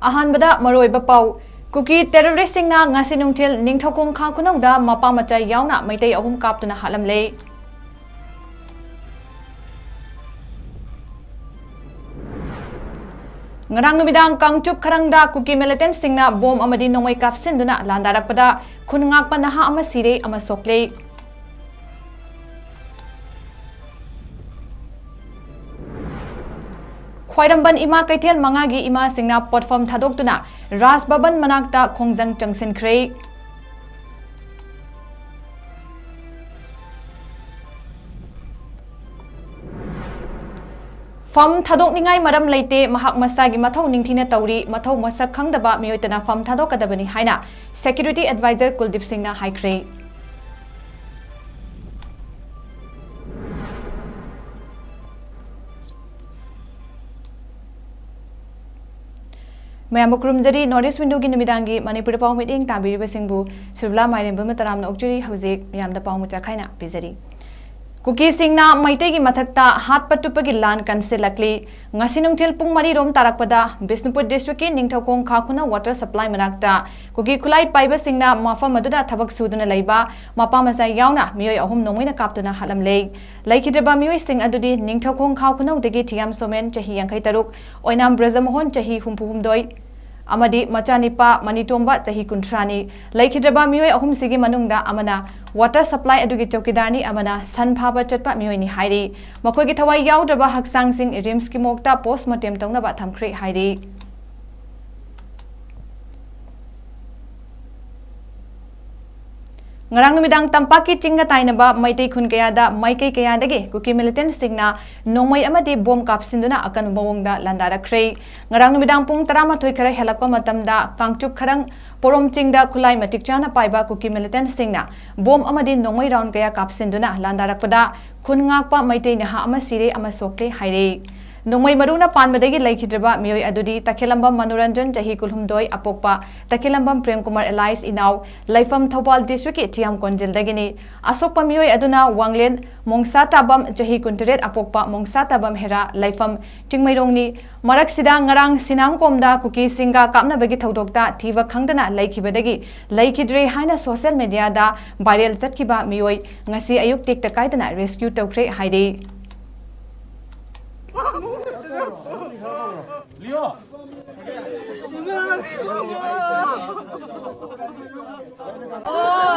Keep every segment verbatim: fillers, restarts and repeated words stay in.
ꯑꯍꯥꯟꯕꯗ ꯃꯔꯨꯑꯣꯏꯕ ꯄꯥꯎ꯫ ꯀꯨꯀꯤ ꯇꯦꯔꯣꯔꯤꯁꯁꯤꯡꯅ ꯉꯁꯤ ꯅꯨꯡꯊꯤꯜ ꯅꯤꯡꯊꯧꯈꯣꯡ ꯈꯥ ꯈꯨꯅꯧꯗ ꯃꯄꯥ ꯃꯆꯥ ꯌꯥꯎꯅ ꯃꯩꯇꯩ ꯑꯍꯨꯝ ꯀꯥꯞꯇꯨꯅ ꯍꯥꯠꯂꯝꯂꯦ꯫ ꯉꯔꯥꯡ ꯅꯨꯃꯤꯗꯥꯡ ꯀꯥꯡꯆꯨꯞ ꯈꯔꯪꯗ ꯀꯨꯀꯤ ꯃꯤꯂꯤꯇꯦꯟꯠꯁꯤꯡꯅ ꯕꯣꯝ ꯑꯃꯗꯤ ꯅꯣꯡꯃꯩ ꯀꯥꯞꯁꯤꯟꯗꯨꯅ ꯂꯥꯟꯗꯥꯔꯛꯄꯗ ꯈꯨꯟ ꯉꯥꯛꯄ ꯅꯍꯥ ꯑꯃ ꯁꯤꯔꯦ, ꯑꯃ ꯁꯣꯛꯂꯦ꯫ ꯈ꯭ꯋꯥꯏꯔꯝꯕꯟ ꯏꯃꯥ ꯀꯩꯊꯦꯜ ꯃꯉꯥꯒꯤ ꯏꯃꯥꯁꯤꯡꯅ ꯄꯣꯠꯐꯝ ꯊꯥꯗꯣꯛꯇꯨꯅ ꯔꯥꯖ ꯚꯕꯟ ꯃꯅꯥꯛꯇ ꯈꯣꯡꯖꯪ ꯆꯪꯁꯤꯟꯈ꯭ꯔꯦ꯫ ꯐꯝ ꯊꯥꯗꯣꯛꯅꯤꯡꯉꯥꯏ ꯃꯔꯝ ꯂꯩꯇꯦ, ꯃꯍꯥꯛ ꯃꯁꯥꯒꯤ ꯃꯊꯧ ꯅꯤꯡꯊꯤꯅ ꯇꯧꯔꯤ, ꯃꯊꯧ ꯃꯁꯛ ꯈꯪꯗꯕ ꯃꯤꯑꯣꯏꯇꯅ ꯐꯝ ꯊꯥꯗꯣꯛꯀꯗꯕꯅꯤ ꯍꯥꯏꯅ ꯁꯦꯀ꯭ꯌꯨꯔꯤꯇꯤ ꯑꯦꯗꯚꯥꯏꯖꯔ ꯀꯨꯜꯗꯤꯞ ꯁꯤꯡꯅ ꯍꯥꯏꯈ꯭ꯔꯦ꯫ ꯃꯌꯥꯝꯕꯨ ꯈꯨꯔꯨꯝꯖꯔꯤ꯫ ꯅꯣꯔꯠ ꯏꯁ ꯋꯤꯟꯗꯣꯒꯤ ꯅꯨꯃꯤꯗꯥꯡꯒꯤ ꯃꯅꯤꯄꯨꯔꯗ ꯄꯥꯎ ꯃꯤꯠꯌꯦꯡ ꯇꯥꯕꯤꯔꯤꯕꯁꯤꯡꯕꯨ ꯁꯨꯔꯕꯂꯥ ꯃꯥꯏꯔꯦꯝꯕꯅ ꯇꯔꯥꯝꯅ ꯑꯣꯛꯆꯔꯤ꯫ ꯍꯧꯖꯤꯛ ꯃꯌꯥꯝꯗ ꯄꯥꯎ ꯃꯆꯥ ꯈꯥꯏꯅ ꯄꯤꯖꯔꯤ꯫ ꯀꯨꯀꯤꯁꯤꯡꯅ ꯃꯩꯇꯩꯒꯤ ꯃꯊꯛꯇ ꯍꯥꯠꯄ ꯇꯨꯞꯄꯒꯤ ꯂꯥꯟ ꯀꯟꯁꯤꯜꯂꯛꯂꯤ꯫ ꯉꯁꯤ ꯅꯨꯡꯊꯤꯜ ꯄꯨꯡ ꯃꯔꯤ ꯔꯣꯝ ꯇꯥꯔꯛꯄꯗ ꯕꯤꯁꯅꯨꯄꯨꯔ ꯗꯤꯁꯇ꯭ꯔꯤꯛꯀꯤ ꯅꯤꯡꯊꯧꯈꯣꯡ ꯈꯥ ꯈꯨꯅꯧ ꯋꯥꯇꯔ ꯁꯄ꯭ꯂꯥꯏ ꯃꯅꯥꯛꯇ ꯀꯨꯀꯤ ꯈꯨꯠꯂꯥꯏ ꯄꯥꯏꯕꯁꯤꯡꯅ ꯃꯐꯝ ꯑꯗꯨꯗ ꯊꯕꯛ ꯁꯨꯗꯨꯅ ꯂꯩꯕ ꯃꯄꯥ ꯃꯆꯥ ꯌꯥꯎꯅ ꯃꯤꯑꯣꯏ ꯑꯍꯨꯝ ꯅꯣꯡꯃꯩꯅ ꯀꯥꯞꯇꯨꯅ ꯍꯥꯠꯂꯝꯂꯦ꯫ ꯂꯩꯈꯤꯗ꯭ꯔꯕ ꯃꯤꯑꯣꯏꯁꯤꯡ ꯑꯗꯨꯗꯤ ꯅꯤꯡꯊꯧꯈꯣꯡ ꯈꯥ ꯈꯨꯅꯧꯗꯒꯤ ꯊꯤꯌꯥꯝ ꯁꯣꯃꯦꯟ, ꯆꯍꯤ ꯌꯥꯡꯈꯩ ꯇꯔꯨꯛ, ꯑꯣꯏꯅꯥꯝ ꯕ꯭ꯔꯖꯃꯣꯍꯟ, ꯆꯍꯤ ꯍꯨꯝꯐꯨ ꯍꯨꯝꯗꯣꯏ, ꯑꯃꯗꯤ ꯃꯆꯥꯅꯤꯄꯥ ꯃꯅꯤꯇꯣꯝꯕ, ꯆꯍꯤ ꯀꯨꯟꯊ꯭ꯔꯥꯅꯤ꯫ ꯂꯩꯈꯤꯗ꯭ꯔꯕ ꯃꯤꯑꯣꯏ ꯑꯍꯨꯝꯁꯤꯒꯤ ꯃꯅꯨꯡꯗ ꯑꯃꯅ ꯋꯥꯇꯔ ꯁꯄ꯭ꯂꯥꯏ ꯑꯗꯨꯒꯤ ꯆꯧꯀꯤꯗꯥꯔꯅꯤ, ꯑꯃꯅ ꯁꯟ ꯐꯥꯕ ꯆꯠꯄ ꯃꯤꯑꯣꯏꯅꯤ ꯍꯥꯏꯔꯤ꯫ ꯃꯈꯣꯏꯒꯤ ꯊꯋꯥꯏ ꯌꯥꯎꯗ꯭ꯔꯕ ꯍꯛꯆꯥꯡꯁꯤꯡ ꯔꯤꯝꯁꯀꯤ ꯃꯣꯔꯒꯇ ꯄꯣꯁꯃꯣꯔꯇꯦꯝ ꯇꯧꯅꯕ ꯊꯝꯈ꯭ꯔꯦ ꯍꯥꯏꯔꯤ꯫ ꯉꯔꯥꯡ ꯅꯨꯃꯤꯗꯥꯡ ꯇꯝꯄꯥꯛꯀꯤ ꯆꯤꯡꯒ ꯇꯥꯏꯅꯕ ꯃꯩꯇꯩ ꯈꯨꯟ ꯀꯌꯥꯗ ꯃꯥꯏꯀꯩ ꯀꯌꯥꯗꯒꯤ ꯀꯨꯀꯤ ꯃꯤꯂꯤꯇꯦꯟꯠꯁꯤꯡꯅ ꯅꯣꯡꯃꯩ ꯑꯃꯗꯤ ꯕꯣꯝ ꯀꯥꯞꯁꯤꯟꯗꯨꯅ ꯑꯀꯟꯕ ꯃꯑꯣꯡꯗ ꯂꯥꯟꯗꯥꯔꯛꯈ꯭ꯔꯦ꯫ ꯉꯔꯥꯡ ꯅꯨꯃꯤꯗꯥꯡ ꯄꯨꯡ ꯇꯔꯥꯃꯥꯊꯣꯏ ꯈꯔ ꯍꯦꯜꯂꯛꯄ ꯃꯇꯝꯗ ꯀꯥꯡꯆꯨꯞ ꯈꯔꯪ ꯄꯣꯔꯣꯝ ꯆꯤꯡꯗ ꯈꯨꯠꯂꯥꯏ ꯃꯇꯤꯛ ꯆꯥꯅ ꯄꯥꯏꯕ ꯀꯨꯀꯤ ꯃꯤꯂꯤꯇꯦꯟꯠꯁꯤꯡꯅ ꯕꯣꯝ ꯑꯃꯗꯤ ꯅꯣꯡꯃꯩ ꯔꯥꯎꯟ ꯀꯌꯥ ꯀꯥꯞꯁꯤꯟꯗꯨꯅ ꯂꯥꯟꯗꯥꯔꯛꯄꯗ ꯈꯨꯟ ꯉꯥꯛꯄ ꯃꯩꯇꯩ ꯅꯍꯥ ꯑꯃ ꯁꯤꯔꯦ, ꯑꯃ ꯁꯣꯛꯂꯦ ꯍꯥꯏꯔꯦ꯫ ꯅꯣꯡꯃꯩ ꯃꯔꯨꯅ ꯄꯥꯟꯕꯗꯒꯤ ꯂꯩꯈꯤꯗ꯭ꯔꯕ ꯃꯤꯑꯣꯏ ꯑꯗꯨꯗꯤ ꯇꯈꯦꯂꯝꯕꯝ ꯃꯅꯨꯔꯟꯖꯟ, ꯆꯍꯤ ꯀꯨꯟꯍꯨꯝꯗꯣꯏ, ꯑꯄꯣꯛꯄ ꯇꯈꯦꯂꯝꯕꯝ ꯄ꯭ꯔꯦꯝꯀꯨꯃꯥꯔ alias ꯏꯅꯥꯎ, ꯂꯩꯐꯝ ꯊꯧꯕꯥꯜ district ꯀꯤ ꯊꯤꯌꯥꯝ ꯀꯣꯟꯖꯤꯜꯗꯒꯤꯅꯤ꯫ ꯑꯁꯣꯛꯄ ꯃꯤꯑꯣꯏ ꯑꯗꯨꯅ ꯋꯥꯡꯂꯦꯟ ꯃꯣꯡꯁꯥ ꯇꯥꯕꯝ, ꯆꯍꯤ ꯀꯨꯟꯇꯔꯦꯠ, ꯑꯄꯣꯛꯄ ꯃꯣꯡꯁꯥ ꯇꯥꯕꯝ ꯍꯦꯔꯥ, ꯂꯩꯐꯝ ꯆꯤꯡꯃꯩꯔꯣꯡꯅꯤ꯫ ꯃꯔꯛꯁꯤꯗ ꯉꯔꯥꯡ ꯁꯤꯅꯥꯝꯀꯣꯝꯗ ꯀꯨꯀꯤꯁꯤꯡꯒ ꯀꯥꯞꯅꯕꯒꯤ ꯊꯧꯗꯣꯛꯇ ꯊꯤꯕ ꯈꯪꯗꯅ ꯂꯩꯈꯤꯕꯗꯒꯤ ꯂꯩꯈꯤꯗ꯭ꯔꯦ ꯍꯥꯏꯅ social media ꯗ viral ꯆꯠꯈꯤꯕ ꯃꯤꯑꯣꯏ ꯉꯁꯤ ꯑꯌꯨꯛ ꯇꯦꯛꯇ ꯀꯥꯏꯗꯅ rescue ꯇꯧꯈ꯭ꯔꯦ ꯍꯥꯏꯔꯤ꯫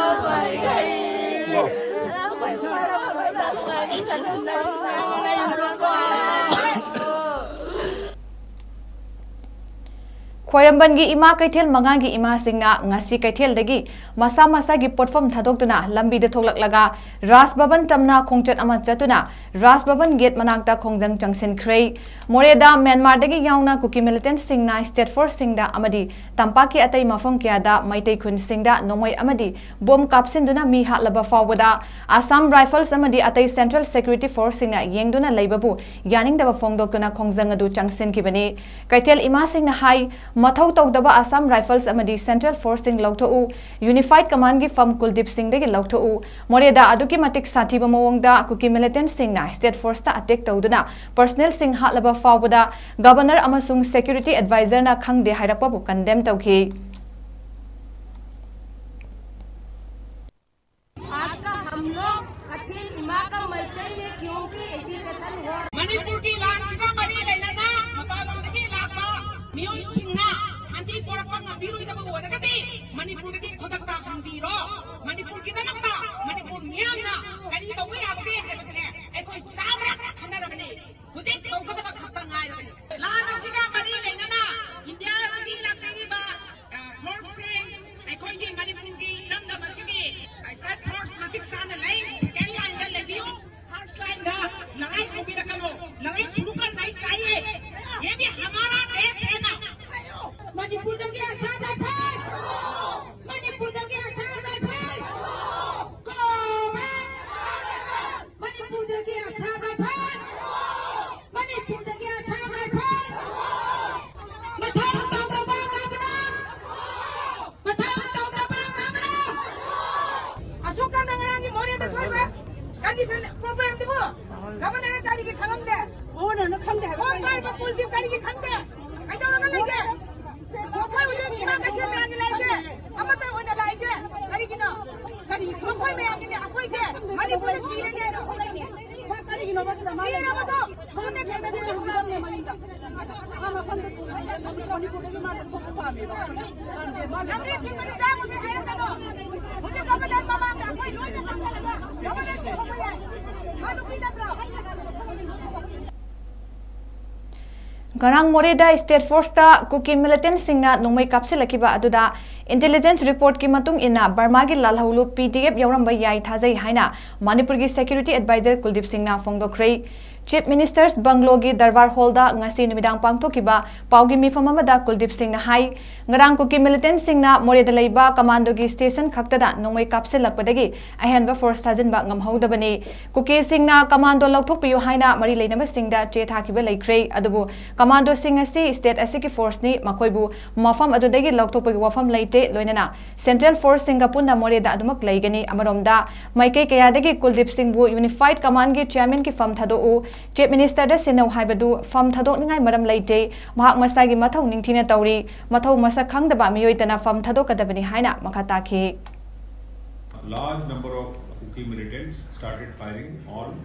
ꯈ꯭ꯋꯥꯏꯔꯝꯕꯟꯒꯤ ꯏꯃꯥ ꯀꯩꯊꯦꯜ ꯃꯉꯥꯒꯤ ꯏꯃꯥꯁꯤꯡꯅ ꯉꯁꯤ ꯀꯩꯊꯦꯜꯗꯒꯤ ꯃꯁꯥ ꯃꯁꯥꯒꯤ ꯄꯣꯠꯐꯝ ꯊꯥꯗꯣꯛꯇꯨꯅ ꯂꯝꯕꯤꯗ ꯊꯣꯛꯂꯛꯂꯒ ꯔꯥꯖ ꯚꯕꯟ ꯇꯝꯅ ꯈꯣꯡꯆꯠ ꯑꯃ ꯆꯠꯇꯨꯅ ꯔꯥꯖ ꯚꯕꯟ gate ꯃꯅꯥꯛꯇ ꯈꯣꯡꯖꯪ ꯆꯪꯁꯤꯟꯈ꯭ꯔꯦ꯫ ꯃꯣꯔꯦꯗ ꯃ꯭ꯌꯥꯟꯃꯥꯔꯗꯒꯤ ꯌꯥꯎꯅ ꯀꯨꯀꯤ militantꯁꯤꯡꯅ state forceꯁꯤꯡꯗ ꯑꯃꯗꯤ ꯇꯝꯄꯥꯛꯀꯤ ꯑꯇꯩ ꯃꯐꯝ ꯀꯌꯥꯗ ꯃꯩꯇꯩ ꯈꯨꯟꯁꯤꯡꯗ ꯅꯣꯡꯃꯩ ꯑꯃꯗꯤ ꯕꯣꯝ ꯀꯥꯞꯁꯤꯟꯗꯨꯅ ꯃꯤ ꯍꯥꯠꯂꯕ ꯐꯥꯎꯕꯗ Assam Rifles ꯑꯃꯗꯤ ꯑꯇꯩ Central Security Forceꯁꯤꯡꯅ ꯌꯦꯡꯗꯨꯅ ꯂꯩꯕꯕꯨ ꯌꯥꯅꯤꯡꯗꯕ ꯐꯣꯡꯗꯣꯛꯇꯨꯅ ꯈꯣꯡꯖꯪ ꯑꯗꯨ ꯆꯪꯁꯤꯟꯈꯤꯕꯅꯤ꯫ ꯀꯩꯊꯦꯜ ꯏꯃꯥꯁꯤꯡꯅ ꯍꯥꯏ, ꯃꯊꯧ ꯇꯧꯗꯕ Assam Rifles ꯑꯃꯗꯤ Central Forceꯁꯤꯡ ꯂꯧꯊꯣꯛꯎ, Unified Commandꯒꯤ ꯐꯝ ꯀꯨꯜꯗꯤꯞ ꯁꯤꯡꯗꯒꯤ ꯂꯧꯊꯣꯛꯎ꯫ ꯃꯣꯔꯦꯗ ꯑꯗꯨꯛꯀꯤ ꯃꯇꯤꯛ ꯁꯥꯊꯤꯕ ꯃꯑꯣꯡꯗ ꯀꯨꯀꯤ militantꯁꯤꯡꯅ state forceꯇ attack ꯇꯧꯗꯨꯅ personnelꯁꯤꯡ ꯍꯥꯠꯂꯕ ꯐꯥꯎꯕꯗ Governor ꯑꯃꯁꯨꯡ Security Advisorꯅ ꯈꯪꯗꯦ ꯍꯥꯏꯔꯛꯄꯕꯨ condemn ꯇꯧꯈꯤ꯫ आज का हम लोग कथिन इमा का मैत्री में क्योंकि एजुकेशन हो ꯃꯅꯤꯄꯨꯔꯒꯤ ꯂꯥꯟꯁꯤꯒ ꯃꯔꯤ ꯂꯩꯅꯅ ꯃꯄꯥꯟꯂꯣꯝꯗꯒꯤ ꯂꯥꯛꯄ ꯃꯤꯑꯣꯏꯁꯤꯡꯅ ꯁꯥꯟꯇꯤ ꯄꯣꯔꯛꯄ ꯉꯝꯕꯤꯔꯣꯏꯗꯕ ꯑꯣꯏꯔꯒꯗꯤ ꯃꯅꯤꯄꯨꯔꯗꯒꯤ ꯈꯨꯗꯛꯇ ꯍꯟꯕꯤꯔꯣ꯫ ꯃꯅꯤꯄꯨꯔꯒꯤꯗꯃꯛꯇ ꯃꯅꯤꯄꯨꯔ ꯃꯤꯌꯥꯝꯅ ꯀꯔꯤ ꯇꯧꯕ ꯌꯥꯕꯒꯦ ꯍꯥꯏꯕꯁꯦ ꯑꯩꯈꯣꯏ ꯆꯥꯝꯃꯔꯛ ꯈꯟꯅꯔꯕꯅꯤ꯫ ꯍꯧꯖꯤꯛ ꯇꯧꯒꯗꯕ ꯈꯛꯇ ꯉꯥꯏꯔꯕꯅꯤ꯫ ꯂꯥꯟ ꯑꯁꯤꯒ ꯃꯔꯤ ꯂꯩꯅꯅ ꯏꯟꯗꯤꯌꯥꯗꯒꯤ ꯂꯥꯛꯄꯤꯔꯤꯕ, ꯑ, forceꯁꯤꯡ ꯑꯩꯈꯣꯏꯒꯤ ꯃꯅꯤꯄꯨꯔꯒꯤ ꯏꯔꯝꯗꯝ ꯑꯁꯤꯒꯤ state force ꯃꯇꯤꯛ ꯆꯥꯅ ꯂꯩ꯫ Second lineꯗ ꯂꯩꯕꯤꯌꯨ꯫ First lineꯗ ꯂꯔꯥꯏ ꯍꯧꯕꯤꯔꯛꯀꯅꯨ꯫ ꯂꯔꯥꯏ ꯁꯨꯔꯨ ꯀꯔ ꯅꯍꯤ ꯆꯥꯍꯤꯌꯦ꯫ ꯌꯦ ꯚꯤ ꯍꯃꯥꯔꯥ ꯗꯦꯁ ꯍꯦ ꯅꯥ꯫ ꯃꯅꯤꯄꯨꯔꯗꯒꯤ ꯑꯁꯥ ꯔꯥꯏꯐꯜ! ꯃꯅꯤꯄꯨꯔꯗꯒꯤ ꯑꯁꯥ ꯔꯥꯏꯐꯜ! ꯈꯪꯗꯦ ꯍꯥꯏꯕ꯫ ꯐꯣꯟ ꯄꯥꯏꯕ ꯀꯨꯜꯗꯤꯞ ꯀꯔꯤꯒꯤ ꯈꯪꯗꯦ? ꯀꯩꯗꯧꯔꯒ ꯂꯩꯒꯦ? ꯃꯈꯣꯏ ꯍꯧꯖꯤꯛ ꯏꯃꯥ ꯀꯩꯊꯦꯜ ꯃꯌꯥꯝꯒꯤ ꯂꯩꯔꯤꯁꯦ ꯑꯃꯠꯇ ꯑꯣꯏꯅ ꯂꯥꯛꯏꯁꯦ ꯀꯔꯤꯒꯤꯅꯣ? ꯀꯔꯤ ꯃꯈꯣꯏ ꯃꯌꯥꯝꯒꯤꯅꯦ ꯑꯩꯈꯣꯏꯁꯦ ꯃꯅꯤꯄꯨꯔꯗ ꯁꯤꯔꯒꯦ ꯍꯥꯏꯅ ꯊꯣꯛꯂꯛꯏꯅꯦ꯫ ꯀꯔꯤꯒꯤꯅꯣ ꯃꯁꯤꯗ ꯃꯥꯅ ꯁꯤꯔꯕꯗꯣ ꯃꯉꯣꯟꯗ ꯊꯦꯡꯅꯗꯦ ꯍꯧꯖꯤꯛ ꯃꯌꯨꯝꯗ꯫ ꯑꯥ ꯃꯐꯝꯗ ꯃꯅꯤꯄꯨꯔꯗꯒꯤ ꯃꯥꯅ ꯊꯣꯛꯄ ꯄꯥꯝꯃꯦꯕ꯫ ꯄꯥꯝꯗꯦ ꯃꯥꯅ ꯂꯝꯕꯤ ꯊꯤꯡꯕꯗꯤ ꯆꯥꯕ ꯃꯤ ꯍꯥꯏꯔꯛꯀꯅꯣ꯫ ꯍꯧꯖꯤꯛ ꯒꯚꯔꯅꯔ ꯃꯃꯥꯡꯗ ꯑꯩꯈꯣꯏ ꯂꯣꯏꯅ ꯆꯪꯁꯤꯜꯂꯒ ꯒꯚꯔꯅꯔ ꯊꯤꯡꯕ ꯌꯥꯏ꯫ ꯃꯥ ꯅꯨꯄꯤ ꯅꯠꯇ꯭ꯔꯣ? ꯉꯔꯥꯡ ꯃꯣꯔꯦꯗ ꯁ꯭ꯇꯦꯠ ꯐꯣꯔꯁꯇ ꯀꯨꯀꯤ ꯃꯤꯂꯤꯇꯦꯟꯠꯁꯤꯡꯅ ꯅꯣꯡꯃꯩ ꯀꯥꯞꯁꯤꯜꯂꯛꯈꯤꯕ ꯑꯗꯨꯗ ꯏꯟꯇꯦꯂꯤꯖꯦꯟꯁ ꯔꯤꯄꯣꯔꯠꯀꯤ ꯃꯇꯨꯡ ꯏꯟꯅ ꯕꯔꯃꯥꯒꯤ ꯂꯥꯜꯍꯧꯂꯨꯞ ꯄꯤ ꯗꯤ ꯑꯦꯐ ꯌꯥꯎꯔꯝꯕ ꯌꯥꯏ ꯊꯥꯖꯩ ꯍꯥꯏꯅ ꯃꯅꯤꯄꯨꯔꯒꯤ ꯁꯦꯀ꯭ꯌꯨꯔꯤꯇꯤ ꯑꯦꯗꯚꯥꯏꯖꯔ ꯀꯨꯜꯗꯤꯞ ꯁꯤꯡꯅ ꯐꯣꯡꯗꯣꯛꯈ꯭ꯔꯦ꯫ ꯆꯤꯐ ꯃꯤꯅꯤꯁꯇꯔꯁ ꯕꯪꯒ꯭ꯂꯣꯒꯤ ꯗꯔꯕꯥꯔ ꯍꯣꯜꯗ ꯉꯁꯤ ꯅꯨꯃꯤꯗꯥꯡ ꯄꯥꯡꯊꯣꯛꯈꯤꯕ ꯄꯥꯎꯒꯤ ꯃꯤꯐꯝ ꯑꯃꯗ ꯀꯨꯜꯗꯤꯞ ꯁꯤꯡꯅ ꯍꯥꯏ, ꯉꯔꯥꯡ ꯀꯨꯀꯤ ꯃꯤꯂꯤꯇꯦꯟꯠꯁꯤꯡꯅ ꯃꯣꯔꯦꯗ ꯂꯩꯕ ꯀꯃꯥꯟꯗꯣꯒꯤ ꯁ꯭ꯇꯦꯁꯟ ꯈꯛꯇꯗ ꯅꯣꯡꯃꯩ ꯀꯥꯞꯁꯤꯜꯂꯛꯄꯗꯒꯤ ꯑꯍꯦꯟꯕ ꯐꯣꯔꯁ ꯊꯥꯖꯤꯟꯕ ꯉꯝꯍꯧꯗꯕꯅꯤ꯫ ꯀꯨꯀꯤꯁꯤꯡꯅ ꯀꯃꯥꯟꯗꯣ ꯂꯧꯊꯣꯛꯄꯤꯌꯨ ꯍꯥꯏꯅ ꯃꯔꯤ ꯂꯩꯅꯕꯁꯤꯡꯗ ꯆꯦ ꯊꯥꯈꯤꯕ ꯂꯩꯈ꯭ꯔꯦ꯫ ꯑꯗꯨꯕꯨ ꯀꯃꯥꯟꯗꯣꯁꯤꯡ ꯑꯁꯤ ꯁ꯭ꯇꯦꯠ ꯑꯁꯤꯒꯤ ꯐꯣꯔꯁꯅꯤ, ꯃꯈꯣꯏꯕꯨ ꯃꯐꯝ ꯑꯗꯨꯗꯒꯤ ꯂꯧꯊꯣꯛꯄꯒꯤ ꯋꯥꯐꯝ ꯂꯩꯇꯦ꯫ ꯂꯣꯏꯅꯅ ꯁꯦꯟꯇ꯭ꯔꯦꯜ ꯐꯣꯔꯁꯁꯤꯡꯒ ꯄꯨꯟꯅ ꯃꯣꯔꯦꯗ ꯑꯗꯨꯃꯛ ꯂꯩꯒꯅꯤ꯫ ꯑꯃꯔꯣꯝꯗ ꯃꯥꯏꯀꯩ ꯀꯌꯥꯗꯒꯤ ꯀꯨꯜꯗꯤꯞ ꯁꯤꯡꯕꯨ ꯌꯨꯅꯤꯐꯥꯏꯗ ꯀꯃꯥꯟꯒꯤ ꯆꯤꯌꯔꯃꯦꯟꯒꯤ ꯐꯝ ꯊꯥꯗꯣꯛꯎ, ꯆꯤꯐ ꯃꯤꯅꯤꯁꯇꯔꯗ ꯁꯤꯟꯅꯧ ꯍꯥꯏꯕꯗꯨ ꯐꯝ ꯊꯥꯗꯣꯛꯅꯤꯡꯉꯥꯏ ꯃꯔꯝ ꯂꯩꯇꯦ꯫ ꯃꯍꯥꯛ ꯃꯁꯥꯒꯤ ꯃꯊꯧ ꯅꯤꯡꯊꯤꯅ ꯇꯧꯔꯤ꯫ ꯃꯊꯧ ꯃꯁꯛ ꯈꯪꯗꯕ ꯃꯤꯑꯣꯏꯗꯅ ꯐꯝ ꯊꯥꯗꯣꯛꯀꯗꯕꯅꯤ ꯍꯥꯏꯅ ꯃꯈꯥ ꯇꯥꯈꯤ꯫ A large number of Kuki militants started firing on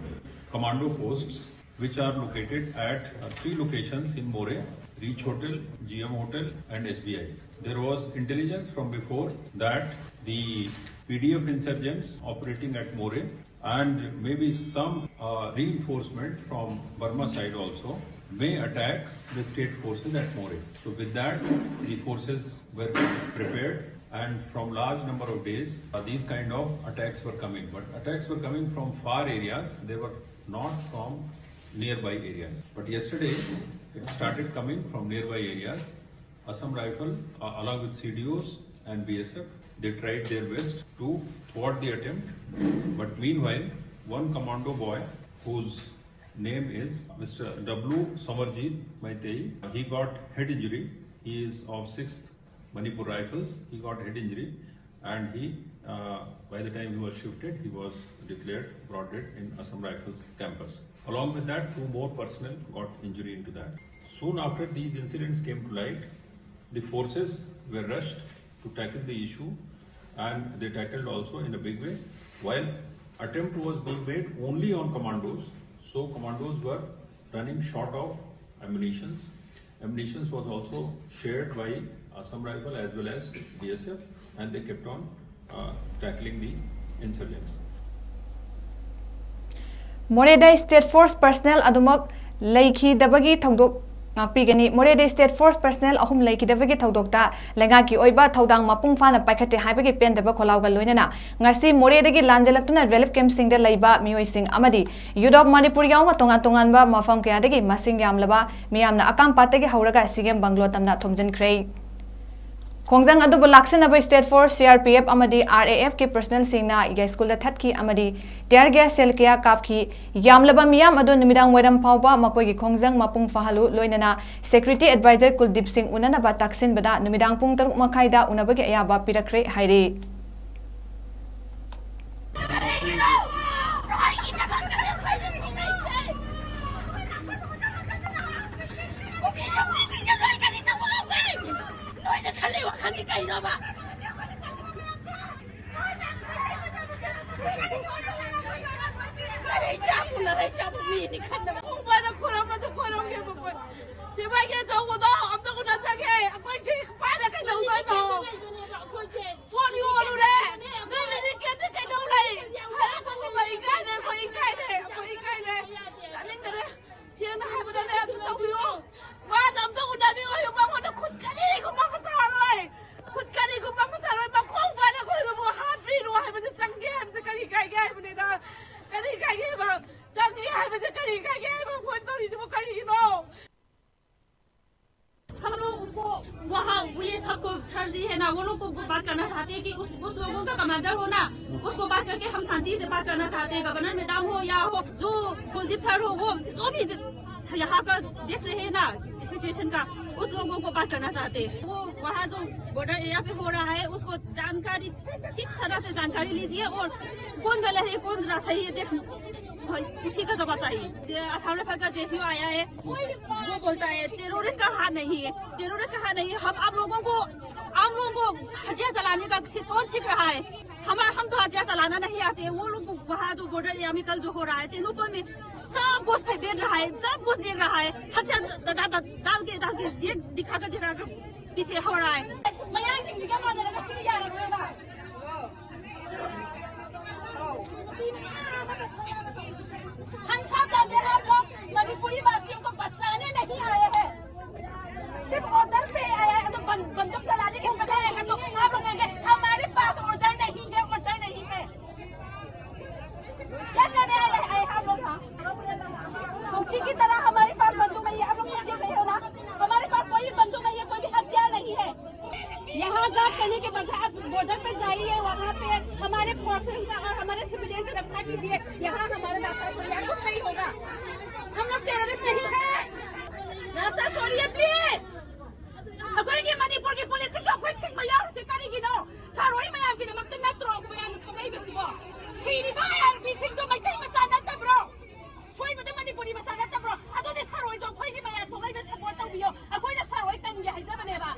commando posts which are located at uh, three locations in Moreh, Reach Hotel, G M Hotel and S B I. There was intelligence from before that the P D F insurgents operating at Moreh and maybe some uh, reinforcement from Burma side also may attack the state forces at Moreh. So with that, the forces were prepared and from large number of days uh, these kind of attacks were coming. But attacks were coming from far areas, they were not from nearby areas. But yesterday, it started coming from nearby areas. Assam Rifle, uh, along with C D Os and B S F, they tried their best to thwart the attempt. But meanwhile, one commando boy whose name is Mister W Samarjit Maitei, he got head injury. He is of sixth Manipur Rifles. He got head injury and he Uh, by the time he was shifted, he was declared brought dead in Assam Rifles campus. Along with that, two more personnel got injury into that. Soon after these incidents came to light, the forces were rushed to tackle the issue, and they tackled also in a big way. While attempt was being made only on commandos, so commandos were running short of ammunitions. Ammunitions was also shared by Assam Rifle as well as B S F, and they kept on uh, tackling the insurgents. ꯃꯣꯔꯦꯗ state force personal ꯑꯗꯨꯃꯛ ꯂꯩꯈꯤꯗꯕꯒꯤ ꯊꯧꯗꯣꯛ ꯉꯥꯛꯄꯤꯒꯅꯤ꯫ ꯃꯣꯔꯦꯗ state force personal ꯑꯍꯨꯝ ꯂꯩꯈꯤꯗꯕꯒꯤ ꯊꯧꯗꯣꯛꯇ ꯂꯩꯉꯥꯛꯀꯤ ꯑꯣꯏꯕ ꯊꯧꯗꯥꯡ ꯃꯄꯨꯡ ꯐꯥꯅ ꯄꯥꯏꯈꯠꯇꯦ ꯍꯥꯏꯕꯒꯤ ꯄꯦꯟꯗꯕ ꯈꯣꯜꯂꯥꯎꯒ ꯂꯣꯏꯅꯅ ꯉꯁꯤ ꯃꯣꯔꯦꯗꯒꯤ ꯂꯥꯟꯖꯦꯜꯂꯛꯇꯨꯅ ꯔꯤꯂꯤꯐ ꯀꯦꯝꯞꯁꯤꯡꯗ ꯂꯩꯕ ꯃꯤꯑꯣꯏꯁꯤꯡ ꯑꯃꯗꯤ ꯌꯨꯠ ꯑꯣꯐ ꯃꯅꯤꯄꯨꯔ ꯌꯥꯎꯅ ꯇꯣꯉꯥꯟ ꯇꯣꯉꯥꯟꯕ ꯃꯐꯝ ꯀꯌꯥꯗꯒꯤ ꯃꯁꯤꯡ ꯌꯥꯝꯂꯕ ꯃꯤꯌꯥꯝꯅ ꯑꯀꯥꯝꯄꯥꯠꯇꯒꯤ ꯍꯧꯔꯒ ꯁꯤꯒꯦꯝ ꯕꯪꯒ꯭ꯂꯣ ꯇꯝꯅ ꯊꯣꯝꯖꯤꯟꯈ꯭ꯔꯦ꯫ ꯈꯣꯡꯖꯪ ꯑꯗꯨꯕꯨ ꯂꯥꯛꯁꯤꯟꯅꯕ state forces, C R P F ꯑꯃꯗꯤ ꯑꯥꯔ ꯑꯦ ꯑꯦꯐꯀꯤ ꯄꯔꯁꯅꯦꯜꯁꯤꯡꯅ ꯌꯥꯏꯁ꯭ꯀꯨꯜꯗ ꯊꯠꯈꯤ ꯑꯃꯗꯤ ꯇꯤꯌꯥꯔ ꯒ꯭ꯌꯥꯁ ꯁꯦꯜ ꯀꯌꯥ ꯀꯥꯞꯈꯤ꯫ ꯌꯥꯝꯂꯕ ꯃꯤꯌꯥꯝ ꯑꯗꯨ ꯅꯨꯃꯤꯗꯥꯡ ꯋꯥꯏꯔꯝ ꯐꯥꯎꯕ ꯃꯈꯣꯏꯒꯤ ꯈꯣꯡꯖꯪ ꯃꯄꯨꯡ ꯐꯥꯍꯜꯂꯨ ꯂꯣꯏꯅꯅ ꯁꯦꯀ꯭ꯌꯨꯔꯤꯇꯤ ꯑꯦꯗꯚꯥꯏꯖꯔ ꯀꯨꯜꯗꯤꯞ ꯁꯤꯡ ꯎꯅꯅꯕ ꯇꯛꯁꯤꯟꯕꯗ ꯅꯨꯃꯤꯗꯥꯡ ꯄꯨꯡ ꯇꯔꯨꯛ ꯃꯈꯥꯏꯗ ꯎꯅꯕꯒꯤ ꯑꯌꯥꯕ ꯄꯤꯔꯛꯈ꯭ꯔꯦ ꯍꯥꯏꯔꯤ꯫ ꯅꯣꯏꯅ ꯈꯜꯂꯤ ꯋꯥꯈꯜꯁꯤ ꯀꯩꯅꯣꯕ? ꯅꯔꯩ ꯆꯥꯕꯨ ꯅꯔꯩ ꯆꯥꯕ ꯃꯤꯅꯤ ꯈꯟꯗꯕ꯫ ꯈꯣꯡꯕꯥꯅ ꯈꯣꯏꯔꯝꯕꯗꯨ ꯈꯣꯏꯔꯝꯒꯦꯕꯀꯣ꯫ ꯁꯤꯐꯥꯏꯒꯤ ꯑꯆꯧꯕꯗꯣ ꯑꯝꯇ ꯎꯅꯖꯒꯦ꯫ ꯑꯩꯈꯣꯏ ꯁꯤ ꯄꯥꯏꯔ ꯀꯩꯗꯧꯗꯣꯏꯅꯣ? ꯄꯣꯠ ꯌꯣꯜꯂꯨꯔꯦ꯫ ꯅꯣꯏ ꯂꯤꯁꯤꯡ ꯀꯦꯟꯗꯤ ꯀꯩꯗꯧ ꯂꯩ? ꯍꯥꯏꯔꯛꯄ ꯈꯣꯠꯄ ꯏꯀꯥꯏꯔꯦ, ꯑꯩꯈꯣꯏ ꯏꯀꯥꯏꯔꯦ, ꯑꯩꯈꯣꯏ ꯏꯀꯥꯏꯔꯦ꯫ ꯇꯥꯅꯤꯡꯗꯔꯦ꯫ ꯁꯦꯡꯅ ꯍꯥꯏꯕꯗꯅꯦ ꯑꯗꯨ ꯇꯧꯕꯤꯌꯣ꯫ ꯃꯥꯗꯣ ꯑꯝꯇ ꯎꯅꯕꯤꯌꯣ꯫ ꯃꯉꯣꯟꯗ ꯈꯨꯠ ꯀꯔꯤꯒꯨꯝꯕ ꯑꯃ ꯊꯥꯔꯣꯏ꯫ ꯈꯨꯠ ꯀꯔꯤꯒꯨꯝꯕ ꯑꯃ ꯊꯥꯔꯣꯏ꯫ ꯃꯈꯣꯡ ꯄꯥꯏꯅ ꯑꯩꯈꯣꯏꯗꯕꯨ ꯍꯥꯠꯄꯤꯔꯣ ꯍꯥꯏꯕꯁꯦ ꯆꯪꯒꯦ ꯍꯥꯏꯕꯁꯦ ꯀꯔꯤ ꯀꯥꯏꯒꯦ ꯍꯥꯏꯕꯅꯤꯗ? ꯀꯔꯤ ꯀꯥꯏꯒꯦ ꯍꯥꯏꯕ? ꯆꯪꯒꯦ ꯍꯥꯏꯕꯁꯦ ꯀꯔꯤ ꯀꯥꯏꯒꯦ ꯍꯥꯏꯕ? ꯃꯣꯏ ꯇꯧꯔꯤꯁꯤꯕꯨ ꯀꯔꯤꯒꯤꯅꯣ? हम लोग उसको वहाँ, वो ये सबको सर जी है ना, वो लोग को बात करना चाहते हैं कि उस, उस लोगों का कमांडर हो ना, उसको बात करके हम शांति से बात करना चाहते हैं। गवर्नर मैडम हो या हो, जो कुलदीप सर हो, वो जो भी ज-, यहाँ का देख रहे हैं ना सिचुएशन का, उस लोगों को बात करना चाहते हैं। वो वहाँ जो बॉर्डर एरिया पे हो रहा है, उसको जानकारी ठीक तरह कर लीजिए और कौन गलत है, कौन जरा सही है, देख, भाई, उसी का जवाब चाहिए। जे असम राइफल का जेसीओ आया है, वो बोलता है टेररिस्ट का हाथ नहीं है, टेररिस्ट का हाथ नहीं है। हम आप लोगों को, हम लोगों को हथियार चलाने का सि-, कौन सीख रहा है? हमारा, हम तो हथियार चलाना नहीं आते। वो लोग वहाँ जो बॉर्डर एरिया में कल जो हो रहा है तेनूपुर में, सब कुछ पे बैठ रहा है, सब कुछ देख रहा है, हथियार ड-, ड-, ड-, डाल के, डाल के, ये दिखाकर, दिखाकर पीछे हो रहा है। ꯃꯌꯥꯡꯁꯤꯡꯁꯤꯒ ꯃꯥꯟꯅꯔꯒ ꯁꯤꯗꯤ ꯌꯥꯔꯔꯣꯏꯕ꯫ हम सब जानते हैं, हम लोग मणिपुरी वासियों को बचाने नहीं आए हैं, सिर्फ ऑर्डर पे आए हैं। तो बं-, बंदूक चलाने के बजाय अगर तो आप लोग कहेंगे, "हमारे पास ऑर्डर नहीं है, ऑर्डर नहीं है।" क्या करने आए हैं हम लोग यहाँ? कुर्सी की तरह हमारे पास बंदूक नहीं है, आप लोग समझ रहे हो ना? हमारे पास कोई भी बंदूक नहीं है, कोई भी हथियार नहीं है। यहाँ गार्ड करने के बजाय आप बॉर्डर पे जाइए, वहाँ पे हमारे फोर्सेस का और हमारे सिविलियन की रक्षा कीजिए। यहाँ हमारे रास्ता छोड़िए, कुछ नहीं होगा। हम लोग टेररिस्ट नहीं है, रास्ता छोड़िए प्लीज। ꯑꯩꯈꯣꯏꯒꯤ ꯃꯅꯤꯄꯨꯔꯒꯤ ꯄꯨꯂꯤꯁꯁꯤꯡꯗꯣ ꯑꯩꯈꯣꯏ ꯊꯤꯡꯕ ꯌꯥꯎꯔꯤꯁꯦ ꯀꯔꯤꯒꯤꯅꯣ? ꯁꯥꯔꯣꯏ ꯃꯌꯥꯝꯒꯤꯗꯃꯛꯇ ꯅꯠꯇ꯭ꯔꯣ ꯑꯩꯈꯣꯏ ꯌꯥꯝꯅ ꯊꯣꯛꯂꯛꯏꯕꯁꯤꯕꯣ? ꯁꯤꯔꯤꯕ ꯑꯥꯏ ꯑꯥꯔ ꯕꯤꯁꯤꯡꯗꯣ ꯃꯩꯇꯩ ꯃꯆꯥ ꯅꯠꯇꯕ꯭ꯔꯣ? ꯁꯣꯏꯕꯗ ꯃꯅꯤꯄꯨꯔꯤ ꯃꯆꯥ ꯅꯠꯇꯕ꯭ꯔꯣ? ꯑꯗꯨꯗꯤ ꯁꯥꯔꯣꯏꯗꯣ ꯑꯩꯈꯣꯏꯒꯤ ꯃꯌꯥꯝ ꯊꯣꯛꯂꯛꯏꯕ ꯁꯄꯣꯔꯠ ꯇꯧꯕꯤꯌꯣ꯫ ꯑꯩꯈꯣꯏꯅ ꯁꯥꯔꯣꯏ ꯀꯟꯒꯦ ꯍꯥꯏꯖꯕꯅꯦꯕ꯫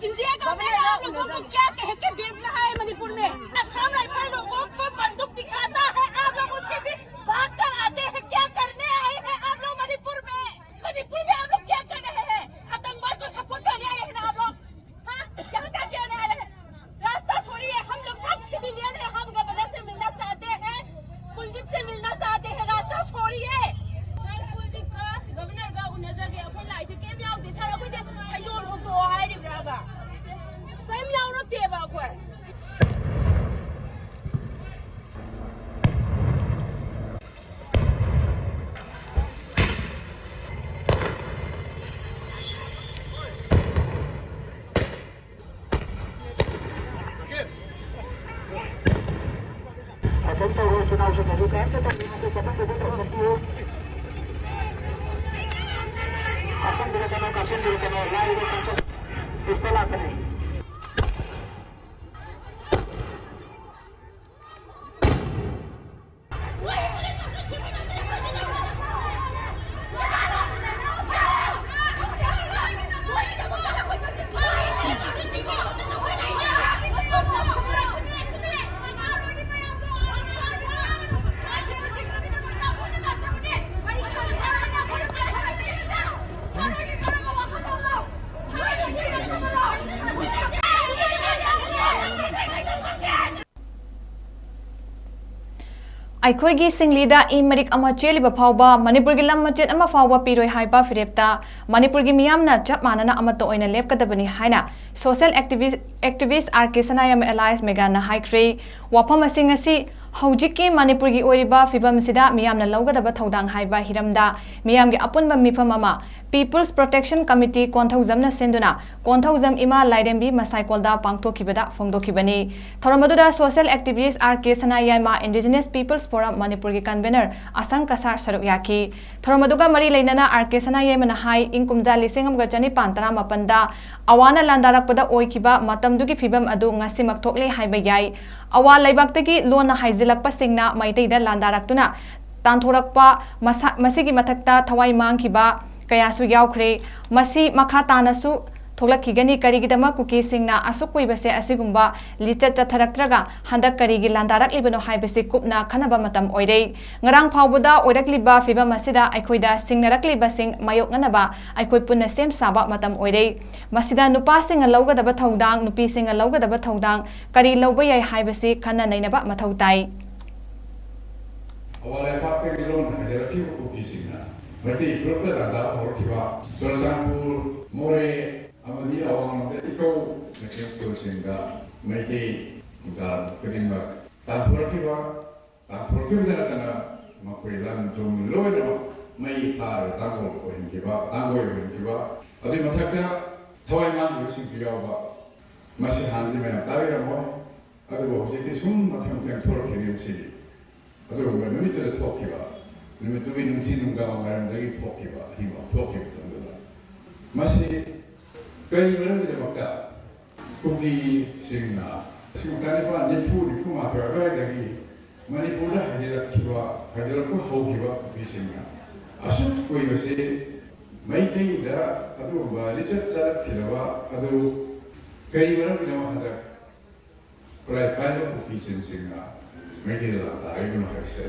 इंडिया गवर्नमेंट ने आप लोगों को क्या कह के भेज रहा है मणिपुर में? असम राइफल लोगों को बंदूक दिखाता है, आप लोग उसके भी भाग कर आते हैं। क्या करने आए हैं आप लोग मणिपुर में? मणिपुर में आप लोग क्या कर रहे हैं? आतंकवाद को सपोर्ट करने आए हैं ना आप लोग? हाँ? यहाँ क्या करने आ रहे हैं? रास्ता छोड़िए, हम लोग सब सिविलियन हैं, हम गवर्नर से मिलना चाहते हैं, कुलदीप से मिलना चाहते हैं, रास्ता छोड़िए। ꯁꯥꯔ ꯀꯨꯜꯗꯤꯞꯀ ꯒꯕꯔꯅꯔꯒ ꯎꯅꯖꯒꯦ, ꯑꯩꯈꯣꯏ ꯂꯥꯛꯏꯁꯦ ꯀꯩꯝ ꯌꯥꯎꯗꯦ꯫ ꯁꯥꯔ, ꯑꯩꯈꯣꯏꯁꯦ ꯐꯩꯖꯣꯝ ꯍꯣꯡꯗꯣꯛꯑꯣ ꯍꯥꯏꯔꯤꯕ꯭ꯔꯥꯕ? ꯀꯩꯝ ꯌꯥꯎꯔꯛꯇꯦꯕ ꯑꯩꯈꯣꯏ꯫ ꯑꯩꯈꯣꯏꯒꯤ ꯁꯤꯡꯂꯤꯗ ꯏ ꯃꯔꯤꯛ ꯑꯃ ꯆꯦꯜꯂꯤꯕ ꯐꯥꯎꯕ ꯃꯅꯤꯄꯨꯔꯒꯤ ꯂꯝ ꯃꯆꯦꯠ ꯑꯃ ꯐꯥꯎꯕ ꯄꯤꯔꯣꯏ ꯍꯥꯏꯕ ꯐꯤꯔꯦꯞꯇ ꯃꯅꯤꯄꯨꯔꯒꯤ ꯃꯤꯌꯥꯝꯅ ꯆꯞ ꯃꯥꯟꯅꯅ ꯑꯃꯠꯇ ꯑꯣꯏꯅ ꯂꯦꯞꯀꯗꯕꯅꯤ ꯍꯥꯏꯅ social activist, activist R K Sanayam alias Meghana ꯍꯥꯏꯈ꯭ꯔꯦ꯫ ꯋꯥꯐꯝ ꯑꯁꯤ ꯉꯁꯤ ꯍꯧꯖꯤꯛꯀꯤ ꯃꯅꯤꯄꯨꯔꯒꯤ ꯑꯣꯏꯔꯤꯕ ꯐꯤꯕꯝꯁꯤꯗ ꯃꯤꯌꯥꯝꯅ ꯂꯧꯒꯗꯕ ꯊꯧꯗꯥꯡ ꯍꯥꯏꯕ ꯍꯤꯔꯝꯗ ꯃꯤꯌꯥꯝꯒꯤ ꯑꯄꯨꯟꯕ ꯃꯤꯐꯝ ꯑꯃ People's Protection Committee ꯀꯣꯟꯊꯧꯖꯝꯅ ꯁꯤꯟꯗꯨꯅ ꯀꯣꯟꯊꯧꯖꯝ ꯏꯃꯥ ꯂꯥꯏꯔꯦꯝꯕꯤ ꯃꯁꯥꯏꯀꯣꯜꯗ ꯄꯥꯡꯊꯣꯛꯈꯤꯕꯗ ꯐꯣꯡꯗꯣꯛꯈꯤꯕꯅꯤ꯫ ꯊꯧꯔꯝ ꯑꯗꯨꯗ social activist R K Sanayama, Indigenous People's Forum ꯃꯅꯤꯄꯨꯔꯒꯤ convener ꯑꯁꯪ ꯀꯁꯥꯔ ꯁꯔꯨꯛ ꯌꯥꯈꯤ꯫ ꯊꯧꯔꯝ ꯑꯗꯨꯒ ꯃꯔꯤ ꯂꯩꯅꯅ R K Sanayamꯅ ꯍꯥꯏ, ꯏꯪ ꯀꯨꯝꯖꯥ ꯂꯤꯁꯤꯡ ꯑꯃꯒ ꯆꯅꯤꯄꯥꯟ ꯇꯔꯥꯃꯥꯄꯟꯗ ꯑꯋꯥꯅ ꯂꯥꯟꯗꯥꯔꯛꯄꯗ ꯑꯣꯏꯈꯤꯕ ꯃꯇꯝꯗꯨꯒꯤ ꯐꯤꯕꯝ ꯑꯗꯨ ꯉꯁꯤꯃꯛ ꯊꯣꯛꯂꯦ ꯍꯥꯏꯕ ꯌꯥꯏ꯫ ꯑꯋꯥ ꯂꯩꯕꯥꯛꯇꯒꯤ ꯂꯣꯟꯅ ꯍꯥꯏꯖꯤꯜꯂꯛꯄꯁꯤꯡꯅ ꯃꯩꯇꯩꯗ ꯂꯥꯟꯗꯥꯔꯛꯇꯨꯅ ꯇꯥꯟꯊꯣꯔꯛꯄ ꯃꯁꯥ-, ꯃꯁꯤꯒꯤ ꯃꯊꯛꯇ ꯊꯋꯥꯏ ꯃꯥꯡꯈꯤꯕ ꯀꯌꯥꯁꯨ ꯌꯥꯎꯈ꯭ꯔꯦ꯫ ꯃꯁꯤ ꯃꯈꯥ ꯇꯥꯅꯁꯨ ꯊꯣꯛꯂꯛꯈꯤꯒꯅꯤ꯫ ꯀꯔꯤꯒꯤꯗꯃꯛ ꯀꯨꯀꯤꯁꯤꯡꯅ ꯑꯁꯨꯛ ꯀꯨꯏꯕꯁꯦ ꯑꯁꯤꯒꯨꯝꯕ ꯂꯤꯆꯠ ꯆꯠꯊꯔꯛꯇ꯭ꯔꯒ ꯍꯟꯗꯛ ꯀꯔꯤꯒꯤ ꯂꯥꯟꯗꯥꯔꯛꯂꯤꯕꯅꯣ ꯍꯥꯏꯕꯁꯤ ꯀꯨꯞꯅ ꯈꯟꯅꯕ ꯃꯇꯝ ꯑꯣꯏꯔꯦ꯫ ꯉꯔꯥꯡ ꯐꯥꯎꯕꯗ ꯑꯣꯏꯔꯛꯂꯤꯕ ꯐꯤꯕꯝ ꯑꯁꯤꯗ ꯑꯩꯈꯣꯏꯗ ꯁꯤꯡꯅꯔꯛꯂꯤꯕꯁꯤꯡ ꯃꯥꯌꯣꯛꯅꯅꯕ ꯑꯩꯈꯣꯏ ꯄꯨꯟꯅ ꯁꯦꯝ ꯁꯥꯕ ꯃꯇꯝ ꯑꯣꯏꯔꯦ꯫ ꯃꯁꯤꯗ ꯅꯨꯄꯥꯁꯤꯡꯅ ꯂꯧꯒꯗꯕ ꯊꯧꯗꯥꯡ, ꯅꯨꯄꯤꯁꯤꯡꯅ ꯂꯧꯒꯗꯕ ꯊꯧꯗꯥꯡ ꯀꯔꯤ ꯂꯧꯕ ꯌꯥꯏ ꯍꯥꯏꯕꯁꯤ ꯈꯟꯅ ꯅꯩꯅꯕ ꯃꯊꯧ ꯇꯥꯏ꯫ ꯑꯋꯥ ꯂꯩꯄꯥꯛꯇꯒꯤ ꯂꯣꯟ ꯍꯥꯏꯖꯔꯛꯈꯤꯕ ꯀꯨꯀꯤꯁꯤꯡꯅ ꯃꯩꯇꯩ ꯐꯨꯔꯨꯞꯇ ꯂꯥꯟꯗꯥꯕ ꯍꯧꯔꯛꯈꯤꯕ ꯆꯨꯔꯆꯥꯟꯄꯨꯔ, ꯃꯣꯔꯦ ꯑꯃꯗꯤ ꯑꯋꯥꯡꯂꯣꯝꯗ ꯏꯀꯧ ꯂꯩꯀꯣꯜꯁꯤꯡꯗ ꯃꯩꯇꯩ ꯈꯨꯟꯗꯥ ꯈꯨꯗꯤꯡꯃꯛ ꯇꯥꯟꯊꯣꯔꯛꯈꯤꯕ, ꯇꯥꯟꯊꯣꯔꯛꯈꯤꯕꯗ ꯅꯠꯇꯅ ꯃꯈꯣꯏ ꯂꯟ ꯊꯨꯝ ꯂꯣꯏꯅꯃꯛ ꯃꯩ ꯊꯥꯔꯒ ꯇꯥꯡꯒꯣꯜ ꯑꯣꯏꯍꯟꯈꯤꯕ, ꯇꯥꯡꯒꯣꯏ ꯑꯣꯏꯍꯟꯈꯤꯕ, ꯑꯗꯨꯒꯤ ꯃꯊꯛꯇ ꯊꯋꯥꯏ ꯃꯥꯡꯈꯤꯕꯁꯤꯡꯁꯨ ꯌꯥꯎꯕ, ꯃꯁꯤ ꯍꯥꯟꯅꯗꯤ ꯃꯌꯥꯝ ꯇꯥꯕꯤꯔꯝꯃꯣꯏ꯫ ꯑꯗꯨꯕꯨ ꯍꯧꯖꯤꯛꯇꯤ ꯁꯨꯝ ꯃꯊꯪ ꯃꯊꯪ ꯊꯣꯛꯂꯛꯈꯤꯔꯦ ꯁꯤꯗꯤ꯫ ꯑꯗꯨꯒꯨꯝꯕ ꯅꯨꯃꯤꯠꯇꯨꯗ ꯊꯣꯛꯈꯤꯕ, ꯅꯨꯃꯤꯠꯇꯨꯒꯤ ꯅꯨꯡꯊꯤꯜ ꯅꯨꯡꯗꯥꯡ ꯋꯥꯏꯔꯝꯗꯒꯤ ꯊꯣꯛꯈꯤꯕ, ꯑꯍꯤꯡ ꯊꯣꯛꯈꯤꯕ ꯃꯇꯝꯗꯨꯗ꯫ ꯃꯁꯤ ꯀꯔꯤ ꯃꯔꯝꯒꯤꯗꯃꯛꯇ ꯀꯨꯀꯤꯁꯤꯡꯅ ꯂꯤꯁꯤꯡ ꯆꯅꯤꯄꯥꯟ ꯅꯤꯐꯨ ꯅꯤꯐꯨ ꯃꯥꯊꯣꯏ ꯑꯗꯨꯋꯥꯏꯗꯒꯤ ꯃꯅꯤꯄꯨꯔꯗ ꯍꯥꯏꯖꯤꯜꯂꯛꯈꯤꯕ, ꯍꯥꯏꯖꯤꯜꯂꯛꯄ ꯍꯧꯈꯤꯕ ꯀꯨꯀꯤꯁꯤꯡꯅ ꯑꯁꯨꯛ ꯀꯨꯏꯕꯁꯤ ꯃꯩꯇꯩꯗ ꯑꯗꯨꯒꯨꯝꯕ ꯂꯤꯆꯠ ꯆꯠꯂꯛꯈꯤꯗꯕ ꯑꯗꯨ ꯀꯔꯤ ꯃꯔꯝꯒꯤꯗꯃꯛ ꯍꯟꯗꯛ ꯈꯨꯠꯂꯥꯏ ꯄꯥꯏꯕ ꯀꯨꯀꯤꯁꯤꯡꯁꯤꯡꯅ ꯃꯩꯇꯩꯗ ꯂꯥꯟꯗꯥꯔꯛꯏꯕꯅꯣ ꯍꯥꯏꯕꯁꯦ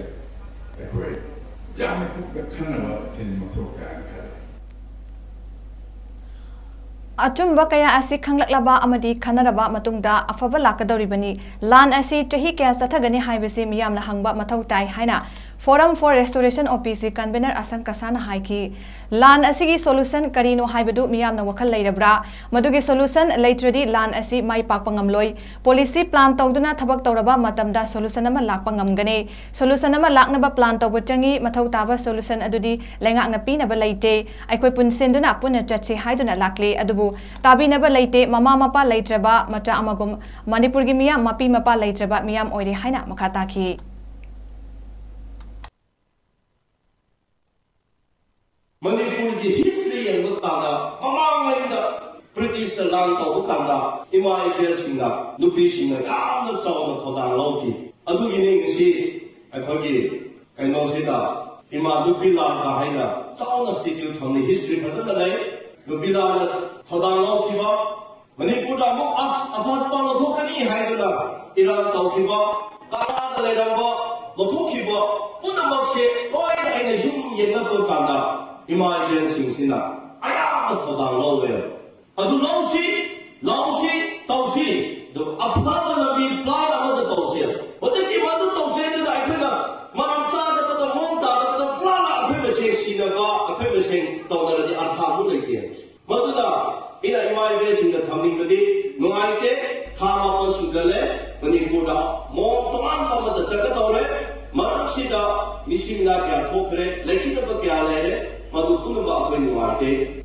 ꯑꯩꯈꯣꯏ ꯌꯥꯝꯅ ꯀꯨꯞꯅ ꯈꯟꯅꯕ ꯊꯤꯖꯤꯟꯕ ꯊꯣꯛꯇꯦ ꯍꯥꯏꯅ ꯈꯜꯂꯤ꯫ ꯑꯆꯨꯝꯕ ꯀꯌꯥ ꯑꯁꯤ ꯈꯪꯂꯛꯂꯕ ꯑꯃꯗꯤ ꯈꯟꯅꯔꯕ ꯃꯇꯨꯡꯗ ꯑꯐꯕ ꯂꯥꯛꯀꯗꯧꯔꯤꯕꯅꯤ꯫ ꯂꯥꯟ ꯑꯁꯤ ꯆꯍꯤ ꯀꯌꯥ ꯆꯠꯊꯒꯅꯤ ꯍꯥꯏꯕꯁꯤ ꯃꯤꯌꯥꯝꯅ ꯍꯪꯕ ꯃꯊꯧ ꯇꯥꯏ ꯍꯥꯏꯅ Forum for Restoration, OPC, convener ꯑꯁꯪ ꯀꯁꯥꯅ ꯍꯥꯏꯈꯤ꯫ ꯂꯥꯟ ꯑꯁꯤꯒꯤ solution ꯀꯔꯤꯅꯣ ꯍꯥꯏꯕꯗꯨ ꯃꯤꯌꯥꯝꯅ ꯋꯥꯈꯜ ꯂꯩꯔꯕ꯭ꯔꯥ? ꯃꯗꯨꯒꯤ solution ꯂꯩꯇ꯭ꯔꯗꯤ ꯂꯥꯟ ꯑꯁꯤ ꯃꯥꯏ ꯄꯥꯛꯄ ꯉꯝꯂꯣꯏ꯫ Policy plan ꯇꯧꯗꯨꯅ ꯊꯕꯛ ꯇꯧꯔꯕ ꯃꯇꯝꯗ solution ꯑꯃ ꯂꯥꯛꯄ ꯉꯝꯒꯅꯤ꯫ Solution ꯑꯃ ꯂꯥꯛꯅꯕ plan ꯇꯧꯕ ꯆꯪꯏ꯫ ꯃꯊꯧ ꯇꯥꯕ solution ꯑꯗꯨꯗꯤ ꯂꯩꯉꯥꯛꯅ ꯄꯤꯅꯕ ꯂꯩꯇꯦ꯫ ꯑꯩꯈꯣꯏ ꯄꯨꯟꯁꯤꯟꯗꯨꯅ ꯄꯨꯟꯅ ꯆꯠꯁꯤ ꯍꯥꯏꯗꯨꯅ ꯂꯥꯛꯂꯤ꯫ ꯑꯗꯨꯕꯨ ꯇꯥꯕꯤꯅꯕ ꯂꯩꯇꯦ꯫ ꯃꯃꯥ ꯃꯄꯥ ꯂꯩꯇ꯭ꯔꯕ ꯃꯆꯥ ꯑꯃꯒꯨꯝ ꯃꯅꯤꯄꯨꯔꯒꯤ ꯃꯤꯌꯥꯝ ꯃꯄꯤ ꯃꯄꯥ ꯂꯩꯇ꯭ꯔꯕ ꯃꯤꯌꯥꯝ ꯑꯣꯏꯔꯦ ꯍꯥꯏꯅ ꯃꯈꯥ ꯇꯥꯈꯤ꯫ ꯃꯅꯤꯄꯨꯔꯒꯤ history ꯌꯦꯡꯕ ꯀꯥꯟꯗ, ꯃꯃꯥꯡꯉꯩꯗ Britishꯅ ꯂꯥꯟ ꯇꯧꯕ ꯀꯥꯟꯗ ꯏꯃꯥ ꯏꯕꯦꯜꯁꯤꯡꯅ, ꯅꯨꯄꯤꯁꯤꯡꯅ ꯌꯥꯝꯅ ꯆꯥꯎꯅ ꯊꯧꯗꯥꯡ ꯂꯧꯈꯤ꯫ ꯑꯗꯨꯒꯤꯅꯤ ꯉꯁꯤ ꯑꯩꯈꯣꯏꯒꯤ ꯀꯩꯅꯣꯁꯤꯗ ꯏꯃꯥ ꯅꯨꯄꯤ ꯂꯥꯟꯒ ꯍꯥꯏꯅ ꯆꯥꯎꯅ statue ꯊꯝꯂꯤ꯫ History ꯐꯖꯅ ꯂꯩ꯫ ꯅꯨꯄꯤ ꯂꯥꯟꯅ ꯊꯧꯗꯥꯡ ꯂꯧꯈꯤꯕ, ꯃꯅꯤꯄꯨꯔꯗ ꯑꯃꯨꯛ ꯑꯐ-, ꯑꯐꯁꯄ ꯂꯧꯊꯣꯛꯀꯅꯤ ꯍꯥꯏꯗꯨꯅ ꯏꯔꯥꯡ ꯇꯧꯈꯤꯕ, ꯀꯪꯂꯥꯗ ꯂꯩꯔꯝꯕ, ꯂꯧꯊꯣꯛꯈꯤꯕ ꯄꯨꯝꯅꯃꯛꯁꯦ ꯂꯣꯏꯅ ꯑꯩꯅ ꯁꯨꯝ ꯌꯦꯡꯂꯛꯄ ꯀꯥꯟꯗ ꯏꯃꯥ ꯏꯕꯦꯜꯁꯤꯡꯁꯤꯅ ꯑꯌꯥꯝꯕ ꯊꯧꯗꯥꯡ ꯂꯧꯋꯦ꯫ ꯑꯗꯨ ꯂꯧꯁꯤ, ꯂꯧꯁꯤ, ꯇꯧꯁꯤ꯫ ꯑꯗꯨ ꯑꯐꯕ ꯂꯝꯕꯤ plan ꯑꯃꯗ ꯇꯧꯁꯦ꯫ ꯍꯧꯖꯤꯛꯇꯤ ꯃꯗꯨ ꯇꯧꯁꯦ ꯑꯗꯨꯅ ꯑꯩꯈꯣꯏꯅ ꯃꯔꯝ ꯆꯥꯗꯕꯗ, ꯃꯑꯣꯡ ꯇꯥꯗꯕꯗ plan ꯑꯩꯈꯣꯏ ꯃꯁꯦꯟ ꯁꯤꯟꯅꯕ, ꯑꯩꯈꯣꯏ ꯃꯁꯦꯟ ꯇꯧꯅꯔꯗꯤ ꯑꯔꯊ ꯑꯃꯨꯛ ꯂꯩꯇꯦ꯫ ꯃꯗꯨꯅ ꯑꯩꯅ ꯏꯃꯥ ꯏꯕꯦꯜꯁꯤꯡꯗ ꯊꯝꯅꯤꯡꯕꯗꯤ, ꯅꯨꯡꯉꯥꯏꯇꯦ, ꯊꯥ ꯃꯥꯄꯟ ꯁꯨꯖꯜꯂꯦ, ꯃꯅꯤꯄꯨꯔꯗ ꯃꯑꯣꯡ ꯇꯣꯉꯥꯟꯕ ꯑꯃꯗ ꯆꯠꯀꯗꯧꯔꯦ꯫ ꯃꯔꯛꯁꯤꯗ ꯃꯤꯁꯤꯡ ꯃꯤꯅꯥ ꯀꯌꯥ ꯊꯣꯛꯈ꯭ꯔꯦ, ꯂꯩꯈꯤꯗꯕ ꯀꯌꯥ ꯂꯩꯔꯦ, ꯃꯗꯨ ꯄꯨꯝꯅꯃꯛ ꯑꯩꯈꯣꯏ ꯅꯨꯡꯉꯥꯏꯇꯦ꯫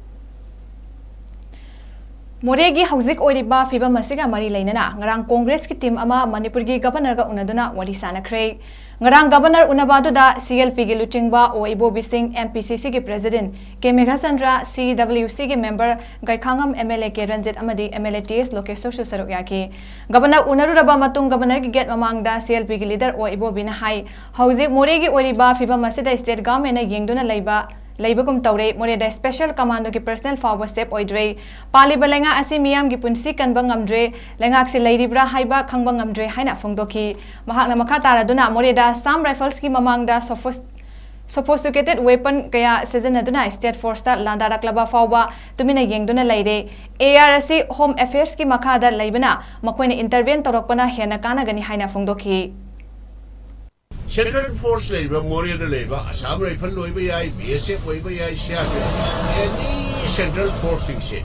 ꯃꯣꯔꯦꯒꯤ ꯍꯧꯖꯤꯛ ꯑꯣꯏꯔꯤꯕ ꯐꯤꯕꯝ ꯑꯁꯤꯒ ꯃꯔꯤ ꯂꯩꯅꯅ ꯉꯔꯥꯡ ꯀꯣꯡꯒ꯭ꯔꯦꯁꯀꯤ team ꯑꯃ ꯃꯅꯤꯄꯨꯔꯒꯤ governorꯒ ꯎꯅꯗꯨꯅ ꯋꯥꯔꯤ ꯁꯥꯅꯈ꯭ꯔꯦ꯫ ꯉꯔꯥꯡ governor ꯎꯅꯕ ꯑꯗꯨꯗ CLPꯒꯤ ꯂꯨꯆꯤꯡꯕ ꯑꯣ ꯏꯕꯣꯕꯤ ꯁꯤꯡ, MPCCꯒꯤ president ꯀꯦ ꯃꯦꯘꯆꯟꯗ꯭ꯔ, CWCꯒꯤ member ꯒꯩꯈꯥꯉꯝ MLA ꯀꯦ ꯔꯟꯖꯤꯠ ꯑꯃꯗꯤ MLA ꯇꯤ ꯑꯦꯁ ꯂꯣꯀꯦꯁꯣꯔꯁꯨ ꯁꯔꯨꯛ ꯌꯥꯈꯤ꯫ Governor ꯎꯅꯔꯨꯔꯕ ꯃꯇꯨꯡ governorꯒꯤ gate ꯃꯃꯥꯡꯗ CLPꯒꯤ leader ꯑꯣ ꯏꯕꯣꯕꯤꯅ ꯍꯥꯏ, ꯍꯧꯖꯤꯛ ꯃꯣꯔꯦꯒꯤ ꯑꯣꯏꯔꯤꯕ ꯐꯤꯕꯝ ꯑꯁꯤꯗ state governmentꯅ ꯌꯦꯡꯗꯨꯅ ꯂꯩꯕ, ꯂꯩꯕꯒꯨꯝ ꯇꯧꯔꯦ꯫ ꯃꯣꯔꯦꯗ special commandoꯒꯤ personnel ꯐꯥꯎꯕ safe ꯑꯣꯏꯗ꯭ꯔꯦ꯫ ꯄꯥꯜꯂꯤꯕ ꯂꯩꯉꯥꯛ ꯑꯁꯤ ꯃꯤꯌꯥꯝꯒꯤ ꯄꯨꯟꯁꯤ ꯀꯟꯕ ꯉꯝꯗ꯭ꯔꯦ꯫ ꯂꯩꯉꯥꯛꯁꯤ ꯂꯩꯔꯤꯕ꯭ꯔꯥ ꯍꯥꯏꯕ ꯈꯪꯕ ꯉꯝꯗ꯭ꯔꯦ ꯍꯥꯏꯅ ꯐꯣꯡꯗꯣꯛꯈꯤ꯫ ꯃꯍꯥꯛꯅ ꯃꯈꯥ ꯇꯥꯔꯗꯨꯅ ꯃꯣꯔꯦꯗ Assam Riflesꯀꯤ ꯃꯃꯥꯡꯗ sophos-, Sophisticated weapon ꯀꯌꯥ ꯁꯤꯖꯤꯟꯅꯗꯨꯅ state forceꯇ ꯂꯥꯟꯗꯥꯔꯛꯂꯕ ꯐꯥꯎꯕ ꯇꯨꯃꯤꯟꯅ ꯌꯦꯡꯗꯨꯅ ꯂꯩꯔꯦ꯫ AR ꯑꯁꯤ Home Affairsꯀꯤ ꯃꯈꯥꯗ ꯂꯩꯕꯅ ꯃꯈꯣꯏꯅ intervene ꯇꯧꯔꯛꯄꯅ ꯍꯦꯟꯅ ꯀꯥꯟꯅꯒꯅꯤ ꯍꯥꯏꯅ ꯐꯣꯡꯗꯣꯛꯈꯤ꯫ Central Force ꯂꯩꯔꯤꯕ, ꯃꯣꯔꯦꯗ ꯂꯩꯔꯤꯕ, Assam Rifle ꯑꯣꯏꯕ ꯌꯥꯏ, BSF ꯑꯣꯏꯕ ꯌꯥꯏ, CRPF, any central forceꯁꯤꯡꯁꯦ,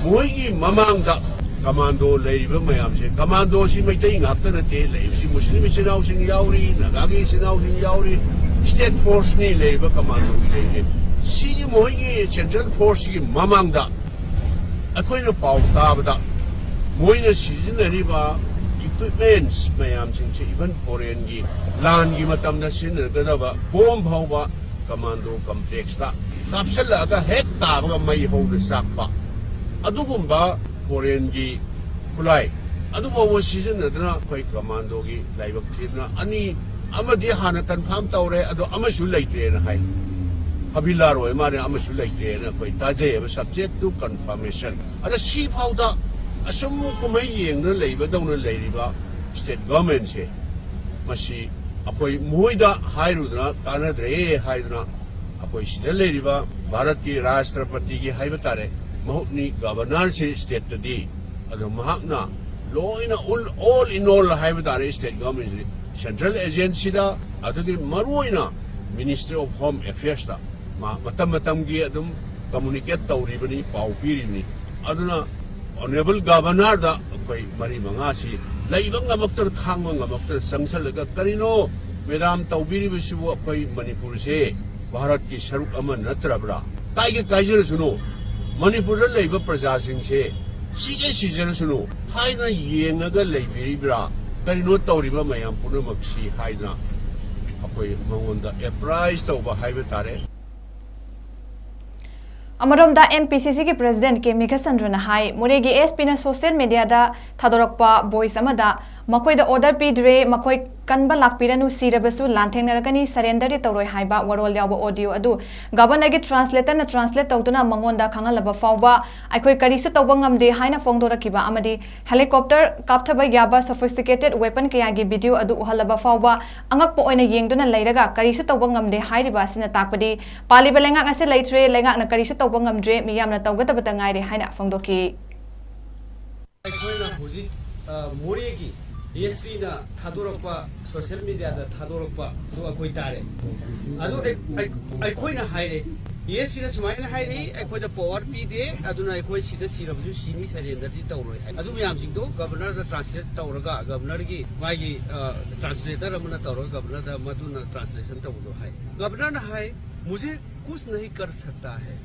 ꯃꯣꯏꯒꯤ ꯃꯃꯥꯡꯗ commando ꯂꯩꯔꯤꯕ ꯃꯌꯥꯝꯁꯦ, commandoꯁꯤ ꯃꯩꯇꯩ ꯉꯥꯛꯇ ꯅꯠꯇꯦ ꯂꯩꯔꯤꯕꯁꯤ, ꯃꯨꯁꯂꯤꯝ ꯏꯆꯤꯟ ꯏꯅꯥꯎꯁꯤꯡ ꯌꯥꯎꯔꯤ, ꯅꯥꯒꯥꯒꯤ ꯏꯆꯤꯟ ꯏꯅꯥꯎꯁꯤꯡ ꯌꯥꯎꯔꯤ, state forceꯅꯤ ꯂꯩꯔꯤꯕ commandoꯒꯤ ꯂꯩꯔꯤꯁꯦ꯫ ꯁꯤꯒꯤ ꯃꯣꯏꯒꯤ Central Forceꯁꯤꯒꯤ ꯃꯃꯥꯡꯗ ꯑꯩꯈꯣꯏꯅ ꯄꯥꯎ ꯇꯥꯕꯗ ꯃꯣꯏꯅ ꯁꯤꯖꯤꯟꯅꯔꯤꯕ equipments ꯃꯌꯥꯝꯁꯤꯡꯁꯦ, even foreignꯒꯤ ꯂꯥꯟꯒꯤ ꯃꯇꯝꯗ ꯁꯤꯖꯤꯟꯅꯒꯗꯕ bomb ꯐꯥꯎꯕ commando complexꯇ ꯀꯥꯞꯁꯤꯜꯂꯛꯑꯒ ꯍꯦꯛ ꯇꯥꯕꯒ ꯃꯩ ꯍꯧꯅ ꯆꯥꯛꯄ, ꯑꯗꯨꯒꯨꯝꯕ foreignꯒꯤ ꯈꯨꯠꯂꯥꯏ ꯑꯗꯨꯐꯥꯎꯕ ꯁꯤꯖꯤꯟꯅꯗꯅ ꯑꯩꯈꯣꯏ commandoꯒꯤ ꯂꯥꯏꯕꯛ ꯊꯤꯗꯅ ꯑꯅꯤ ꯑꯃꯗꯤ ꯍꯥꯟꯅ confirm ꯇꯧꯔꯦ, ꯑꯗꯣ ꯑꯃꯁꯨ ꯂꯩꯇ꯭ꯔꯦꯅ ꯍꯥꯏ꯫ ꯍꯕꯤꯂꯥꯔ ꯑꯣꯏ ꯃꯥꯜꯂꯦ, ꯑꯃꯁꯨ ꯂꯩꯇ꯭ꯔꯦꯅ ꯑꯩꯈꯣꯏ ꯇꯥꯖꯩꯑꯕ, subject to confirmation꯫ ꯑꯗ ꯁꯤ ꯐꯥꯎꯗ ꯑꯁꯨꯝ ꯀꯨꯝꯍꯩ ꯌꯦꯡꯗꯨꯅ ꯂꯩꯕꯗꯧꯅ ꯂꯩꯔꯤꯕ state governmentꯁꯦ, ꯃꯁꯤ ꯑꯩꯈꯣꯏ ꯃꯈꯣꯏꯗ ꯍꯥꯏꯔꯨꯗꯅ ꯀꯥꯟꯅꯗ꯭ꯔꯦ ꯍꯥꯏꯗꯨꯅ ꯑꯩꯈꯣꯏ ꯁꯤꯗ ꯂꯩꯔꯤꯕ ꯚꯥꯔꯠꯀꯤ ꯔꯥꯁꯇ꯭ꯔꯄꯇꯤꯒꯤ ꯍꯥꯏꯕ ꯇꯥꯔꯦ, ꯃꯍꯨꯠꯅꯤ governorꯁꯤ stateꯇꯗꯤ꯫ ꯑꯗꯣ ꯃꯍꯥꯛꯅ ꯂꯣꯏꯅ all, all in all ꯍꯥꯏꯕ ꯇꯥꯔꯦ, state governmentꯁꯤ central agencyꯗ, ꯑꯗꯨꯒꯤ ꯃꯔꯨꯑꯣꯏꯅ Ministry of Home Affairsꯇ ꯃꯥ ꯃꯇꯝ ꯃꯇꯝꯒꯤ ꯑꯗꯨꯝ communicate ꯇꯧꯔꯤꯕꯅꯤ, ꯄꯥꯎ ꯄꯤꯔꯤꯕꯅꯤ꯫ ꯑꯗꯨꯅ honourable governorꯗ ꯑꯩꯈꯣꯏ ꯃꯔꯤ ꯃꯉꯥꯁꯤ ꯂꯩꯕ ꯉꯝꯃꯛꯇꯅ, ꯈꯥꯡꯕ ꯉꯝꯃꯛꯇꯅ ꯆꯪꯁꯜꯂꯒ, "ꯀꯔꯤꯅꯣ madam ꯇꯧꯕꯤꯔꯤꯕꯁꯤꯕꯨ? ꯑꯩꯈꯣꯏ ꯃꯅꯤꯄꯨꯔꯁꯦ ꯚꯥꯔꯠꯀꯤ ꯁꯔꯨꯛ ꯑꯃ ꯅꯠꯇ꯭ꯔꯕ꯭ꯔꯥ? ꯀꯥꯏꯒ ꯀꯥꯏꯖꯔꯁꯅꯨ, ꯃꯅꯤꯄꯨꯔꯗ ꯂꯩꯕ ꯄ꯭ꯔꯖꯥꯁꯤꯡꯁꯦ ꯁꯤꯒꯦ ꯁꯤꯖꯔꯁꯅꯨ" ꯍꯥꯏꯗꯅ ꯌꯦꯡꯉꯒ ꯂꯩꯕꯤꯔꯤꯕ꯭ꯔꯥ? ꯀꯔꯤꯅꯣ ꯇꯧꯔꯤꯕ ꯃꯌꯥꯝ ꯄꯨꯝꯅꯃꯛꯁꯤ ꯍꯥꯏꯗꯅ ꯑꯩꯈꯣꯏ ꯃꯉꯣꯟꯗ apprise ꯇꯧꯕ ꯍꯥꯏꯕ ꯇꯥꯔꯦ꯫ ꯑꯃꯔꯣꯝꯗ MPCCꯒꯤ President K ꯃꯦꯘꯆꯟꯗ꯭ꯔꯅ ꯍꯥꯏ, ꯃꯣꯔꯦꯒꯤ ASPꯅ social mediaꯗ ꯊꯥꯗꯣꯔꯛꯄ voice ꯑꯃꯗ ꯃꯈꯣꯏꯗ ꯑꯣꯔꯗꯔ ꯄꯤꯗ꯭ꯔꯦ, ꯃꯈꯣꯏ ꯀꯟꯕ ꯂꯥꯛꯄꯤꯔꯅꯨ, ꯁꯤꯔꯕꯁꯨ ꯂꯥꯟꯊꯦꯡꯅꯔꯒꯅꯤ, ꯁꯔꯦꯟꯗꯔꯗꯤ ꯇꯧꯔꯣꯏ ꯍꯥꯏꯕ ꯋꯥꯔꯣꯜ ꯌꯥꯎꯕ ꯑꯣꯗꯤꯑꯣ ꯑꯗꯨ ꯒꯕꯔꯅꯔꯒꯤ ꯇ꯭ꯔꯥꯟꯁꯂꯦꯇꯔꯅ ꯇ꯭ꯔꯥꯟꯁꯂꯦꯠ ꯇꯧꯗꯨꯅ ꯃꯉꯣꯟꯗ ꯈꯪꯍꯜꯂꯕ ꯐꯥꯎꯕ ꯑꯩꯈꯣꯏ ꯀꯔꯤꯁꯨ ꯇꯧꯕ ꯉꯝꯗꯦ ꯍꯥꯏꯅ ꯐꯣꯡꯗꯣꯔꯛꯈꯤꯕ ꯑꯃꯗꯤ ꯍꯦꯂꯤꯀꯣꯞꯇꯔ ꯀꯥꯞꯊꯕ ꯌꯥꯕ sophisticated weapon ꯀꯌꯥꯒꯤ ꯚꯤꯗꯤꯑꯣ ꯑꯗꯨ ꯎꯍꯜꯂꯕ ꯐꯥꯎꯕ ꯑꯉꯛꯄ ꯑꯣꯏꯅ ꯌꯦꯡꯗꯨꯅ ꯂꯩꯔꯒ ꯀꯔꯤꯁꯨ ꯇꯧꯕ ꯉꯝꯗꯦ ꯍꯥꯏꯔꯤꯕ ꯑꯁꯤꯅ ꯇꯥꯛꯄꯗꯤ ꯄꯥꯜꯂꯤꯕ ꯂꯩꯉꯥꯛ ꯑꯁꯤ ꯂꯩꯇ꯭ꯔꯦ, ꯂꯩꯉꯥꯛꯅ ꯀꯔꯤꯁꯨ ꯇꯧꯕ ꯉꯝꯗ꯭ꯔꯦ, ꯃꯤꯌꯥꯝꯅ ꯇꯧꯒꯗꯕꯇ ꯉꯥꯏꯔꯦ ꯍꯥꯏꯅ ꯐꯣꯡꯗꯣꯛꯈꯤ꯫ ꯑꯩꯈꯣꯏꯅ ꯍꯧꯖꯤꯛ ꯑ, ꯃꯣꯔꯦꯒꯤ ꯗꯤ ꯑꯦꯁ ꯄꯤꯅ ꯊꯥꯗꯣꯔꯛꯄ, ꯁꯣꯁꯤꯌꯦꯜ ꯃꯦꯗꯤꯌꯥꯗ ꯊꯥꯗꯣꯔꯛꯄ ꯑꯗꯨ ꯑꯩꯈꯣꯏ ꯇꯥꯔꯦ꯫ ꯑꯗꯨ ꯑꯩ- ꯑꯩ- ꯑꯩꯈꯣꯏꯅ ꯍꯥꯏꯔꯦ, ꯗꯤ ꯑꯦꯁ ꯄꯤꯅ ꯁꯨꯃꯥꯏꯅ ꯍꯥꯏꯔꯛꯏ, ꯑꯩꯈꯣꯏꯗ ꯄꯋꯥꯔ ꯄꯤꯗꯦ, ꯑꯗꯨꯅ ꯑꯩꯈꯣꯏ ꯁꯤꯗ ꯁꯤꯔꯕꯁꯨ ꯁꯤꯅꯤ, ꯁꯔꯦꯟꯗꯔꯗꯤ ꯇꯧꯔꯣꯏ ꯍꯥꯏ꯫ ꯑꯗꯨ ꯃꯌꯥꯝꯁꯤꯡꯗꯣ ꯒꯕꯔꯅꯔꯗ ꯇ꯭ꯔꯥꯟꯁꯂꯦꯠ ꯇꯧꯔꯒ ꯒꯕꯔꯅꯔꯒꯤ ꯃꯥꯒꯤ ꯇ꯭ꯔꯥꯟꯁꯂꯦꯇꯔ ꯑꯃꯅ ꯇꯧꯔꯒ ꯒꯕꯔꯅꯔꯗ ꯃꯗꯨꯅ ꯇ꯭ꯔꯥꯟꯁꯂꯦꯁꯟ ꯇꯧꯕꯗꯣ ꯍꯥꯏ꯫ ꯒꯕꯔꯅꯔꯅ ꯍꯥꯏ, "ꯃꯨꯖꯦ ꯀꯨꯁ ꯅꯍꯤ ꯀꯔ ꯁꯛꯇꯥ ꯍꯥꯏ"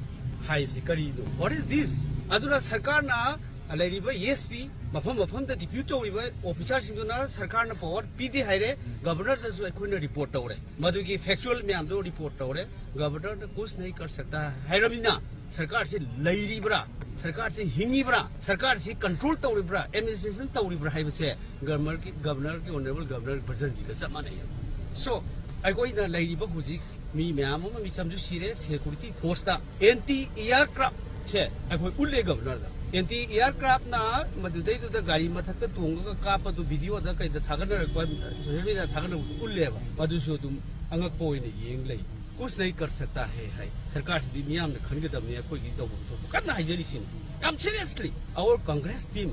ꯍꯥꯏꯕꯁꯤ ꯀꯔꯤꯅꯣ? What is this? ꯑꯗꯨꯅ ꯁꯔꯀꯥꯔꯅ ꯂꯩꯔꯤꯕ ꯑꯦꯁ ꯄꯤ, ꯃꯐꯝ ꯃꯐꯝꯗ ꯗꯤꯄ꯭ꯌꯨꯠ ꯇꯧꯔꯤꯕ ꯑꯣꯐꯤꯁꯥꯔꯁꯤꯡꯗꯨꯅ ꯁꯔꯀꯥꯔꯅ ꯄꯋꯥꯔ ꯄꯤꯗꯦ ꯍꯥꯏꯔꯦ, ꯒꯕꯔꯅꯔꯗꯁꯨ ꯑꯩꯈꯣꯏꯅ ꯔꯤꯄꯣꯔꯠ ꯇꯧꯔꯦ, ꯃꯗꯨꯒꯤ ꯐꯦꯛꯆꯨꯑꯦꯜ ꯃꯌꯥꯝꯗꯣ ꯔꯤꯄꯣꯔꯠ ꯇꯧꯔꯦ꯫ ꯒꯕꯔꯅꯔꯅ ꯀꯨꯁ ꯅꯍꯤ ꯀꯔ ꯁꯛꯇꯥ ꯍꯥꯏꯔꯕꯅꯤꯅ ꯁꯔꯀꯥꯔꯁꯤ ꯂꯩꯔꯤꯕ꯭ꯔꯥ, ꯁꯔꯀꯥꯔꯁꯤ ꯍꯤꯡꯉꯤꯕ꯭ꯔꯥ, ꯁꯔꯀꯥꯔꯁꯤ ꯀꯟꯇ꯭ꯔꯣꯜ ꯇꯧꯔꯤꯕ꯭ꯔꯥ, ꯑꯦꯗꯃꯤꯅꯤꯁꯇ꯭ꯔꯦꯁꯟ ꯇꯧꯔꯤꯕ꯭ꯔꯥ ꯍꯥꯏꯕꯁꯦ ꯒꯕꯔꯅꯔꯒꯤ, ꯒꯕꯔꯅꯔꯒꯤ ꯑꯣꯅꯔꯦꯕꯜ ꯒꯕꯔꯅꯔ ꯚꯔꯖꯟꯁꯤꯒ ꯆꯞ ꯃꯥꯟꯅꯩ꯫ ꯁꯣ ꯑꯩꯈꯣꯏꯅ ꯂꯩꯔꯤꯕ ꯍꯧꯖꯤꯛ ꯃꯤ ꯃꯌꯥꯝ ꯑꯃ ꯃꯤꯆꯝꯁꯨ ꯁꯤꯔꯦ, ꯁꯦꯀꯨꯔꯤꯇꯤ ꯐꯣꯔꯁꯇ ꯑꯦꯟꯇꯤ ꯑꯦꯌꯥꯔꯀ꯭ꯔꯥꯐꯁꯦ ꯑꯩꯈꯣꯏ ꯎꯠꯂꯦ ꯒꯕꯔꯅꯔꯗ꯫ ꯑꯦꯟꯇꯤ ꯑꯦꯌꯥꯔꯀ꯭ꯔꯥꯐꯅ ꯃꯗꯨꯗꯩꯗꯨꯗ ꯒꯥꯔꯤ ꯃꯊꯛꯇ ꯇꯣꯡꯉꯒ ꯀꯥꯞꯄꯗꯨ ꯚꯤꯗꯤꯑꯣꯗ ꯀꯩꯗ ꯊꯥꯒꯠꯅꯔꯛꯄ, ꯁꯣꯁꯤꯌꯦꯜ ꯃꯦꯗꯤꯌꯥꯗ ꯊꯥꯒꯠꯅꯔꯛꯄꯗꯨ ꯎꯠꯂꯦꯕ꯫ ꯃꯗꯨꯁꯨ ꯑꯗꯨꯝ ꯑꯉꯛꯄ ꯑꯣꯏꯅ ꯌꯦꯡ ꯂꯩ꯫ ꯀꯨꯁ ꯅꯍꯤ ꯀꯔ ꯁꯛꯇꯥ ꯍꯦ ꯍꯥꯏ꯫ ꯁꯔꯀꯥꯔꯁꯤꯗꯤ ꯃꯤꯌꯥꯝꯅ ꯈꯟꯒꯗꯕꯅꯤ, ꯑꯩꯈꯣꯏꯒꯤ ꯇꯧꯐꯝ ꯊꯣꯛꯄ ꯀꯟꯅ ꯍꯥꯏꯖꯔꯤꯁꯤꯅꯤ꯫ ꯌꯥꯝ ꯁꯤꯔꯤꯌꯁꯂꯤ, our Congress team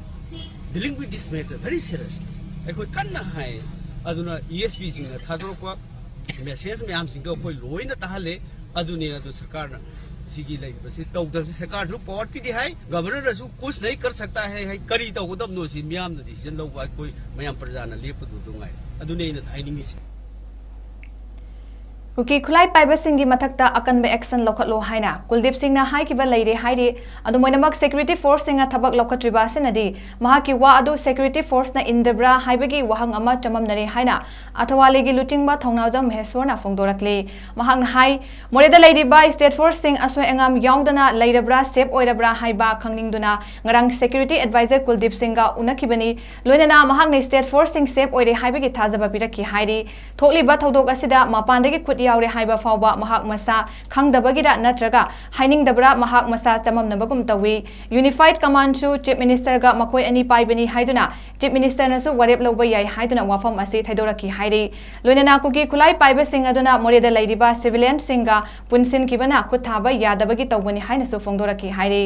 dealing with this matter very seriously꯫ ꯑꯩꯈꯣꯏ ꯀꯟꯅ ꯍꯥꯏ꯫ ꯑꯗꯨꯅ ꯏ ꯑꯦꯁ ꯄꯤꯁꯤꯡꯅ ꯊꯥꯗꯣꯔꯛꯄ ꯃꯦꯁꯦꯖ ꯃꯌꯥꯝꯁꯤꯡꯗꯣ ꯑꯩꯈꯣꯏ ꯂꯣꯏꯅ ꯇꯥꯍꯜꯂꯦ꯫ ꯑꯗꯨꯅꯦ ꯑꯗꯨ ꯁꯔꯀꯥꯔꯅ ꯁꯤꯒꯤ ꯂꯩꯔꯤꯕꯁꯤ ꯇꯧꯗꯕꯁꯤ, ꯁꯔꯀꯥꯔꯁꯨ ꯄꯋꯥꯔ ꯄꯤꯗꯦ ꯍꯥꯏ, ꯒꯕꯔꯅꯔꯗꯁꯨ ꯀꯨꯁ ꯅꯍꯤ ꯀꯔ ꯁꯛꯇꯥ ꯍꯦ ꯍꯥꯏ, ꯀꯔꯤ ꯇꯧꯒꯗꯕꯅꯣ ꯁꯤ ꯃꯤꯌꯥꯝꯅ ꯗꯤꯁꯤꯖꯟ ꯂꯧꯕ ꯑꯩꯈꯣꯏ ꯃꯌꯥꯝ ꯄ꯭ꯔꯖꯥꯅ ꯂꯦꯞꯄꯗꯨꯗ ꯉꯥꯏꯔꯦ꯫ ꯑꯗꯨꯅꯦ ꯑꯩꯅ ꯍꯥꯏꯅꯤꯡꯉꯤꯁꯦ꯫ ꯀꯨꯀꯤ ꯈꯨꯠꯂꯥꯏ ꯄꯥꯏꯕꯁꯤꯡꯒꯤ ꯃꯊꯛꯇ ꯑꯀꯟꯕ action ꯂꯧꯈꯠꯂꯣ ꯍꯥꯏꯅ ꯀꯨꯜꯗꯤꯞ ꯁꯤꯡꯅ ꯍꯥꯏꯈꯤꯕ ꯂꯩꯔꯦ ꯍꯥꯏꯔꯤ꯫ ꯑꯗꯨꯝ ꯑꯣꯏꯅꯃꯛ, security force ꯁꯤꯡꯅ ꯊꯕꯛ ꯂꯧꯈꯠꯇ꯭ꯔꯤꯕ ꯑꯁꯤꯅꯗꯤ ꯃꯍꯥꯛꯀꯤ ꯋꯥ ꯑꯗꯨ security force ꯅ ꯏꯟꯗꯕ꯭ꯔꯥ ꯍꯥꯏꯕꯒꯤ ꯋꯥꯍꯪ ꯑꯃ ꯆꯃꯝꯅꯔꯦ ꯍꯥꯏꯅ ꯑꯊꯋꯥꯂꯤꯒꯤ ꯂꯨꯆꯤꯡꯕ ꯊꯧꯅꯥꯖꯝ ꯃꯍꯦꯁ꯭ꯋꯔꯅ ꯐꯣꯡꯗꯣꯔꯛꯂꯤ꯫ ꯃꯍꯥꯛꯅ ꯍꯥꯏ, ꯃꯣꯔꯦꯗ ꯂꯩꯔꯤꯕ state force ꯁꯤꯡ ꯑꯁꯣꯏ ꯑꯉꯥꯝ ꯌꯥꯎꯗꯅ ꯂꯩꯔꯕ꯭ꯔꯥ, safe ꯑꯣꯏꯔꯕ꯭ꯔꯥ ꯍꯥꯏꯕ ꯈꯪꯅꯤꯡꯗꯨꯅ ꯉꯔꯥꯡ security advisor ꯀꯨꯜꯗꯤꯞ ꯁꯤꯡꯒ ꯎꯅꯈꯤꯕꯅꯤ꯫ ꯂꯣꯏꯅꯅ ꯃꯍꯥꯛꯅ state force ꯁꯤꯡ safe ꯑꯣꯏꯔꯦ ꯍꯥꯏꯕꯒꯤ ꯊꯥꯖꯕ ꯄꯤꯔꯛꯈꯤ ꯍꯥꯏꯔꯤ꯫ ꯊꯣꯛꯂꯤꯕ ꯊꯧꯗꯣꯛ ꯑꯁꯤꯗ ꯃꯄꯥꯟꯗꯒꯤ ꯈꯨꯠ ꯌꯥꯎꯔꯦ ꯍꯥꯏꯕ ꯐꯥꯎꯕ ꯃꯍꯥꯛ ꯃꯁꯥ ꯈꯪꯗꯕꯒꯤꯔ ꯅꯠꯇ꯭ꯔꯒ ꯍꯥꯏꯅꯤꯡꯗꯕ꯭ꯔꯥ ꯃꯍꯥꯛ ꯃꯁꯥ ꯆꯃꯝꯅꯕꯒꯨꯝ ꯇꯧꯏ꯫ Unified Command ꯁꯨ Chief Minister ꯒ ꯃꯈꯣꯏ ꯑꯅꯤ ꯄꯥꯏꯕꯅꯤ ꯍꯥꯏꯗꯨꯅ Chief Minister ꯅꯁꯨ ꯋꯥꯔꯦꯞ ꯂꯧꯕ ꯌꯥꯏ ꯍꯥꯏꯗꯨꯅ ꯋꯥꯐꯝ ꯑꯁꯤ ꯊꯩꯗꯣꯔꯛꯈꯤ ꯍꯥꯏꯔꯤ꯫ ꯂꯣꯏꯅꯅ ꯀꯨꯀꯤ ꯈꯨꯠꯂꯥꯏ ꯄꯥꯏꯕꯁꯤꯡ ꯑꯗꯨꯅ ꯃꯣꯔꯦꯗ ꯂꯩꯔꯤꯕ civilian ꯁꯤꯡꯒ ꯄꯨꯟꯁꯤꯟꯈꯤꯕꯅ ꯈꯨꯠ ꯊꯥꯕ ꯌꯥꯗꯕꯒꯤ ꯇꯧꯕꯅꯤ ꯍꯥꯏꯅꯁꯨ ꯐꯣꯡꯗꯣꯔꯛꯈꯤ ꯍꯥꯏꯔꯤ꯫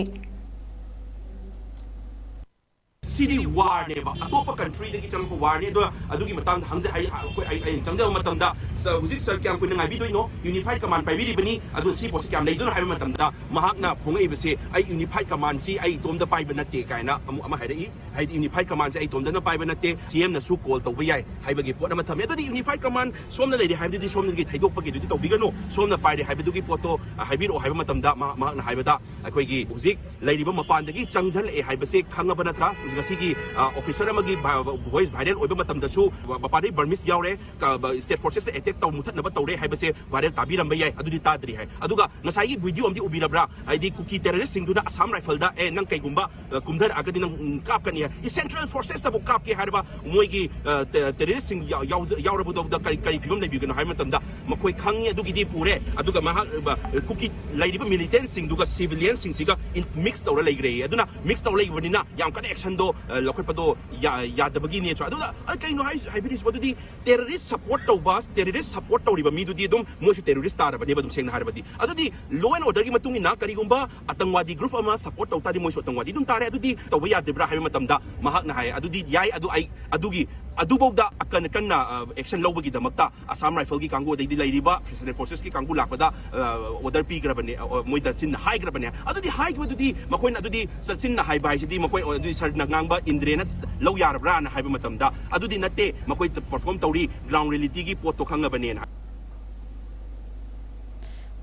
ꯁꯤꯗꯤ war ꯅꯦꯕ, ꯑꯇꯣꯞꯄ country ꯗꯒꯤ ꯆꯪꯂꯛꯄ war ꯅꯤ꯫ ꯑꯗꯣ ꯑꯗꯨꯒꯤ ꯃꯇꯥꯡꯗ ꯍꯪꯖ-, ꯑꯩ, ꯑꯩꯈꯣꯏ, ꯑꯩ, ꯑꯩꯅ ꯆꯪꯖꯕ ꯃꯇꯝꯗ, ꯁ-, ꯍꯧꯖꯤꯛ sir ꯀꯌꯥꯝ ꯀꯨꯏꯅ ꯉꯥꯏꯕꯤꯗꯣꯏꯅꯣ? Unified Command ꯄꯥꯏꯕꯤꯔꯤꯕꯅꯤ, ꯑꯗꯨ ꯁꯤ ꯄꯣꯠꯁꯤ ꯀꯌꯥꯝ ꯂꯩꯗꯣꯏꯅꯣ ꯍꯥꯏꯕ ꯃꯇꯝꯗ, ꯃꯍꯥꯛꯅ ꯐꯣꯡꯉꯛꯏꯕꯁꯦ, "ꯑꯩ Unified Command ꯁꯤ ꯑꯩ ꯏꯇꯣꯝꯗ ꯄꯥꯏꯕ ꯅꯠꯇꯦ" ꯀꯥꯏꯅ ꯑꯃꯨꯛ ꯑꯃ ꯍꯥꯏꯔꯛꯏ꯫ ꯍꯥꯏꯗꯤ, Unified Command ꯁꯦ ꯑꯩ ꯏꯇꯣꯝꯗꯅ ꯄꯥꯏꯕ ꯅꯠꯇꯦ, C M ꯅꯁꯨ call ꯇꯧꯕ ꯌꯥꯏ ꯍꯥꯏꯕꯒꯤ ꯄꯣꯠ ꯑꯃ ꯊꯝꯃꯦ꯫ ꯑꯗꯨꯗꯤ Unified Command ꯁꯣꯝꯅ ꯂꯩꯔꯦ ꯍꯥꯏꯕꯗꯨꯗꯤ ꯁꯣꯝꯗꯒꯤ ꯊꯩꯗꯣꯛꯄꯒꯤꯗꯨꯗꯤ ꯇꯧꯕꯤꯒꯅꯨ, ꯁꯣꯝꯅ ꯄꯥꯏꯔꯦ ꯍꯥꯏꯕꯗꯨꯒꯤ ꯄꯣꯠꯇꯣ, ꯑ, ꯍꯥꯏꯕꯤꯔꯛꯑꯣ ꯍꯥꯏꯕ ꯃꯇꯝꯗ, ꯃꯍꯥꯛ-, ꯃꯍꯥꯛꯅ ꯍꯥꯏꯕꯗ, ꯑꯩꯈꯣꯏꯒꯤ ꯍꯧꯖꯤꯛ ꯂꯩꯔꯤꯕ ꯃꯄꯥꯟꯗꯒꯤ ꯆꯪꯁꯤꯜꯂꯛꯑꯦ ꯍꯥꯏꯕꯁꯦ ꯈꯪꯉꯕ ꯅꯠꯇ꯭ꯔꯥ? ꯉꯁꯤꯒꯤ, ꯑ, officer ꯑꯃꯒꯤ ꯚ-, voice viral ꯑꯣꯏꯕ ꯃꯇꯝꯗꯁꯨ ꯃꯄꯥꯟꯗꯒꯤ Burmese ꯌꯥꯎꯔꯦ, ꯀ-, ꯕ-, state forces ꯇ attack ꯇꯧ, ꯃꯨꯊꯠꯅꯕ ꯇꯧꯔꯦ ꯍꯥꯏꯕꯁꯦ viral ꯇꯥꯕꯤꯔꯝꯕ ꯌꯥꯏ, ꯑꯗꯨꯗꯤ ꯇꯥꯗ꯭ꯔꯤ ꯍꯥꯏ꯫ ꯑꯗꯨꯒ ꯉꯁꯥꯏꯒꯤ video ꯑꯃꯗꯤ ꯎꯕꯤꯔꯕ꯭ꯔꯥ? ꯍꯥꯏꯗꯤ ꯀꯨꯀꯤ terrorist ꯁꯤꯡꯗꯨꯅ Assam Rifle ꯗ, "ꯑꯦ, ꯅꯪ ꯀꯩꯒꯨꯝꯕ, ꯑ, ꯀꯨꯝꯊꯔꯛꯑꯒꯗꯤ ꯅꯪ, ꯎꯝ, ꯀꯥꯞꯀꯅꯤ" ꯍꯥꯏ꯫ ꯏ central forces ꯇꯕꯨ ꯀꯥꯞꯀꯦ ꯍꯥꯏꯔꯕ ꯃꯣꯏꯒꯤ, ꯑ, ꯇꯦ-, terrorist ꯁꯤꯡ ꯌꯥꯎ-, ꯌꯥꯎꯖ-, ꯌꯥꯎꯔꯕꯗꯧꯗ ꯀꯔꯤ, ꯀꯔꯤ ꯐꯤꯕꯝ ꯂꯩꯕꯤꯒꯅꯣ ꯍꯥꯏꯕ ꯃꯇꯝꯗ, ꯃꯈꯣꯏ ꯈꯪꯉꯤ, ꯑꯗꯨꯒꯤꯗꯤ ꯎꯔꯦ꯫ ꯑꯗꯨꯒ ꯃꯍꯥꯛ, ꯑ, ꯀꯨꯀꯤ ꯂꯩꯔꯤꯕ militant ꯁꯤꯡꯗꯨꯒ civilian ꯁꯤꯡꯁꯤꯒ in-, mix ꯇꯧꯔ ꯂꯩꯈ꯭ꯔꯦ꯫ ꯑꯗꯨꯅ mix ꯇꯧꯔ ꯂꯩꯕꯅꯤꯅ ꯌꯥꯝ ꯀꯟꯅ action ꯗꯣ, ꯑ, ꯂꯧꯈꯠꯄꯗꯣ ꯌꯥ-, ꯌꯥꯗꯕꯒꯤ nature꯫ ꯑꯗꯨꯒ, ꯑ, ꯀꯩꯅꯣ ꯍꯥꯏ-, ꯍꯥꯏꯕꯤꯔꯤꯁꯤꯕꯣ? ꯑꯗꯨꯗꯤ terrorist support ꯇꯧꯕ, terrorist support ꯇꯧꯔꯤꯕ ꯃꯤꯗꯨꯗꯤ ꯑꯗꯨꯝ ꯃꯣꯏꯁꯨ terrorist ꯇꯥꯔꯕꯅꯦꯕ, ꯑꯗꯨꯝ ꯁꯦꯡꯅ ꯍꯥꯏꯔꯕꯗꯤ꯫ ꯑꯗꯨꯗꯤ law and order ꯒꯤ ꯃꯇꯨꯡ ꯏꯟꯅ ꯀꯔꯤꯒꯨꯝꯕ ꯑꯇꯪꯋꯥꯗꯤ group ꯑꯃ support ꯇꯧ ꯇꯥꯔꯗꯤ ꯃꯣꯏꯁꯨ ꯑꯇꯪꯋꯥꯗꯤ ꯑꯗꯨꯝ ꯇꯥꯔꯦ꯫ ꯑꯗꯨꯗꯤ ꯇꯧꯕ ꯌꯥꯗ꯭ꯔꯤꯕ꯭ꯔꯥ ꯍꯥꯏꯕ ꯃꯇꯝꯗ ꯃꯍꯥꯛꯅ ꯍꯥꯏ, "ꯑꯗꯨꯗꯤ ꯌꯥꯏ, ꯑꯗꯨ ꯑꯩ ꯑꯗꯨꯒꯤ, ꯑꯗꯨꯐꯥꯎꯗ ꯑꯀꯟ-, ꯀꯟꯅ, ꯑ, action ꯂꯧꯕꯒꯤꯗꯃꯛꯇ Assam Rifle ꯒꯤ ꯀꯥꯡꯕꯨ, ꯑꯗꯩꯗꯤ ꯂꯩꯔꯤꯕ special forces ꯀꯤ ꯀꯥꯡꯕꯨ ꯂꯥꯛꯄꯗ, ꯑ, order ꯄꯤꯈ꯭ꯔꯕꯅꯦ, ꯑ, ꯃꯣꯏꯗ ꯆꯤꯟꯅ ꯍꯥꯏꯈ꯭ꯔꯕꯅꯦ"꯫ ꯑꯗꯨꯗꯤ ꯍꯥꯏꯈꯤꯕꯗꯨꯗꯤ ꯃꯈꯣꯏꯅ, ꯑꯗꯨꯗꯤ ꯆ-, ꯆꯤꯟꯅ ꯍꯥꯏꯕ ꯍꯥꯏꯁꯤꯗꯤ ꯃꯈꯣꯏ, ꯑꯗꯨꯗꯤ sir ꯅ ꯉꯥꯡꯕ ꯏꯟꯗ꯭ꯔꯦꯅ ꯂꯧ ꯌꯥꯔꯕ꯭ꯔꯥꯅ ꯍꯥꯏꯕ ꯃꯇꯝꯗ, "ꯑꯗꯨꯗꯤ ꯅꯠꯇꯦ, ꯃꯈꯣꯏ perform ꯇꯧꯔꯤ, ground reality ꯒꯤ ꯄꯣꯠꯇꯣ ꯈꯪꯉꯕꯅꯦꯅ" ꯍꯥꯏ꯫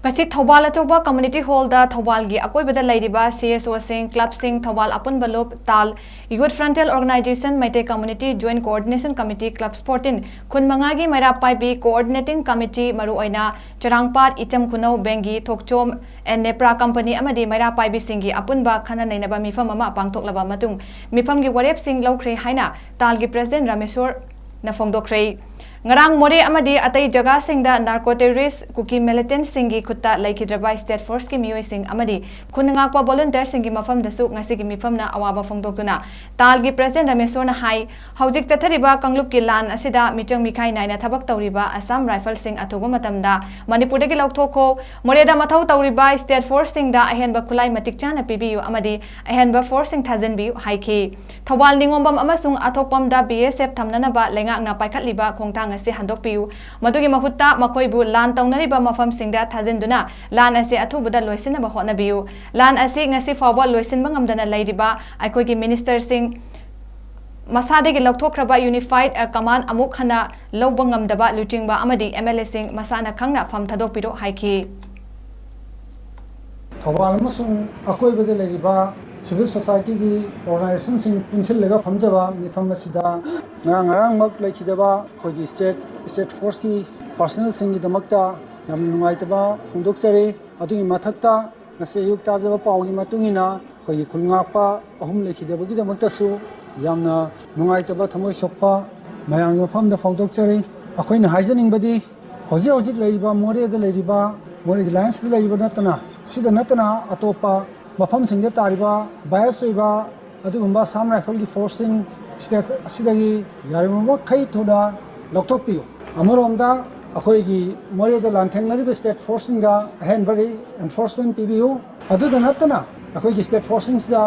ꯉꯁꯤ ꯊꯧꯕꯥꯜ ꯑꯆꯧꯕ ꯀꯝꯃ꯭ꯌꯨꯅꯤꯇꯤ ꯍꯣꯜꯗ ꯊꯧꯕꯥꯜꯒꯤ ꯑꯀꯣꯏꯕꯗ ꯂꯩꯔꯤꯕ ꯁꯤ ꯑꯦꯁ ꯑꯣꯁꯤꯡ, ꯀ꯭ꯂꯕꯁꯤꯡ, ꯊꯧꯕꯥꯜ ꯑꯄꯨꯟꯕ ꯂꯨꯞ, ꯇꯥꯜ, youth frontal organisation, Meitei community joint coordination committee, club sporting, ꯈꯨꯟ ꯃꯉꯥꯒꯤ ꯃꯩꯔꯥ ꯄꯥꯏꯕꯤ ꯀꯣꯑꯣꯔꯗꯤꯅꯦꯇꯤꯡ ꯀꯝꯃꯤꯇꯤ, ꯃꯔꯨꯑꯣꯏꯅ ꯆꯔꯥꯡꯄꯥꯠ, ꯏꯆꯝ ꯈꯨꯅꯧ, ꯕꯦꯡꯒꯤ, ꯊꯣꯛꯆꯣꯝ ꯑꯦꯟ ꯅꯦꯄ꯭ꯔꯥ ꯀꯝꯄꯅꯤ ꯑꯃꯗꯤ ꯃꯩꯔꯥ ꯄꯥꯏꯕꯤꯁꯤꯡꯒꯤ ꯑꯄꯨꯟꯕ ꯈꯟꯅ ꯅꯩꯅꯕ ꯃꯤꯐꯝ ꯑꯃ ꯄꯥꯡꯊꯣꯛꯂꯕ ꯃꯇꯨꯡ ꯃꯤꯐꯝꯒꯤ ꯋꯥꯔꯦꯞꯁꯤꯡ ꯂꯧꯈ꯭ꯔꯦ ꯍꯥꯏꯅ ꯇꯥꯜꯒꯤ ꯄ꯭ꯔꯁꯤꯗꯦꯟꯠ ꯔꯥꯃꯦꯁꯣꯔꯅ ꯐꯣꯡꯗꯣꯛꯈ꯭ꯔꯦ꯫ ꯉꯔꯥꯡ ꯃꯣꯔꯦ ꯑꯃꯗꯤ ꯑꯇꯩ ꯖꯒꯥꯁꯤꯡꯗ ꯅꯥꯔꯀꯣ ꯇꯦꯔꯣꯔꯤꯁ꯭ꯠ ꯀꯨꯀꯤ ꯃꯤꯂꯤꯇꯦꯟꯠꯁꯤꯡꯒꯤ ꯈꯨꯠꯇ ꯂꯩꯈꯤꯗ꯭ꯔꯕ ꯁ꯭ꯇꯦꯠ ꯐꯣꯔꯁꯀꯤ ꯃꯤꯑꯣꯏꯁꯤꯡ ꯑꯃꯗꯤ ꯈꯨꯟ ꯉꯥꯛꯄ ꯚꯣꯂꯨꯟꯇꯤꯌꯔꯁꯤꯡꯒꯤ ꯃꯐꯝꯗꯁꯨ ꯉꯁꯤꯒꯤ ꯃꯤꯐꯝꯅ ꯑꯋꯥꯕ ꯐꯣꯡꯗꯣꯛꯇꯨꯅ ꯇꯥꯜꯒꯤ ꯄ꯭ꯔꯁꯤꯗꯦꯟꯠ ꯔꯥꯃꯦꯁꯣꯔꯅ ꯍꯥꯏ, ꯍꯧꯖꯤꯛ ꯆꯠꯊꯔꯤꯕ ꯀꯥꯡꯂꯨꯞꯀꯤ ꯂꯥꯟ ꯑꯁꯤꯗ ꯃꯤꯆꯪ ꯃꯤꯈꯥꯏ ꯅꯥꯏꯅ ꯊꯕꯛ ꯇꯧꯔꯤꯕ ꯑꯁꯥꯝ ꯔꯥꯏꯐꯜꯁꯤꯡ ꯑꯊꯨꯕ ꯃꯇꯝꯗ ꯃꯅꯤꯄꯨꯔꯗꯒꯤ ꯂꯧꯊꯣꯛꯈꯣ, ꯃꯣꯔꯦꯗ ꯃꯊꯧ ꯇꯧꯔꯤꯕ ꯁ꯭ꯇꯦꯠ ꯐꯣꯔꯁꯁꯤꯡꯗ ꯑꯍꯦꯟꯕ ꯈꯨꯠꯂꯥꯏ ꯃꯇꯤꯛ ꯆꯥꯅ ꯄꯤꯕꯤꯌꯨ ꯑꯃꯗꯤ ꯑꯍꯦꯟꯕ ꯐꯣꯔꯁꯁꯤꯡ ꯊꯥꯖꯤꯟꯕꯤꯌꯨ ꯍꯥꯏꯈꯤ꯫ ꯊꯧꯕꯥꯜ ꯅꯤꯉꯣꯝꯕꯝ ꯑꯃꯁꯨꯡ ꯑꯊꯣꯛꯄꯝꯗ ꯕꯤ ꯑꯦꯁ ꯑꯦꯐ ꯊꯝꯅꯅꯕ ꯂꯩꯉꯥꯛꯅ ꯄꯥꯏꯈꯠꯂꯤꯕ ꯈꯣꯡꯊꯥꯡ ꯑꯁꯤ ꯍꯟꯗꯣꯛꯄꯤꯌꯨ, ꯃꯗꯨꯒꯤ ꯃꯍꯨꯠꯇ ꯃꯈꯣꯏꯕꯨ ꯂꯥꯟ ꯇꯧꯅꯔꯤꯕ ꯃꯐꯝꯁꯤꯡꯗ ꯊꯥꯖꯤꯟꯗꯨꯅ ꯂꯥꯟ ꯑꯁꯤ ꯑꯊꯨꯕꯗ ꯂꯣꯏꯁꯤꯟꯅꯕ ꯍꯣꯠꯅꯕꯤꯌꯨ꯫ ꯂꯥꯟ ꯑꯁꯤ ꯉꯁꯤ ꯐꯥꯎꯕ ꯂꯣꯏꯁꯤꯟꯕ ꯉꯝꯗꯅ ꯂꯩꯔꯤꯕ ꯑꯩꯈꯣꯏꯒꯤ ꯃꯤꯅꯤꯁꯇꯔꯁꯤꯡ ꯃꯁꯥꯗꯒꯤ ꯂꯧꯊꯣꯛꯈ꯭ꯔꯕ ꯌꯨꯅꯤꯐꯥꯏꯗ ꯀꯃꯥꯟꯗ ꯑꯃꯨꯛ ꯍꯟꯅ ꯂꯧꯕ ꯉꯝꯗꯕ ꯂꯨꯆꯤꯡꯕ ꯑꯃꯗꯤ ꯑꯦꯝ ꯑꯦꯜ ꯑꯦꯁꯤꯡ ꯃꯁꯥꯅ ꯈꯪꯅ ꯐꯝ ꯊꯥꯗꯣꯛꯄꯤꯔꯣ ꯍꯥꯏꯈꯤ꯫ ꯊꯧꯕꯥꯜ ꯑꯃꯁꯨꯡ ꯑꯀꯣꯏꯕꯗ ꯂꯩꯔꯤꯕ ꯁꯤꯚꯤꯜ ꯁꯣꯁꯥꯏꯇꯤꯒꯤ ꯑꯣꯔꯒꯅꯥꯏꯖꯦꯁꯟꯁꯤꯡ ꯄꯨꯟꯁꯤꯜꯂꯒ ꯐꯝꯖꯕ ꯃꯤꯐꯝ ꯑꯁꯤꯗ ꯉꯔꯥꯡ ꯉꯔꯥꯡꯃꯛ ꯂꯩꯈꯤꯗꯕ ꯑꯩꯈꯣꯏꯒꯤ ꯁ꯭ꯇꯦꯠ, ꯁ꯭ꯇꯦꯠ ꯐꯣꯔꯁꯀꯤ ꯄꯥꯔꯁꯅꯦꯜꯁꯤꯡꯒꯤꯗꯃꯛꯇ ꯌꯥꯝꯅ ꯅꯨꯡꯉꯥꯏꯇꯕ ꯐꯣꯡꯗꯣꯛꯆꯔꯤ꯫ ꯑꯗꯨꯒꯤ ꯃꯊꯛꯇ ꯉꯁꯤ ꯑꯌꯨꯛ ꯇꯥꯖꯕ ꯄꯥꯎꯒꯤ ꯃꯇꯨꯡ ꯏꯟꯅ ꯑꯩꯈꯣꯏꯒꯤ ꯈꯨꯜ ꯉꯥꯛꯄ ꯑꯍꯨꯝ ꯂꯩꯈꯤꯗꯕꯒꯤꯗꯃꯛꯇꯁꯨ ꯌꯥꯝꯅ ꯅꯨꯡꯉꯥꯏꯇꯕ, ꯊꯃꯣꯏ ꯁꯣꯛꯄ ꯃꯌꯥꯝꯒꯤ ꯃꯐꯝꯗ ꯐꯣꯡꯗꯣꯛꯆꯔꯤ꯫ ꯑꯩꯈꯣꯏꯅ ꯍꯥꯏꯖꯅꯤꯡꯕꯗꯤ ꯍꯧꯖꯤꯛ ꯍꯧꯖꯤꯛ ꯂꯩꯔꯤꯕ ꯃꯣꯔꯦꯗ ꯂꯩꯔꯤꯕ, ꯃꯣꯔꯦꯒꯤ ꯂꯥꯏꯟꯁꯇ ꯂꯩꯔꯤꯕ ꯅꯠꯇꯅ, ꯁꯤꯗ ꯅꯠꯇꯅ ꯑꯇꯣꯞꯄ ꯃꯐꯝꯁꯤꯡꯗ ꯇꯥꯔꯤꯕ ꯕꯥꯏꯁ ꯑꯣꯏꯕ ꯑꯗꯨꯒꯨꯝꯕ ꯑꯁꯥꯝ ꯔꯥꯏꯐꯜꯒꯤ ꯐꯣꯔꯁꯁꯤꯡ ꯁ꯭ꯇꯦꯠ ꯑꯁꯤꯗꯒꯤ ꯌꯥꯔꯤꯕ ꯃꯈꯩ ꯊꯨꯅ ꯂꯧꯊꯣꯛꯄꯤꯌꯨ꯫ ꯑꯃꯔꯣꯝꯗ ꯑꯩꯈꯣꯏꯒꯤ ꯃꯣꯔꯦꯗ ꯂꯥꯟꯊꯦꯡꯅꯔꯤꯕ ꯁ꯭ꯇꯦꯠ ꯐꯣꯔꯁꯁꯤꯡꯗ ꯑꯍꯦꯟꯕ ꯔꯤꯏꯟꯐꯣꯔꯁꯃꯦꯟ ꯄꯤꯕꯤꯌꯨ꯫ ꯑꯗꯨꯗ ꯅꯠꯇꯅ ꯑꯩꯈꯣꯏꯒꯤ ꯁ꯭ꯇꯦꯠ ꯐꯣꯔꯁꯁꯤꯡꯁꯤꯗ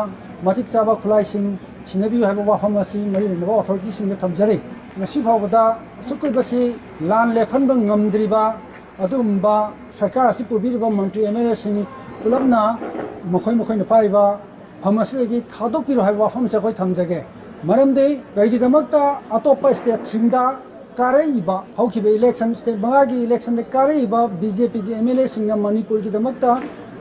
ꯃꯇꯤꯛ ꯆꯥꯕ ꯈꯨꯠꯂꯥꯏꯁꯤꯡ ꯁꯤꯟꯅꯕꯤꯌꯨ ꯍꯥꯏꯕ ꯋꯥꯐꯝ ꯑꯁꯤ ꯃꯔꯤ ꯂꯩꯅꯕ ꯑꯣꯊꯣꯔꯤꯇꯤꯁꯤꯡꯗ ꯊꯝꯖꯔꯤ꯫ ꯉꯁꯤ ꯐꯥꯎꯕꯗ ꯑꯁꯨꯛ ꯀꯨꯏꯕꯁꯤ ꯂꯥꯟ ꯂꯦꯞꯍꯟꯕ ꯉꯝꯗ꯭ꯔꯤꯕ ꯑꯗꯨꯒꯨꯝꯕ ꯁꯔꯀꯥꯔ ꯑꯁꯤ ꯄꯨꯕꯤꯔꯤꯕ ꯃꯟꯇ꯭ꯔꯤ ꯑꯦꯝ ꯑꯦꯜ ꯑꯦꯁꯤꯡ ꯄꯨꯂꯞꯅ ꯃꯈꯣꯏ ꯃꯈꯣꯏꯅ ꯄꯥꯏꯔꯤꯕ ꯐꯝ ꯑꯁꯤꯗꯒꯤ ꯊꯥꯗꯣꯛꯄꯤꯔꯣ ꯍꯥꯏꯕ ꯋꯥꯐꯝꯁꯦ ꯑꯩꯈꯣꯏ ꯊꯝꯖꯒꯦ꯫ ꯃꯔꯝꯗꯤ ꯀꯔꯤꯒꯤꯗꯃꯛꯇ ꯑꯇꯣꯞꯄ ꯁ꯭ꯇꯦꯠꯁꯤꯡꯗ ꯀꯥꯔꯛꯏꯕ ꯍꯧꯈꯤꯕ ꯏꯂꯦꯛꯁꯟ, ꯁ꯭ꯇꯦꯠ ꯃꯉꯥꯒꯤ ꯏꯂꯦꯛꯁꯟꯗ ꯀꯥꯔꯛꯏꯕ ꯕꯤ ꯖꯦ ꯄꯤꯒꯤ ꯑꯦꯝ ꯑꯦꯜ ꯑꯦꯁꯤꯡꯅ ꯃꯅꯤꯄꯨꯔꯒꯤꯗꯃꯛꯇ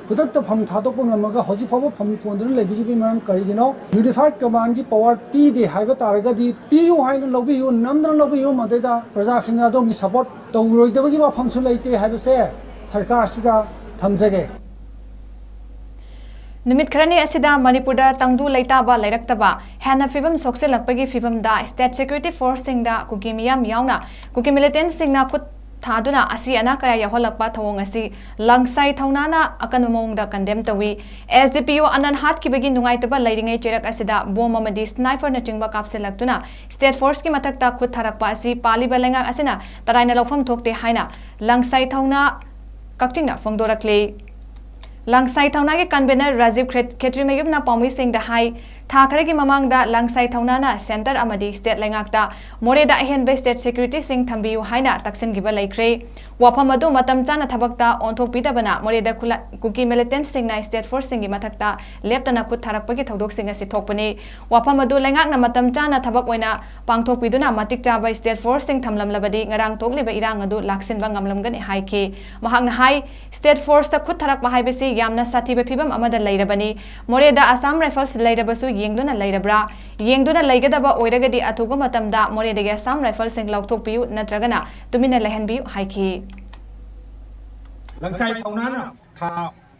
ꯈꯨꯗꯛꯇ ꯐꯝ ꯊꯥꯗꯣꯛꯄ ꯉꯝꯃꯒ ꯍꯧꯖꯤꯛ ꯐꯥꯎꯕ ꯐꯝ ꯊꯣꯟꯗꯨꯅ ꯂꯩꯕꯤꯔꯤꯕꯒꯤ ꯃꯔꯝ ꯀꯔꯤꯒꯤꯅꯣ? ꯌꯨꯅꯤꯐꯥꯏꯠ ꯀꯃꯥꯟꯒꯤ ꯄꯋꯥꯔ ꯄꯤꯗꯦ ꯍꯥꯏꯕ ꯇꯥꯔꯒꯗꯤ ꯄꯤꯌꯨ ꯍꯥꯏꯅ ꯂꯧꯕꯤꯌꯨ, ꯅꯝꯗꯅ ꯂꯧꯕꯤꯌꯨ, ꯃꯗꯩꯗ ꯄ꯭ꯔꯖꯥꯁꯤꯡꯅ ꯑꯗꯣꯝꯒꯤ ꯁꯄꯣꯔꯠ ꯇꯧꯔꯣꯏꯗꯕꯒꯤ ꯋꯥꯐꯝꯁꯨ ꯂꯩꯇꯦ ꯍꯥꯏꯕꯁꯦ ꯁꯔꯀꯥꯔꯁꯤꯗ ꯊꯝꯖꯒꯦ꯫ ꯅꯨꯃꯤꯠ ꯈꯔꯅꯤ ꯑꯁꯤꯗ ꯃꯅꯤꯄꯨꯔꯗ ꯇꯪꯗꯨ ꯂꯩꯇꯥꯕ ꯂꯩꯔꯛꯇꯕ, ꯍꯦꯟꯅ ꯐꯤꯕꯝ ꯁꯣꯛꯆꯤꯜꯂꯛꯄꯒꯤ ꯐꯤꯕꯝꯗ ꯁ꯭ꯇꯦꯠ ꯁꯦꯀ꯭ꯌꯨꯔꯤꯇꯤ ꯐꯣꯔꯁꯁꯤꯡꯗ ꯀꯨꯀꯤ ꯃꯤꯌꯥꯝ ꯌꯥꯎꯅ ꯀꯨꯀꯤ ꯃꯤꯂꯤꯇꯦꯟꯠꯁꯤꯡꯅ ꯈꯨꯠ ꯊꯥꯗꯨꯅ ꯑꯁꯤ ꯑꯅꯥ ꯀꯌꯥ ꯌꯥꯎꯍꯜꯂꯛꯄ ꯊꯧꯑꯣꯡ ꯑꯁꯤ ꯂꯪꯁꯥꯏ ꯊꯧꯅꯥꯅ ꯑꯀꯟꯕ ꯃꯑꯣꯡꯗ ꯀꯟꯗꯦꯝ ꯇꯧꯏ꯫ ꯑꯦꯁ ꯗꯤ ꯄꯤ ꯑꯣ ꯑꯅꯟ ꯍꯥꯠꯈꯤꯕꯒꯤ ꯅꯨꯡꯉꯥꯏꯇꯕ ꯂꯩꯔꯤꯉꯩ ꯆꯩꯔꯛ ꯑꯁꯤꯗ ꯕꯣꯝ ꯑꯃꯗꯤ ꯁ꯭ꯅꯥꯏꯄꯔꯅꯆꯤꯡꯕ ꯀꯥꯞꯁꯤꯜꯂꯛꯇꯨꯅ ꯁ꯭ꯇꯦꯠ ꯐꯣꯔꯁꯀꯤ ꯃꯊꯛꯇ ꯈꯨꯠ ꯊꯥꯔꯛꯄ ꯑꯁꯤ ꯄꯥꯜꯂꯤꯕ ꯂꯩꯉꯥꯛ ꯑꯁꯤꯅ ꯇꯔꯥꯏꯅ ꯂꯧꯐꯝ ꯊꯣꯛꯇꯦ ꯍꯥꯏꯅ ꯂꯪꯁꯥꯏ ꯊꯧꯅꯥ ꯀꯛꯆꯤꯡꯅ ꯐꯣꯡꯗꯣꯔꯛꯂꯤ꯫ ꯂꯪꯁꯥꯏ ꯊꯧꯅꯥꯒꯤ ꯀꯟꯚꯦꯅꯔ ꯔꯥꯖꯤꯕ ꯈ꯭ꯔꯦꯠ-, ꯈꯦꯇ꯭ꯔꯤꯃꯌꯨꯝꯅ ꯄꯥꯎꯃꯤꯁꯤꯡꯗ ꯍꯥꯏ, ꯊꯥ ꯈꯔꯒꯤ ꯃꯃꯥꯡꯗ ꯂꯪꯁꯥꯏ ꯊꯧꯅꯥꯅ ꯁꯦꯟꯇꯔ ꯑꯃꯗꯤ ꯁ꯭ꯇꯦꯠ ꯂꯩꯉꯥꯛꯇ ꯃꯣꯔꯦꯗ ꯑꯍꯦꯟꯕ ꯁ꯭ꯇꯦꯠ ꯁꯦꯀ꯭ꯌꯨꯔꯤꯇꯤꯁꯤꯡ ꯊꯝꯕꯤꯌꯨ ꯍꯥꯏꯅ ꯇꯛꯁꯤꯟꯈꯤꯕ ꯂꯩꯈ꯭ꯔꯦ꯫ ꯋꯥꯐꯝ ꯑꯗꯨ ꯃꯇꯝ ꯆꯥꯅ ꯊꯕꯛꯇ ꯑꯣꯟꯊꯣꯛꯄꯤꯗꯕꯅ ꯃꯣꯔꯦꯗ ꯈꯨꯂ-, ꯀꯨꯀꯤ ꯃꯤꯂꯤꯇꯦꯟꯠꯁꯤꯡꯅ ꯁ꯭ꯇꯦꯠ ꯐꯣꯔꯁꯁꯤꯡꯒꯤ ꯃꯊꯛꯇ ꯂꯦꯞꯇꯅ ꯈꯨꯠ ꯊꯥꯔꯛꯄꯒꯤ ꯊꯧꯗꯣꯛꯁꯤꯡ ꯑꯁꯤ ꯊꯣꯛꯄꯅꯤ꯫ ꯋꯥꯐꯝ ꯑꯗꯨ ꯂꯩꯉꯥꯛꯅ ꯃꯇꯝ ꯆꯥꯅ ꯊꯕꯛ ꯑꯣꯏꯅ ꯄꯥꯡꯊꯣꯛꯄꯤꯗꯨꯅ ꯃꯇꯤꯛ ꯆꯥꯕ ꯁ꯭ꯇꯦꯠ ꯐꯣꯔꯁꯁꯤꯡ ꯊꯝꯂꯝꯂꯕꯗꯤ ꯉꯔꯥꯡ ꯊꯣꯛꯂꯤꯕ ꯏꯔꯥꯡ ꯑꯗꯨ ꯂꯥꯛꯁꯤꯟꯕ ꯉꯝꯂꯝꯒꯅꯤ ꯍꯥꯏꯈꯤ꯫ ꯃꯍꯥꯛꯅ ꯍꯥꯏ, ꯁ꯭ꯇꯦꯠ ꯐꯣꯔꯁꯇ ꯈꯨꯠ ꯊꯥꯔꯛꯄ ꯍꯥꯏꯕꯁꯤ ꯌꯥꯝꯅ ꯁꯥꯊꯤꯕ ꯐꯤꯕꯝ ꯑꯃꯗ ꯂꯩꯔꯕꯅꯤ꯫ ꯃꯣꯔꯦꯗ ꯑꯁꯥꯝ ꯔꯥꯏꯐꯜꯁ ꯂꯩꯔꯕꯁꯨ ꯌꯦꯡꯗꯨꯅ ꯂꯩꯔꯕ꯭ꯔꯥ? ꯌꯦꯡꯗꯨꯅ ꯂꯩꯒꯗꯕ ꯑꯣꯏꯔꯒꯗꯤ ꯑꯊꯨꯕ ꯃꯇꯝꯗ ꯃꯣꯔꯦꯗꯒꯤ ꯑꯁꯥꯝ ꯔꯥꯏꯐꯜꯁꯤꯡ ꯂꯧꯊꯣꯛꯄꯤꯌꯨ ꯅꯠꯇ꯭ꯔꯒꯅ ꯇꯨꯃꯤꯟꯅ ꯂꯩꯍꯟꯕꯤꯌꯨ ꯍꯥꯏꯈꯤ꯫ ꯂꯪꯁꯥꯏ ꯊꯧꯅꯥꯅ ꯊꯥ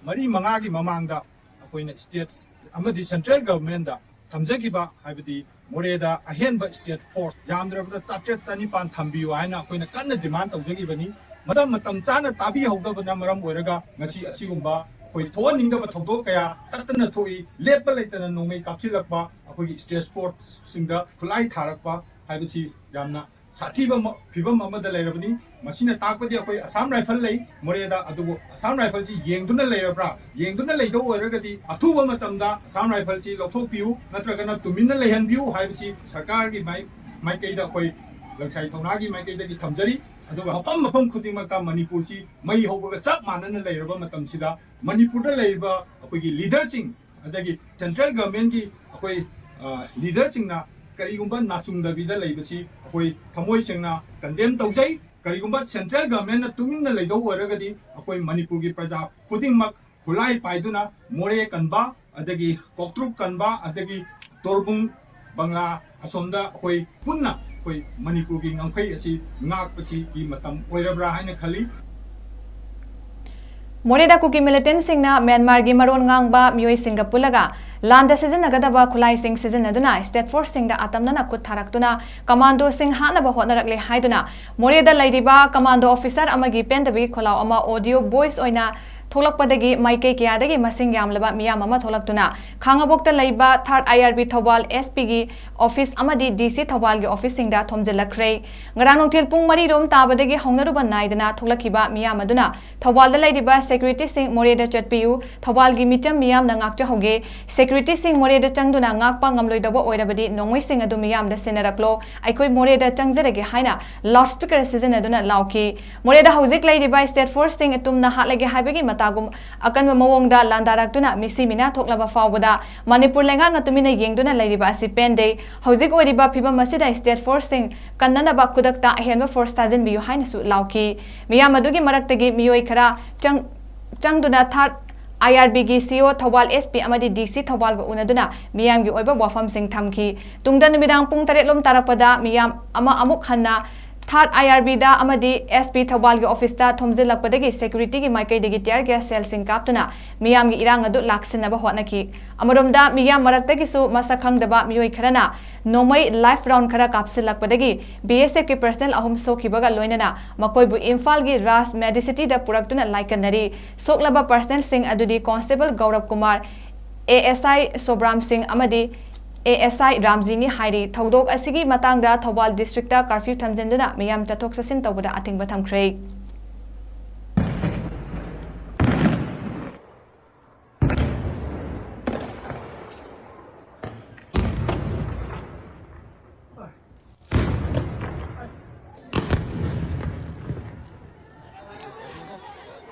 ꯃꯔꯤ ꯃꯉꯥꯒꯤ ꯃꯃꯥꯡꯗ ꯑꯩꯈꯣꯏꯅ ꯁ꯭ꯇꯦꯠ ꯑꯃꯗꯤ ꯁꯦꯟꯇ꯭ꯔꯦꯜ ꯒꯚꯔꯟꯃꯦꯟꯗ ꯊꯝꯖꯈꯤꯕ, ꯍꯥꯏꯕꯗꯤ ꯃꯣꯔꯦꯗ ꯑꯍꯦꯟꯕ ꯁ꯭ꯇꯦꯠ ꯐꯣꯔꯁ ꯌꯥꯝꯗ꯭ꯔꯕꯗ ꯆꯥꯇ꯭ꯔꯦꯠ ꯆꯅꯤꯄꯥꯟ ꯊꯝꯕꯤꯌꯨ ꯍꯥꯏꯅ ꯑꯩꯈꯣꯏꯅ ꯀꯟꯅ ꯗꯤꯃꯥꯟ ꯇꯧꯖꯈꯤꯕꯅꯤ꯫ ꯃꯇꯝ ꯃꯇꯝ ꯆꯥꯅ ꯇꯥꯕꯤꯍꯧꯗꯕꯅ ꯃꯔꯝ ꯑꯣꯏꯔꯒ ꯉꯁꯤ ꯑꯁꯤꯒꯨꯝꯕ ꯑꯩꯈꯣꯏ ꯊꯣꯛꯍꯟꯅꯤꯡꯗꯕ ꯊꯧꯗꯣꯛ ꯀꯌꯥ ꯇꯠꯇꯅ ꯊꯣꯛꯏ꯫ ꯂꯦꯞꯄ ꯂꯩꯇꯅ ꯅꯣꯡꯃꯩ ꯀꯥꯞꯁꯤꯜꯂꯛꯄ, ꯑꯩꯈꯣꯏꯒꯤ ꯁ꯭ꯇꯦꯠ ꯐꯣꯔꯁꯁꯤꯡꯗ ꯈꯨꯠꯂꯥꯏ ꯊꯥꯔꯛꯄ ꯍꯥꯏꯕꯁꯤ ꯌꯥꯝꯅ ꯁꯥꯊꯤꯕ ꯑꯃ, ꯐꯤꯕꯝ ꯑꯃꯗ ꯂꯩꯔꯕꯅꯤ꯫ ꯃꯁꯤꯅ ꯇꯥꯛꯄꯗꯤ ꯑꯩꯈꯣꯏ ꯑꯁꯥꯝ ꯔꯥꯏꯐꯜ ꯂꯩ ꯃꯣꯔꯦꯗ, ꯑꯗꯨꯕꯨ ꯑꯁꯥꯝ ꯔꯥꯏꯐꯜꯁꯤ ꯌꯦꯡꯗꯨꯅ ꯂꯩꯔꯕ꯭ꯔꯥ? ꯌꯦꯡꯗꯨꯅ ꯂꯩꯗꯧ ꯑꯣꯏꯔꯒꯗꯤ ꯑꯊꯨꯕ ꯃꯇꯝꯗ ꯑꯁꯥꯝ ꯔꯥꯏꯐꯜꯁꯤ ꯂꯧꯊꯣꯛꯄꯤꯌꯨ ꯅꯠꯇ꯭ꯔꯒꯅ ꯇꯨꯃꯤꯟꯅ ꯂꯩꯍꯟꯕꯤꯌꯨ ꯍꯥꯏꯕꯁꯤ ꯁꯔꯀꯥꯔꯒꯤ ꯃꯥꯏ-, ꯃꯥꯏꯀꯩꯗ, ꯑꯩꯈꯣꯏ ꯂꯪꯁꯥꯏ ꯊꯧꯅꯥꯒꯤ ꯃꯥꯏꯀꯩꯗꯒꯤ ꯊꯝꯖꯔꯤ꯫ ꯑꯗꯨꯒ ꯃꯐꯝ ꯃꯐꯝ ꯈꯨꯗꯤꯡꯃꯛꯇ ꯃꯅꯤꯄꯨꯔꯁꯤ ꯃꯩ ꯍꯧꯕꯒ ꯆꯞ ꯃꯥꯟꯅꯅ ꯂꯩꯔꯕ ꯃꯇꯝꯁꯤꯗ ꯃꯅꯤꯄꯨꯔꯗ ꯂꯩꯔꯤꯕ ꯑꯩꯈꯣꯏꯒꯤ ꯂꯤꯗꯔꯁꯤꯡ, ꯑꯗꯒꯤ ꯁꯦꯟꯇ꯭ꯔꯦꯜ ꯒꯚꯔꯟꯃꯦꯟꯒꯤ ꯑꯩꯈꯣꯏ, ꯑ, ꯂꯤꯗꯔꯁꯤꯡꯅ ꯀꯔꯤꯒꯨꯝꯕ ꯅꯥꯆꯨꯡꯗꯕꯤꯗ ꯂꯩꯕꯁꯤ ꯑꯩꯈꯣꯏ ꯊꯃꯣꯏ ꯁꯦꯡꯅ ꯀꯟꯗꯦꯝ ꯇꯧꯖꯩ꯫ ꯀꯔꯤꯒꯨꯝꯕ ꯁꯦꯟꯇ꯭ꯔꯦꯜ ꯒꯚꯔꯟꯃꯦꯟꯠꯅ ꯇꯨꯃꯤꯟꯅ ꯂꯩꯗꯧ ꯑꯣꯏꯔꯒꯗꯤ ꯑꯩꯈꯣꯏ ꯃꯅꯤꯄꯨꯔꯒꯤ ꯄ꯭ꯔꯖꯥ ꯈꯨꯗꯤꯡꯃꯛ ꯈꯨꯠꯂꯥꯏ ꯄꯥꯏꯗꯨꯅ ꯃꯣꯔꯦ ꯀꯟꯕ, ꯑꯗꯒꯤ ꯀꯣꯛꯇ꯭ꯔꯨꯛ ꯀꯟꯕ, ꯑꯗꯒꯤ ꯇꯣꯔꯕꯨꯡ, ꯕꯪꯂꯥ, ꯑꯁꯣꯝꯗ ꯑꯩꯈꯣꯏ ꯄꯨꯟꯅ ꯑꯩꯈꯣꯏ ꯃꯅꯤꯄꯨꯔꯒꯤ ꯉꯝꯈꯩ ꯑꯁꯤ ꯉꯥꯛꯄꯁꯤꯒꯤ ꯃꯇꯝ ꯑꯣꯏꯔꯕ꯭ꯔꯥ ꯍꯥꯏꯅ ꯈꯜꯂꯤ꯫ ꯃꯣꯔꯦꯗ ꯀꯨꯀꯤ ꯃꯤꯂꯤꯇꯦꯟꯠꯁꯤꯡꯅ ꯃ꯭ꯌꯥꯟꯃꯥꯔꯒꯤ ꯃꯔꯣꯟ ꯉꯥꯡꯕ ꯃꯤꯑꯣꯏꯁꯤꯡꯒ ꯄꯨꯜꯂꯒ ꯂꯥꯟꯗ ꯁꯤꯖꯤꯟꯅꯒꯗꯕ ꯈꯨꯠꯂꯥꯏꯁꯤꯡ ꯁꯤꯖꯤꯟꯅꯗꯨꯅ ꯁ꯭ꯇꯦꯠ ꯐꯣꯔꯁꯁꯤꯡꯗ ꯑꯇꯝꯅꯅ ꯈꯨꯠ ꯊꯥꯔꯛꯇꯨꯅ ꯀꯃꯥꯟꯗꯣꯁꯤꯡ ꯍꯥꯠꯅꯕ ꯍꯣꯠꯅꯔꯛꯂꯦ ꯍꯥꯏꯗꯨꯅ ꯃꯣꯔꯦꯗ ꯂꯩꯔꯤꯕ ꯀꯃꯥꯟꯗꯣ ꯑꯣꯐꯤꯁꯥꯔ ꯑꯃꯒꯤ ꯄꯦꯟꯗꯕꯒꯤ ꯈꯣꯜꯂꯥꯎ ꯑꯃ ꯑꯣꯗꯤꯑꯣ ꯚꯣꯏꯁ ꯑꯣꯏꯅ ꯊꯣꯛꯂꯛꯄꯗꯒꯤ ꯃꯥꯏꯀꯩ ꯀꯌꯥꯗꯒꯤ ꯃꯁꯤꯡ ꯌꯥꯝꯂꯕ ꯃꯤꯌꯥꯝ ꯑꯃ ꯊꯣꯛꯂꯛꯇꯨꯅ ꯈꯥꯉꯕꯣꯛꯇ ꯂꯩꯕ ꯊꯥꯔꯠ ꯑꯥꯏ ꯑꯥꯔ ꯕꯤ ꯊꯧꯕꯥꯜ ꯑꯦꯁ ꯄꯤꯒꯤ ꯑꯣꯐꯤꯁ ꯑꯃꯗꯤ ꯗꯤ ꯁꯤ ꯊꯧꯕꯥꯜꯒꯤ ꯑꯣꯐꯤꯁꯁꯤꯡꯗ ꯊꯣꯝꯖꯤꯜꯂꯛꯈ꯭ꯔꯦ꯫ ꯉꯔꯥꯡ ꯅꯨꯡꯊꯤꯜ ꯄꯨꯡ ꯃꯔꯤ ꯔꯣꯝ ꯇꯥꯕꯗꯒꯤ ꯍꯧꯅꯔꯨꯕ ꯅꯥꯏꯗꯅ ꯊꯣꯛꯂꯛꯈꯤꯕ ꯃꯤꯌꯥꯝ ꯑꯗꯨꯅ ꯊꯧꯕꯥꯜꯗ ꯂꯩꯔꯤꯕ ꯁꯦꯀ꯭ꯌꯨꯔꯤꯇꯤꯁꯤꯡ ꯃꯣꯔꯦꯗ ꯆꯠꯄꯤꯌꯨ, ꯊꯧꯕꯥꯜꯒꯤ ꯃꯤꯆꯝ ꯃꯤꯌꯥꯝꯅ ꯉꯥꯛꯆꯍꯧꯒꯦ, ꯁꯦꯀ꯭ꯌꯨꯔꯤꯇꯤꯁꯤꯡ ꯃꯣꯔꯦꯗ ꯆꯪꯗꯨꯅ ꯉꯥꯛꯄ ꯉꯝꯂꯣꯏꯗꯧꯕ ꯑꯣꯏꯔꯕꯗꯤ ꯅꯣꯡꯃꯩꯁꯤꯡ ꯑꯗꯨ ꯃꯤꯌꯥꯝꯗ ꯁꯤꯟꯅꯔꯛꯂꯣ, ꯑꯩꯈꯣꯏ ꯃꯣꯔꯦꯗ ꯆꯪꯖꯔꯒꯦ ꯍꯥꯏꯅ ꯂꯥꯎꯗ ꯁ꯭ꯄꯤꯀꯔ ꯁꯤꯖꯤꯟꯅꯗꯨꯅ ꯂꯥꯎꯈꯤ꯫ ꯃꯣꯔꯦꯗ ꯍꯧꯖꯤꯛ ꯂꯩꯔꯤꯕ ꯁ꯭ꯇꯦꯠ ꯐꯣꯔꯁꯁꯤꯡ ꯇꯨꯝꯅ ꯍꯥꯠꯂꯒꯦ ꯍꯥꯏꯕꯒꯤ ꯃꯇꯥꯒꯨꯝ ꯑꯀꯟꯕ ꯃꯑꯣꯡꯗ ꯂꯥꯟꯗꯥꯔꯛꯇꯨꯅ ꯃꯤꯁꯤ ꯃꯤꯅꯥ ꯊꯣꯛꯂꯕ ꯐꯥꯎꯕꯗ ꯃꯅꯤꯄꯨꯔ ꯂꯩꯉꯥꯛꯅ ꯇꯨꯃꯤꯟꯅ ꯌꯦꯡꯗꯨꯅ ꯂꯩꯔꯤꯕ ꯑꯁꯤ ꯄꯦꯟꯗꯦ꯫ ꯍꯧꯖꯤꯛ ꯑꯣꯏꯔꯤꯕ ꯐꯤꯕꯝ ꯑꯁꯤꯗ ꯁ꯭ꯇꯦꯠ ꯐꯣꯔꯁꯁꯤꯡ ꯀꯟꯅꯅꯕ ꯈꯨꯗꯛꯇ ꯑꯍꯦꯟꯕ ꯐꯣꯔꯁ ꯊꯥꯖꯤꯟꯕꯤꯌꯨ ꯍꯥꯏꯅꯁꯨ ꯂꯥꯎꯈꯤ꯫ ꯃꯤꯌꯥꯝ ꯑꯗꯨꯒꯤ ꯃꯔꯛꯇꯒꯤ ꯃꯤꯑꯣꯏ ꯈꯔ ꯆꯪ-, ꯆꯪꯗꯨꯅ ꯊꯥꯔꯠ ꯑꯥꯏ ꯑꯥꯔ ꯕꯤꯒꯤ ꯁꯤ ꯏ ꯑꯣ ꯊꯧꯕꯥꯜ, ꯑꯦꯁ ꯄꯤ ꯑꯃꯗꯤ ꯗꯤ ꯁꯤ ꯊꯧꯕꯥꯜꯒ ꯎꯅꯗꯨꯅ ꯃꯤꯌꯥꯝꯒꯤ ꯑꯣꯏꯕ ꯋꯥꯐꯝꯁꯤꯡ ꯊꯝꯈꯤ꯫ ꯇꯨꯡꯗ ꯅꯨꯃꯤꯗꯥꯡ ꯄꯨꯡ ꯇꯔꯦꯠ ꯂꯣꯝ ꯇꯥꯔꯛꯄꯗ ꯃꯤꯌꯥꯝ ꯑꯃ ꯑꯃꯨꯛ ꯍꯟꯅ ꯊꯥꯔꯠ ꯑꯥꯏ ꯑꯥꯔ ꯕꯤꯗ ꯑꯃꯗꯤ ꯑꯦꯁ ꯄꯤ ꯊꯧꯕꯥꯜꯒꯤ ꯑꯣꯐꯤꯁꯇ ꯊꯣꯝꯖꯤꯜꯂꯛꯄꯗꯒꯤ ꯁꯦꯀ꯭ꯌꯨꯔꯤꯇꯤꯒꯤ ꯃꯥꯏꯀꯩꯗꯒꯤ ꯇꯤꯌꯔ ꯒ꯭ꯌꯥꯁ ꯁꯦꯜꯁꯤꯡ ꯀꯥꯞꯇꯨꯅ ꯃꯤꯌꯥꯝꯒꯤ ꯏꯔꯥꯡ ꯑꯗꯨ ꯂꯥꯛꯁꯤꯟꯅꯕ ꯍꯣꯠꯅꯈꯤ꯫ ꯑꯃꯔꯣꯝꯗ ꯃꯤꯌꯥꯝ ꯃꯔꯛꯇꯒꯤꯁꯨ ꯃꯁꯛ ꯈꯪꯗꯕ ꯃꯤꯑꯣꯏ ꯈꯔꯅ ꯅꯣꯡꯃꯩ ꯂꯥꯏꯐ ꯔꯥꯎꯟ ꯈꯔ ꯀꯥꯞꯁꯤꯜꯂꯛꯄꯗꯒꯤ ꯕꯤ ꯑꯦꯁ ꯑꯦꯐꯀꯤ ꯄꯔꯁꯅꯦꯜ ꯑꯍꯨꯝ ꯁꯣꯛꯈꯤꯕꯒ ꯂꯣꯏꯅꯅ ꯃꯈꯣꯏꯕꯨ ꯏꯝꯐꯥꯜꯒꯤ ꯔꯥꯖ ꯃꯦꯗꯤꯁꯤꯇꯤꯗ ꯄꯨꯔꯛꯇꯨꯅ ꯂꯥꯏꯀꯠꯅꯔꯤ꯫ ꯁꯣꯛꯂꯕ ꯄꯔꯁꯅꯦꯜꯁꯤꯡ ꯑꯗꯨꯗꯤ ꯀꯣꯟꯁꯇꯦꯕꯜ ꯒꯧꯔꯕ ꯀꯨꯃꯥꯔ, ꯑꯦ ꯑꯦꯁ ꯑꯥꯏ ꯁꯣꯕ꯭ꯔꯥꯝ ꯁꯤꯡ ꯑꯃꯗꯤ ꯑꯦ ꯑꯦꯁ ꯑꯥꯏ ꯔꯥꯝꯖꯤꯅꯤ ꯍꯥꯏꯔꯤ꯫ ꯊꯧꯗꯣꯛ ꯑꯁꯤꯒꯤ ꯃꯇꯥꯡꯗ ꯊꯧꯕꯥꯜ ꯗꯤꯁꯇ꯭ꯔꯤꯛꯇ ꯀꯥꯔꯐ꯭ꯌꯨ ꯊꯝꯖꯤꯟꯗꯨꯅ ꯃꯤꯌꯥꯝ ꯆꯠꯊꯣꯛ ꯆꯠꯁꯤꯟ ꯇꯧꯕꯗ ꯑꯊꯤꯡꯕ ꯊꯝꯈ꯭ꯔꯦ꯫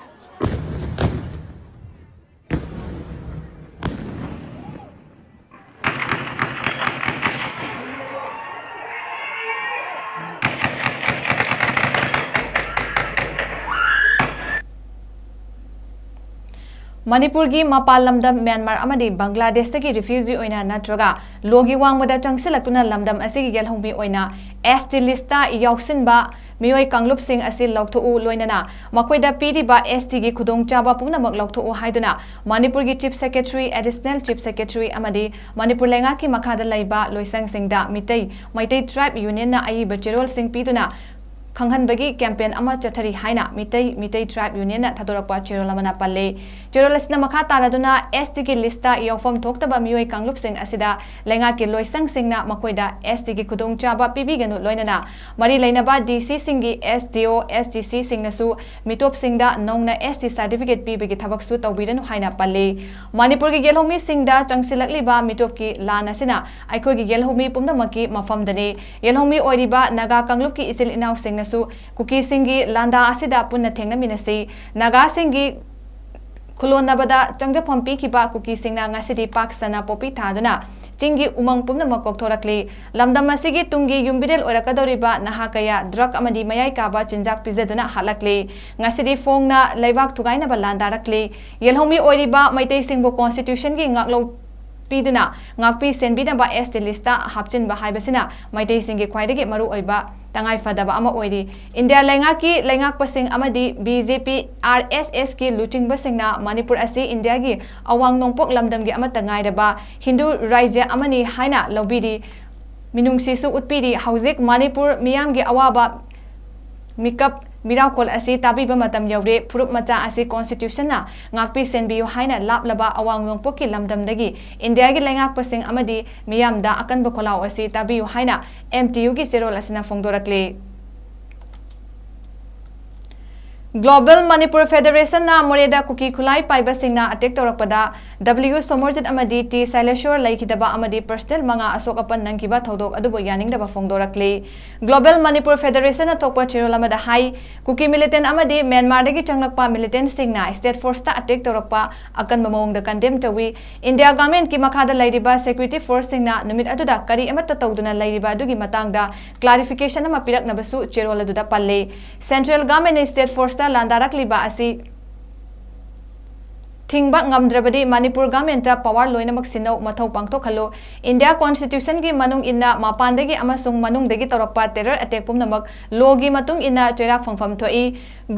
ꯃꯅꯤꯄꯨꯔꯒꯤ ꯃꯄꯥꯟ ꯂꯝꯗꯝ ꯃ꯭ꯌꯥꯟꯃꯥꯔ ꯑꯃꯗꯤ ꯕꯪꯒ꯭ꯂꯥꯗꯦꯁꯇꯒꯤ ꯔꯤꯐ꯭ꯌꯨꯖꯤ ꯑꯣꯏꯅ ꯅꯠꯇ꯭ꯔꯒ ꯂꯣꯒꯤ ꯋꯥꯡꯃꯗ ꯆꯪꯁꯤꯜꯂꯛꯇꯨꯅ ꯂꯝꯗꯝ ꯑꯁꯤꯒꯤ ꯌꯦꯜꯍꯧꯃꯤ ꯑꯣꯏꯅ ꯑꯦꯁ ꯇꯤ ꯂꯤꯁꯇ ꯌꯥꯎꯁꯤꯟꯕ ꯃꯤꯑꯣꯏ ꯀꯥꯡꯂꯨꯞꯁꯤꯡ ꯑꯁꯤ ꯂꯧꯊꯣꯛꯎ, ꯂꯣꯏꯅꯅ ꯃꯈꯣꯏꯗ ꯄꯤꯔꯤꯕ ꯑꯦꯁ ꯇꯤꯒꯤ ꯈꯨꯗꯣꯡꯆꯥꯕ ꯄꯨꯝꯅꯃꯛ ꯂꯧꯊꯣꯛꯎ ꯍꯥꯏꯗꯨꯅ ꯃꯅꯤꯄꯨꯔꯒꯤ chief secretary, additional chief secretary ꯑꯃꯗꯤ ꯃꯅꯤꯄꯨꯔ ꯂꯩꯉꯥꯛꯀꯤ ꯃꯈꯥꯗ ꯂꯩꯕ ꯂꯣꯏꯁꯪꯁꯤꯡꯗ ꯃꯤꯇꯩ, ꯃꯩꯇꯩ ꯇ꯭ꯔꯥꯏꯕ ꯌꯨꯅꯤꯌꯟꯅ ꯑꯏꯕ ꯆꯦꯔꯣꯜꯁꯤꯡ ꯄꯤꯗꯨꯅ ꯈꯪꯍꯟꯕꯒꯤ ꯀꯦꯝꯄꯦꯟ ꯑꯃ ꯆꯠꯊꯔꯤ ꯍꯥꯏꯅ ꯃꯤꯇꯩ, ꯃꯤꯇꯩ ꯇ꯭ꯔꯥꯏꯕ ꯌꯨꯅꯤꯌꯟꯅ ꯊꯥꯗꯣꯔꯛꯄ ꯆꯦꯔꯣꯜ ꯑꯃꯅ ꯄꯜꯂꯤ꯫ ꯆꯦꯔꯣꯜ ꯑꯁꯤꯅ ꯃꯈꯥ ꯇꯥꯔꯗꯨꯅ ꯑꯦꯁ ꯇꯤꯒꯤ ꯂꯤꯁꯇ ꯌꯥꯎꯐꯝ ꯊꯣꯛꯇꯕ ꯃꯤꯑꯣꯏ ꯀꯥꯡꯂꯨꯞꯁꯤꯡ ꯑꯁꯤꯗ ꯂꯩꯉꯥꯛꯀꯤ ꯂꯣꯏꯁꯪꯁꯤꯡꯅ ꯃꯈꯣꯏꯗ ꯑꯦꯁ ꯇꯤꯒꯤ ꯈꯨꯗꯣꯡꯆꯥꯕ ꯄꯤꯕꯤꯒꯅꯨ, ꯂꯣꯏꯅꯅ ꯃꯔꯤ ꯂꯩꯅꯕ ꯗꯤ ꯁꯤꯁꯤꯡꯒꯤ ꯑꯦꯁ ꯗꯤ ꯑꯣ, ꯑꯦꯁ ꯗꯤ ꯁꯤꯁꯤꯡꯅꯁꯨ ꯃꯤꯇꯣꯞꯁꯤꯡꯗ ꯅꯧꯅ ꯑꯦꯁ ꯇꯤ ꯁꯥꯔꯇꯤꯐꯤꯀꯦꯠ ꯄꯤꯕꯒꯤ ꯊꯕꯛꯁꯨ ꯇꯧꯕꯤꯔꯅꯨ ꯍꯥꯏꯅ ꯄꯜꯂꯤ꯫ ꯃꯅꯤꯄꯨꯔꯒꯤ ꯌꯦꯜꯍꯧꯃꯤꯁꯤꯡꯗ ꯆꯪꯁꯤꯜꯂꯛꯂꯤꯕ ꯃꯤꯇꯣꯞꯀꯤ ꯂꯥꯟ ꯑꯁꯤꯅ ꯑꯩꯈꯣꯏꯒꯤ ꯌꯦꯜꯍꯧꯃꯤ ꯄꯨꯝꯅꯃꯛꯀꯤ ꯃꯐꯝꯗꯅꯤ꯫ ꯌꯦꯜꯍꯧꯃꯤ ꯑꯣꯏꯔꯤꯕ ꯅꯥꯒꯥ ꯀꯥꯡꯂꯨꯞꯀꯤ ꯏꯆꯤꯜ ꯏꯅꯥꯎꯁꯤꯡꯅꯁꯨ ꯀꯨꯀꯤꯁꯤꯡꯒꯤ ꯂꯥꯟꯗꯥ ꯑꯁꯤꯗ ꯄꯨꯟꯅ ꯊꯦꯡꯅꯃꯤꯟꯅꯁꯤ꯫ ꯅꯥꯒꯥꯁꯤꯡꯒꯤ ꯈꯨꯂꯣꯟꯅꯕꯗ ꯆꯪꯖꯐꯝ ꯄꯤꯈꯤꯕ ꯀꯨꯀꯤꯁꯤꯡꯅ ꯉꯁꯤꯗꯤ ꯄꯥꯛ ꯁꯟꯅ ꯄꯣꯄꯤ ꯊꯥꯗꯨꯅ ꯆꯤꯡꯒꯤ ꯎꯃꯪ ꯄꯨꯝꯅꯃꯛ ꯀꯣꯛꯊꯣꯔꯛꯂꯤ꯫ ꯂꯝꯗꯝ ꯑꯁꯤꯒꯤ ꯇꯨꯡꯒꯤ ꯌꯨꯝꯕꯤꯔꯦꯜ ꯑꯣꯏꯔꯛꯀꯗꯧꯔꯤꯕ ꯅꯍꯥ ꯀꯌꯥ ꯗ꯭ꯔꯒ ꯑꯃꯗꯤ ꯃꯌꯥꯏ ꯀꯥꯕ ꯆꯤꯟꯖꯥꯛ ꯄꯤꯖꯗꯨꯅ ꯍꯥꯠꯂꯛꯂꯤ꯫ ꯉꯁꯤꯗꯤ ꯐꯣꯡꯅ ꯂꯩꯕꯥꯛ ꯊꯨꯒꯥꯏꯅꯕ ꯂꯥꯟꯗꯥꯔꯛꯂꯤ꯫ ꯌꯦꯜꯍꯧꯃꯤ ꯑꯣꯏꯔꯤꯕ ꯃꯩꯇꯩꯁꯤꯡꯕꯨ ꯀꯣꯟꯁꯇꯤꯇ꯭ꯌꯨꯁꯟꯒꯤ ꯉꯥꯛꯂꯧ ꯄꯤꯗꯨꯅ ꯉꯥꯛꯄꯤ ꯁꯦꯟꯕꯤꯅꯕ ꯑꯦꯁ ꯇꯤ ꯂꯤꯁꯇ ꯍꯥꯞꯆꯤꯟꯕ ꯍꯥꯏꯕꯁꯤꯅ ꯃꯩꯇꯩꯁꯤꯡꯒꯤ ꯈ꯭ꯋꯥꯏꯗꯒꯤ ꯃꯔꯨꯑꯣꯏꯕ ꯇꯉꯥꯏꯐꯗꯕ ꯑꯃ ꯑꯣꯏꯔꯤ꯫ ꯏꯟꯗꯤꯌꯥ ꯂꯩꯉꯥꯛꯀꯤ ꯂꯩꯉꯥꯛꯄꯁꯤꯡ ꯑꯃꯗꯤ ꯕꯤ ꯖꯦ ꯄꯤ, ꯑꯥꯔ ꯑꯦꯁ ꯑꯦꯁꯀꯤ ꯂꯨꯆꯤꯡꯕꯁꯤꯡꯅ ꯃꯅꯤꯄꯨꯔ ꯑꯁꯤ ꯏꯟꯗꯤꯌꯥꯒꯤ ꯑꯋꯥꯡ ꯅꯣꯡꯄꯣꯛ ꯂꯝꯗꯝꯒꯤ ꯑꯃꯠꯇ ꯉꯥꯏꯔꯕ ꯍꯤꯟꯗꯨ ꯔꯥꯖ꯭ꯌ ꯑꯃꯅꯤ ꯍꯥꯏꯅ ꯂꯧꯕꯤꯔꯤ꯫ ꯃꯤꯅꯨꯡꯁꯤꯁꯨ ꯎꯠꯄꯤꯔꯤ꯫ ꯍꯧꯖꯤꯛ ꯃꯅꯤꯄꯨꯔ ꯃꯤꯌꯥꯝꯒꯤ ꯑꯋꯥꯕ ꯃꯤꯀꯞ ꯃꯤꯔꯥꯎꯈꯣꯜ ꯑꯁꯤ ꯇꯥꯕꯤꯕ ꯃꯇꯝ ꯌꯧꯔꯦ꯫ ꯐꯨꯔꯨꯞ ꯃꯆꯥ ꯑꯁꯤ ꯀꯣꯟꯁꯇꯤꯇ꯭ꯌꯨꯁꯟꯅ ꯉꯥꯛꯄꯤ ꯁꯦꯟꯕꯤꯌꯨ ꯍꯥꯏꯅ ꯂꯥꯞꯂꯕ ꯑꯋꯥꯡ ꯅꯣꯡꯄꯣꯛꯀꯤ ꯂꯝꯗꯝꯗꯒꯤ ꯏꯟꯗꯤꯌꯥꯒꯤ ꯂꯩꯉꯥꯛꯄꯁꯤꯡ ꯑꯃꯗꯤ ꯃꯤꯌꯥꯝꯗ ꯑꯀꯟꯕ ꯈꯣꯜꯂꯥꯎ ꯑꯁꯤ ꯇꯥꯕꯤꯌꯨ ꯍꯥꯏꯅ ꯑꯦꯝ ꯇꯤ ꯌꯨꯒꯤ ꯆꯦꯔꯣꯜ ꯑꯁꯤꯅ ꯐꯣꯡꯗꯣꯔꯛꯂꯤ꯫ ꯒ꯭ꯂꯣꯕꯦꯜ ꯃꯅꯤꯄꯨꯔ ꯐꯦꯗꯔꯦꯁꯟꯅ ꯃꯣꯔꯦꯗ ꯀꯨꯀꯤ ꯈꯨꯠꯂꯥꯏ ꯄꯥꯏꯕꯁꯤꯡꯅ ꯑꯦꯇꯦꯛ ꯇꯧꯔꯛꯄꯗ ꯗꯕ꯭ꯂꯤꯌꯨ ꯁꯣꯃꯣꯔꯖꯤꯠ ꯑꯃꯗꯤ ꯇꯤ ꯁꯥꯏꯂꯦꯁꯣꯔ ꯂꯩꯈꯤꯗꯕ ꯑꯃꯗꯤ ꯄꯔꯁꯅꯦꯜ ꯃꯉꯥ ꯑꯁꯣꯛ ꯑꯄꯟ ꯅꯪꯈꯤꯕ ꯊꯧꯗꯣꯛ ꯑꯗꯨꯕꯨ ꯌꯥꯅꯤꯡꯗꯕ ꯐꯣꯡꯗꯣꯔꯛꯂꯤ꯫ ꯒ꯭ꯂꯣꯕꯦꯜ ꯃꯅꯤꯄꯨꯔ ꯐꯦꯗꯔꯦꯁꯟꯅ ꯊꯣꯛꯄ ꯆꯦꯔꯣꯜ ꯑꯃꯗ ꯍꯥꯏ, ꯀꯨꯀꯤ ꯃꯤꯂꯤꯇꯦꯟ ꯑꯃꯗꯤ ꯃ꯭ꯌꯥꯟꯃꯥꯔꯗꯒꯤ ꯆꯪꯂꯛꯄ ꯃꯤꯂꯤꯇꯦꯟꯁꯤꯡꯅ ꯁ꯭ꯇꯦꯠ ꯐꯣꯔꯁꯇ ꯑꯦꯇꯦꯛ ꯇꯧꯔꯛꯄ ꯑꯀꯟꯕ ꯃꯑꯣꯡꯗ ꯀꯟꯗꯦꯝ ꯇꯧꯏ꯫ ꯏꯟꯗꯤꯌꯥ ꯒꯚꯔꯟꯃꯦꯟꯠꯀꯤ ꯃꯈꯥꯗ ꯂꯩꯔꯤꯕ ꯁꯦꯀ꯭ꯌꯨꯔꯤꯇꯤ ꯐꯣꯔꯁꯁꯤꯡꯅ ꯅꯨꯃꯤꯠ ꯑꯗꯨꯗ ꯀꯔꯤ ꯑꯃꯠꯇ ꯇꯧꯗꯨꯅ ꯂꯩꯔꯤꯕ ꯑꯗꯨꯒꯤ ꯃꯇꯥꯡꯗ ꯀ꯭ꯂꯥꯔꯤꯐꯤꯀꯦꯁꯟ ꯑꯃ ꯄꯤꯔꯛꯅꯕꯁꯨ ꯆꯦꯔꯣꯜ ꯑꯗꯨꯗ ꯄꯜꯂꯤ꯫ ꯁꯦꯟꯇ꯭ꯔꯦꯜ ꯒꯚꯔꯟꯃꯦꯟꯠꯅ ꯁ꯭ꯇꯦꯠ ꯐꯣꯔꯁꯇ ꯂꯥꯟꯗꯥꯔꯛꯂꯤꯕ ꯑꯁꯤ ꯊꯤꯡꯕ ꯉꯝꯗ꯭ꯔꯕꯗꯤ ꯃꯅꯤꯄꯨꯔ ꯒꯚꯔꯟꯃꯦꯟꯠꯇ ꯄꯋꯥꯔ ꯂꯣꯏꯅꯃꯛ ꯁꯤꯟꯅꯧ, ꯃꯊꯧ ꯄꯥꯡꯊꯣꯛꯍꯜꯂꯨ꯫ ꯏꯟꯗꯤꯌꯥ ꯀꯣꯟꯁꯇꯤꯇ꯭ꯌꯨꯁꯟꯒꯤ ꯃꯅꯨꯡ ꯏꯟꯅ ꯃꯄꯥꯟꯗꯒꯤ ꯑꯃꯁꯨꯡ ꯃꯅꯨꯡꯗꯒꯤ ꯇꯧꯔꯛꯄ ꯇꯦꯔꯔ ꯑꯦꯇꯦꯛ ꯄꯨꯝꯅꯃꯛ ꯂꯣꯒꯤ ꯃꯇꯨꯡ ꯏꯟꯅ ꯆꯩꯔꯥꯛ ꯐꯪꯐꯝ ꯊꯣꯛꯏ꯫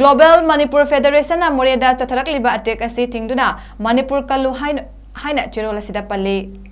ꯒ꯭ꯂꯣꯕꯦꯜ ꯃꯅꯤꯄꯨꯔ ꯐꯦꯗꯔꯦꯁꯟꯅ ꯃꯣꯔꯦꯗ ꯆꯠꯊꯔꯛꯂꯤꯕ ꯑꯦꯇꯦꯛ ꯑꯁꯤ ꯊꯤꯡꯗꯨꯅ ꯃꯅꯤꯄꯨꯔ ꯀꯜꯂꯨ ꯍꯥꯏꯅ, ꯍꯥꯏꯅ ꯆꯦꯔꯣꯜ ꯑꯁꯤꯗ ꯄꯜꯂꯤ꯫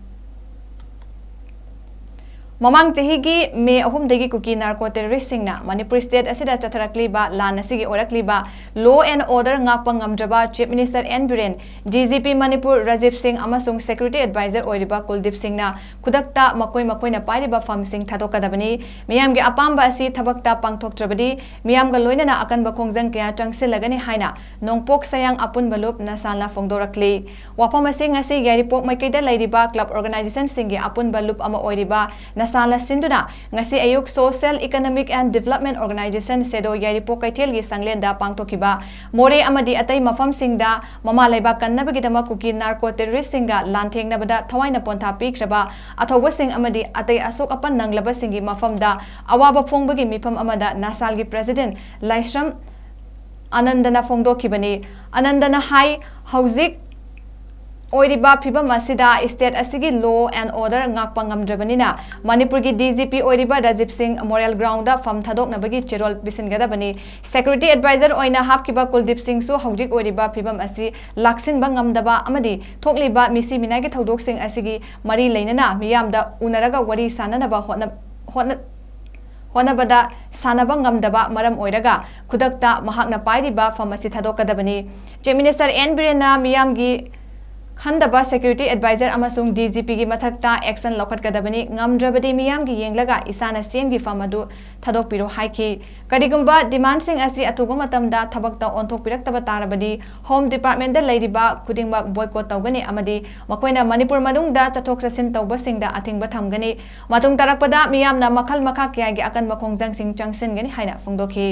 ꯃꯃꯥꯡ ꯆꯍꯤꯒꯤ ꯃꯦ ꯑꯍꯨꯝꯗꯒꯤ ꯀꯨꯀꯤ ꯅꯥꯔꯀꯣ ꯇꯦꯔꯣꯔꯤꯁꯁꯤꯡꯅ ꯃꯅꯤꯄꯨꯔ ꯁ꯭ꯇꯦꯠ ꯑꯁꯤꯗ ꯆꯠꯊꯔꯛꯂꯤꯕ ꯂꯥꯟ ꯑꯁꯤꯒꯤ ꯑꯣꯏꯔꯛꯂꯤꯕ ꯂꯣ ꯑꯦꯟ ꯑꯣꯔꯗꯔ ꯉꯥꯛꯄ ꯉꯝꯗ꯭ꯔꯕ chief minister N Biren, D G P Manipur Rajiv Singh ꯑꯃꯁꯨꯡ ꯁꯦꯀ꯭ꯌꯨꯔꯤꯇꯤ ꯑꯦꯗꯚꯥꯏꯖꯔ ꯑꯣꯏꯔꯤꯕ ꯀꯨꯜꯗꯤꯞ ꯁꯤꯡꯅ ꯈꯨꯗꯛꯇ ꯃꯈꯣꯏ ꯃꯈꯣꯏꯅ ꯄꯥꯏꯔꯤꯕ ꯐꯝꯁꯤꯡ ꯊꯥꯗꯣꯛꯀꯗꯕꯅꯤ꯫ ꯃꯤꯌꯥꯝꯒꯤ ꯑꯄꯥꯝꯕ ꯑꯁꯤ ꯊꯕꯛꯇ ꯄꯥꯡꯊꯣꯛꯇ꯭ꯔꯕꯗꯤ ꯃꯤꯌꯥꯝꯒ ꯂꯣꯏꯅꯅ ꯑꯀꯟꯕ ꯈꯣꯡꯖꯪ ꯀꯌꯥ ꯆꯪꯁꯤꯜꯂꯒꯅꯤ ꯍꯥꯏꯅ ꯅꯣꯡꯄꯣꯛ ꯁꯌꯥꯡ ꯑꯄꯨꯟꯕ ꯂꯨꯞ ꯅꯁꯥꯜꯅ ꯐꯣꯡꯗꯣꯔꯛꯂꯤ꯫ ꯋꯥꯐꯝ ꯑꯁꯤ ꯉꯁꯤ ꯌꯥꯏꯔꯤꯄꯣꯛ ꯃꯥꯏꯀꯩꯗ ꯂꯩꯔꯤꯕ ꯀ꯭ꯂꯕ ꯑꯣꯔꯒꯅꯥꯏꯖꯦꯁꯟꯁꯤꯡꯒꯤ ꯑꯄꯨꯟꯕ ꯂꯨꯞ ꯑꯃ ꯑꯣꯏꯔꯤꯕ ꯅꯁꯥꯜꯅ ꯁꯤꯟꯗꯨꯅ ꯉꯁꯤ ꯑꯌꯨꯛ Social Economic and Development Organization, ꯁꯦꯗꯣ ꯌꯥꯏꯔꯤꯄꯣꯛ ꯀꯩꯊꯦꯜꯒꯤ ꯁꯪꯂꯦꯟꯗ ꯄꯥꯡꯊꯣꯛꯈꯤꯕ ꯃꯣꯔꯦ ꯑꯃꯗꯤ ꯑꯇꯩ ꯃꯐꯝꯁꯤꯡꯗ ꯃꯃꯥ ꯂꯩꯕꯥꯛ ꯀꯟꯅꯕꯒꯤꯗꯃꯛ ꯀꯨꯀꯤ ꯅꯥꯔꯀꯣ ꯇꯦꯔꯣꯔꯤꯁꯁꯤꯡꯒ ꯂꯥꯟꯊꯦꯡꯅꯕꯗ ꯊꯋꯥꯏꯅ ꯄꯣꯟꯊꯥ ꯄꯤꯈ꯭ꯔꯕ ꯑꯊꯧꯕꯁꯤꯡ ꯑꯃꯗꯤ ꯑꯇꯩ ꯑꯁꯣꯛ ꯑꯄꯟ ꯅꯪꯂꯕꯁꯤꯡꯒꯤ ꯃꯐꯝꯗ ꯑꯋꯥꯕ ꯐꯣꯡꯕꯒꯤ ꯃꯤꯐꯝ ꯑꯃꯗ ꯅꯁꯥꯜꯒꯤ ꯄ꯭ꯔꯦꯁꯤꯗꯦꯟꯠ ꯂꯥꯏꯁ꯭ꯔꯝ ꯑꯅꯟꯗꯅ ꯐꯣꯡꯗꯣꯛꯈꯤꯕꯅꯤ꯫ ꯑꯅꯟꯗꯅ ꯍꯥꯏ, ꯍꯧꯖꯤꯛ ꯑꯣꯏꯔꯤꯕ ꯐꯤꯕꯝ ꯑꯁꯤꯗ ꯁ꯭ꯇꯦꯠ ꯑꯁꯤꯒꯤ ꯂꯣ ꯑꯦꯟ ꯑꯣꯔꯗꯔ ꯉꯥꯛꯄ ꯉꯝꯗ꯭ꯔꯕꯅꯤꯅ ꯃꯅꯤꯄꯨꯔꯒꯤ ꯗꯤ ꯖꯤ ꯄꯤ ꯑꯣꯏꯔꯤꯕ ꯔꯥꯖꯤꯕ ꯁꯤꯡ ꯃꯣꯔꯦꯜ ꯒ꯭ꯔꯥꯎꯟꯗ ꯐꯝ ꯊꯥꯗꯣꯛꯅꯕꯒꯤ ꯆꯦꯔꯣꯜ ꯄꯤꯁꯤꯟꯒꯗꯕꯅꯤ꯫ ꯁꯦꯀ꯭ꯌꯨꯔꯤꯇꯤ ꯑꯦꯗꯚꯥꯏꯖꯔ ꯑꯣꯏꯅ ꯍꯥꯞꯈꯤꯕ ꯀꯨꯜꯗꯤꯞ ꯁꯤꯡꯁꯨ ꯍꯧꯖꯤꯛ ꯑꯣꯏꯔꯤꯕ ꯐꯤꯕꯝ ꯑꯁꯤ ꯂꯥꯛꯁꯤꯟꯕ ꯉꯝꯗꯕ ꯑꯃꯗꯤ ꯊꯣꯛꯂꯤꯕ ꯃꯤꯁꯤ ꯃꯤꯅꯥꯏꯒꯤ ꯊꯧꯗꯣꯛꯁꯤꯡ ꯑꯁꯤꯒꯤ ꯃꯔꯤ ꯂꯩꯅꯅ ꯃꯤꯌꯥꯝꯗ ꯎꯅꯔꯒ ꯋꯥꯔꯤ ꯁꯥꯅꯅꯕ ꯍꯣꯠꯅ-, ꯍꯣꯠꯅ-, ꯍꯣꯠꯅꯕꯗ ꯁꯥꯟꯅꯕ ꯉꯝꯗꯕ ꯃꯔꯝ ꯑꯣꯏꯔꯒ ꯈꯨꯗꯛꯇ ꯃꯍꯥꯛꯅ ꯄꯥꯏꯔꯤꯕ ꯐꯝ ꯑꯁꯤ ꯊꯥꯗꯣꯛꯀꯗꯕꯅꯤ꯫ ꯆꯤꯐ ꯃꯤꯅꯤꯁꯇꯔ ꯑꯦꯟ ꯕꯤꯔꯦꯟꯅ ꯃꯤꯌꯥꯝꯒꯤ ꯈꯟꯗꯕ ꯁꯦꯀ꯭ꯌꯨꯔꯤꯇꯤ ꯑꯦꯗꯚꯥꯏꯖꯔ ꯑꯃꯁꯨꯡ ꯗꯤ ꯖꯤ ꯄꯤꯒꯤ ꯃꯊꯛꯇ ꯑꯦꯛꯁꯟ ꯂꯧꯈꯠꯀꯗꯕꯅꯤ꯫ ꯉꯝꯗ꯭ꯔꯕꯗꯤ ꯃꯤꯌꯥꯝꯒꯤ ꯌꯦꯡꯂꯒ ꯏꯁꯥꯅ ꯁꯦꯝꯒꯤ ꯐꯝ ꯑꯗꯨ ꯊꯥꯗꯣꯛꯄꯤꯔꯣ ꯍꯥꯏꯈꯤ꯫ ꯀꯔꯤꯒꯨꯝꯕ ꯗꯤꯃꯥꯟꯁꯤꯡ ꯑꯁꯤ ꯑꯊꯨꯕ ꯃꯇꯝꯗ ꯊꯕꯛꯇ ꯑꯣꯟꯊꯣꯛꯄꯤꯔꯛꯇꯕ ꯇꯥꯔꯕꯗꯤ ꯍꯣꯝ ꯗꯤꯄꯥꯔꯠꯃꯦꯟꯗ ꯂꯩꯔꯤꯕ ꯈꯨꯗꯤꯡꯃꯛ ꯕꯣꯏꯀꯣꯠ ꯇꯧꯒꯅꯤ ꯑꯃꯗꯤ ꯃꯈꯣꯏꯅ ꯃꯅꯤꯄꯨꯔ ꯃꯅꯨꯡꯗ ꯆꯠꯊꯣꯛ ꯆꯠꯁꯤꯟ ꯇꯧꯕꯁꯤꯡꯗ ꯑꯊꯤꯡꯕ ꯊꯝꯒꯅꯤ꯫ ꯃꯇꯨꯡ ꯇꯥꯔꯛꯄꯗ ꯃꯤꯌꯥꯝꯅ ꯃꯈꯜ ꯃꯈꯥ ꯀꯌꯥꯒꯤ ꯑꯀꯟꯕ ꯈꯣꯡꯖꯪꯁꯤꯡ ꯆꯪꯁꯤꯟꯒꯅꯤ ꯍꯥꯏꯅ ꯐꯣꯡꯗꯣꯛꯈꯤ꯫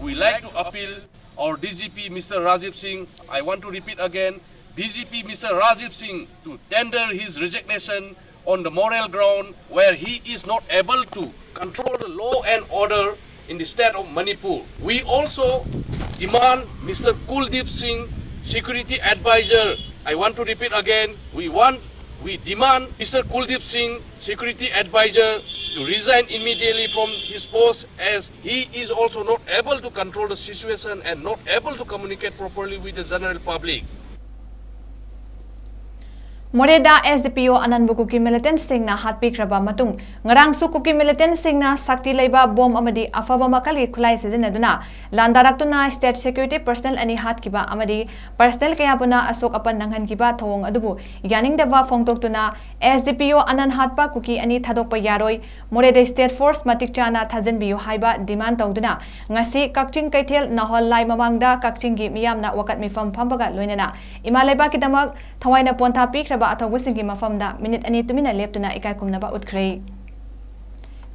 We like to appeal our D G P, Mister Rajiv Singh. I want to repeat again, D G P, Mister Rajiv Singh, to tender his resignation on the moral ground where he is not able to control the law and order in the state of Manipur. We also demand Mister Kuldeep Singh Security advisor, I want to repeat again, we want, we demand Mister Kuldeep Singh, security advisor, to resign immediately from his post, as he is also not able to control the situation and not able to communicate properly with the general public. ꯃꯣꯔꯦꯗ S D ꯄꯤ ꯑꯣ ꯑꯅꯟꯕꯨ ꯀꯨꯀꯤ ꯃꯤꯂꯤꯇꯦꯟꯠꯁꯤꯡꯅ ꯍꯥꯠꯄꯤꯈ꯭ꯔꯕ ꯃꯇꯨꯡ, ꯉꯔꯥꯡꯁꯨ ꯀꯨꯀꯤ ꯃꯤꯂꯤꯇꯦꯟꯠꯁꯤꯡꯅ ꯁꯛꯇꯤ ꯂꯩꯕ bomb ꯑꯃꯗꯤ ꯑꯐꯕ ꯃꯈꯜꯒꯤ ꯈꯨꯠꯂꯥꯏ ꯁꯤꯖꯤꯟꯅꯗꯨꯅ ꯂꯥꯟꯗꯥꯔꯛꯇꯨꯅ ꯁ꯭ꯇꯦꯠ ꯁꯦꯀ꯭ꯌꯨꯔꯤꯇꯤ ꯄꯔꯁꯅꯦꯜ ꯑꯅꯤ ꯍꯥꯠꯈꯤꯕ ꯑꯃꯗꯤ ꯄꯔꯁꯅꯦꯜ ꯀꯌꯥꯕꯨꯅ ꯑꯁꯣꯛ ꯑꯄꯟ ꯅꯪꯍꯟꯈꯤꯕ ꯊꯧꯑꯣꯡ ꯑꯗꯨꯕꯨ ꯌꯥꯅꯤꯡꯗꯕ ꯐꯣꯡꯗꯣꯛꯇꯨꯅ ꯑꯦꯁ ꯗꯤ ꯄꯤ ꯑꯣ ꯑꯅꯟ ꯍꯥꯠꯄ ꯀꯨꯀꯤ ꯑꯅꯤ ꯊꯥꯗꯣꯛꯄ ꯌꯥꯔꯣꯏ, ꯃꯣꯔꯦꯗ ꯁ꯭ꯇꯦꯠ ꯐꯣꯔꯁ ꯃꯇꯤꯛ ꯆꯥꯅ ꯊꯥꯖꯤꯟꯕꯤꯌꯨ ꯍꯥꯏꯕ ꯗꯤꯃꯥꯟ ꯇꯧꯗꯨꯅ ꯉꯁꯤ ꯀꯛꯆꯤꯡ ꯀꯩꯊꯦꯜ ꯅꯥꯍꯣꯜ ꯂꯥꯏ ꯃꯃꯥꯡꯗ ꯀꯛꯆꯤꯡꯒꯤ ꯃꯤꯌꯥꯝꯅ ꯋꯥꯀꯠ ꯃꯤꯐꯝ ꯐꯝꯕꯒ ꯂꯣꯏꯅꯅ ꯏꯃꯥ ꯂꯩꯕꯥꯛꯀꯤꯗꯃꯛ ꯊꯋꯥꯏꯅ ꯄꯣꯟꯊꯥ ꯄꯤꯈ꯭ꯔꯕ ꯑꯊꯧꯕꯁꯤꯡꯒꯤ ꯃꯐꯝꯗ ꯃꯤꯅꯤꯠ ꯑꯅꯤ ꯇꯨꯃꯤꯟꯅ ꯂꯦꯞꯇꯨꯅ ꯏꯀꯥꯏ ꯈꯨꯝꯅꯕ ꯎꯠꯈ꯭ꯔꯦ꯫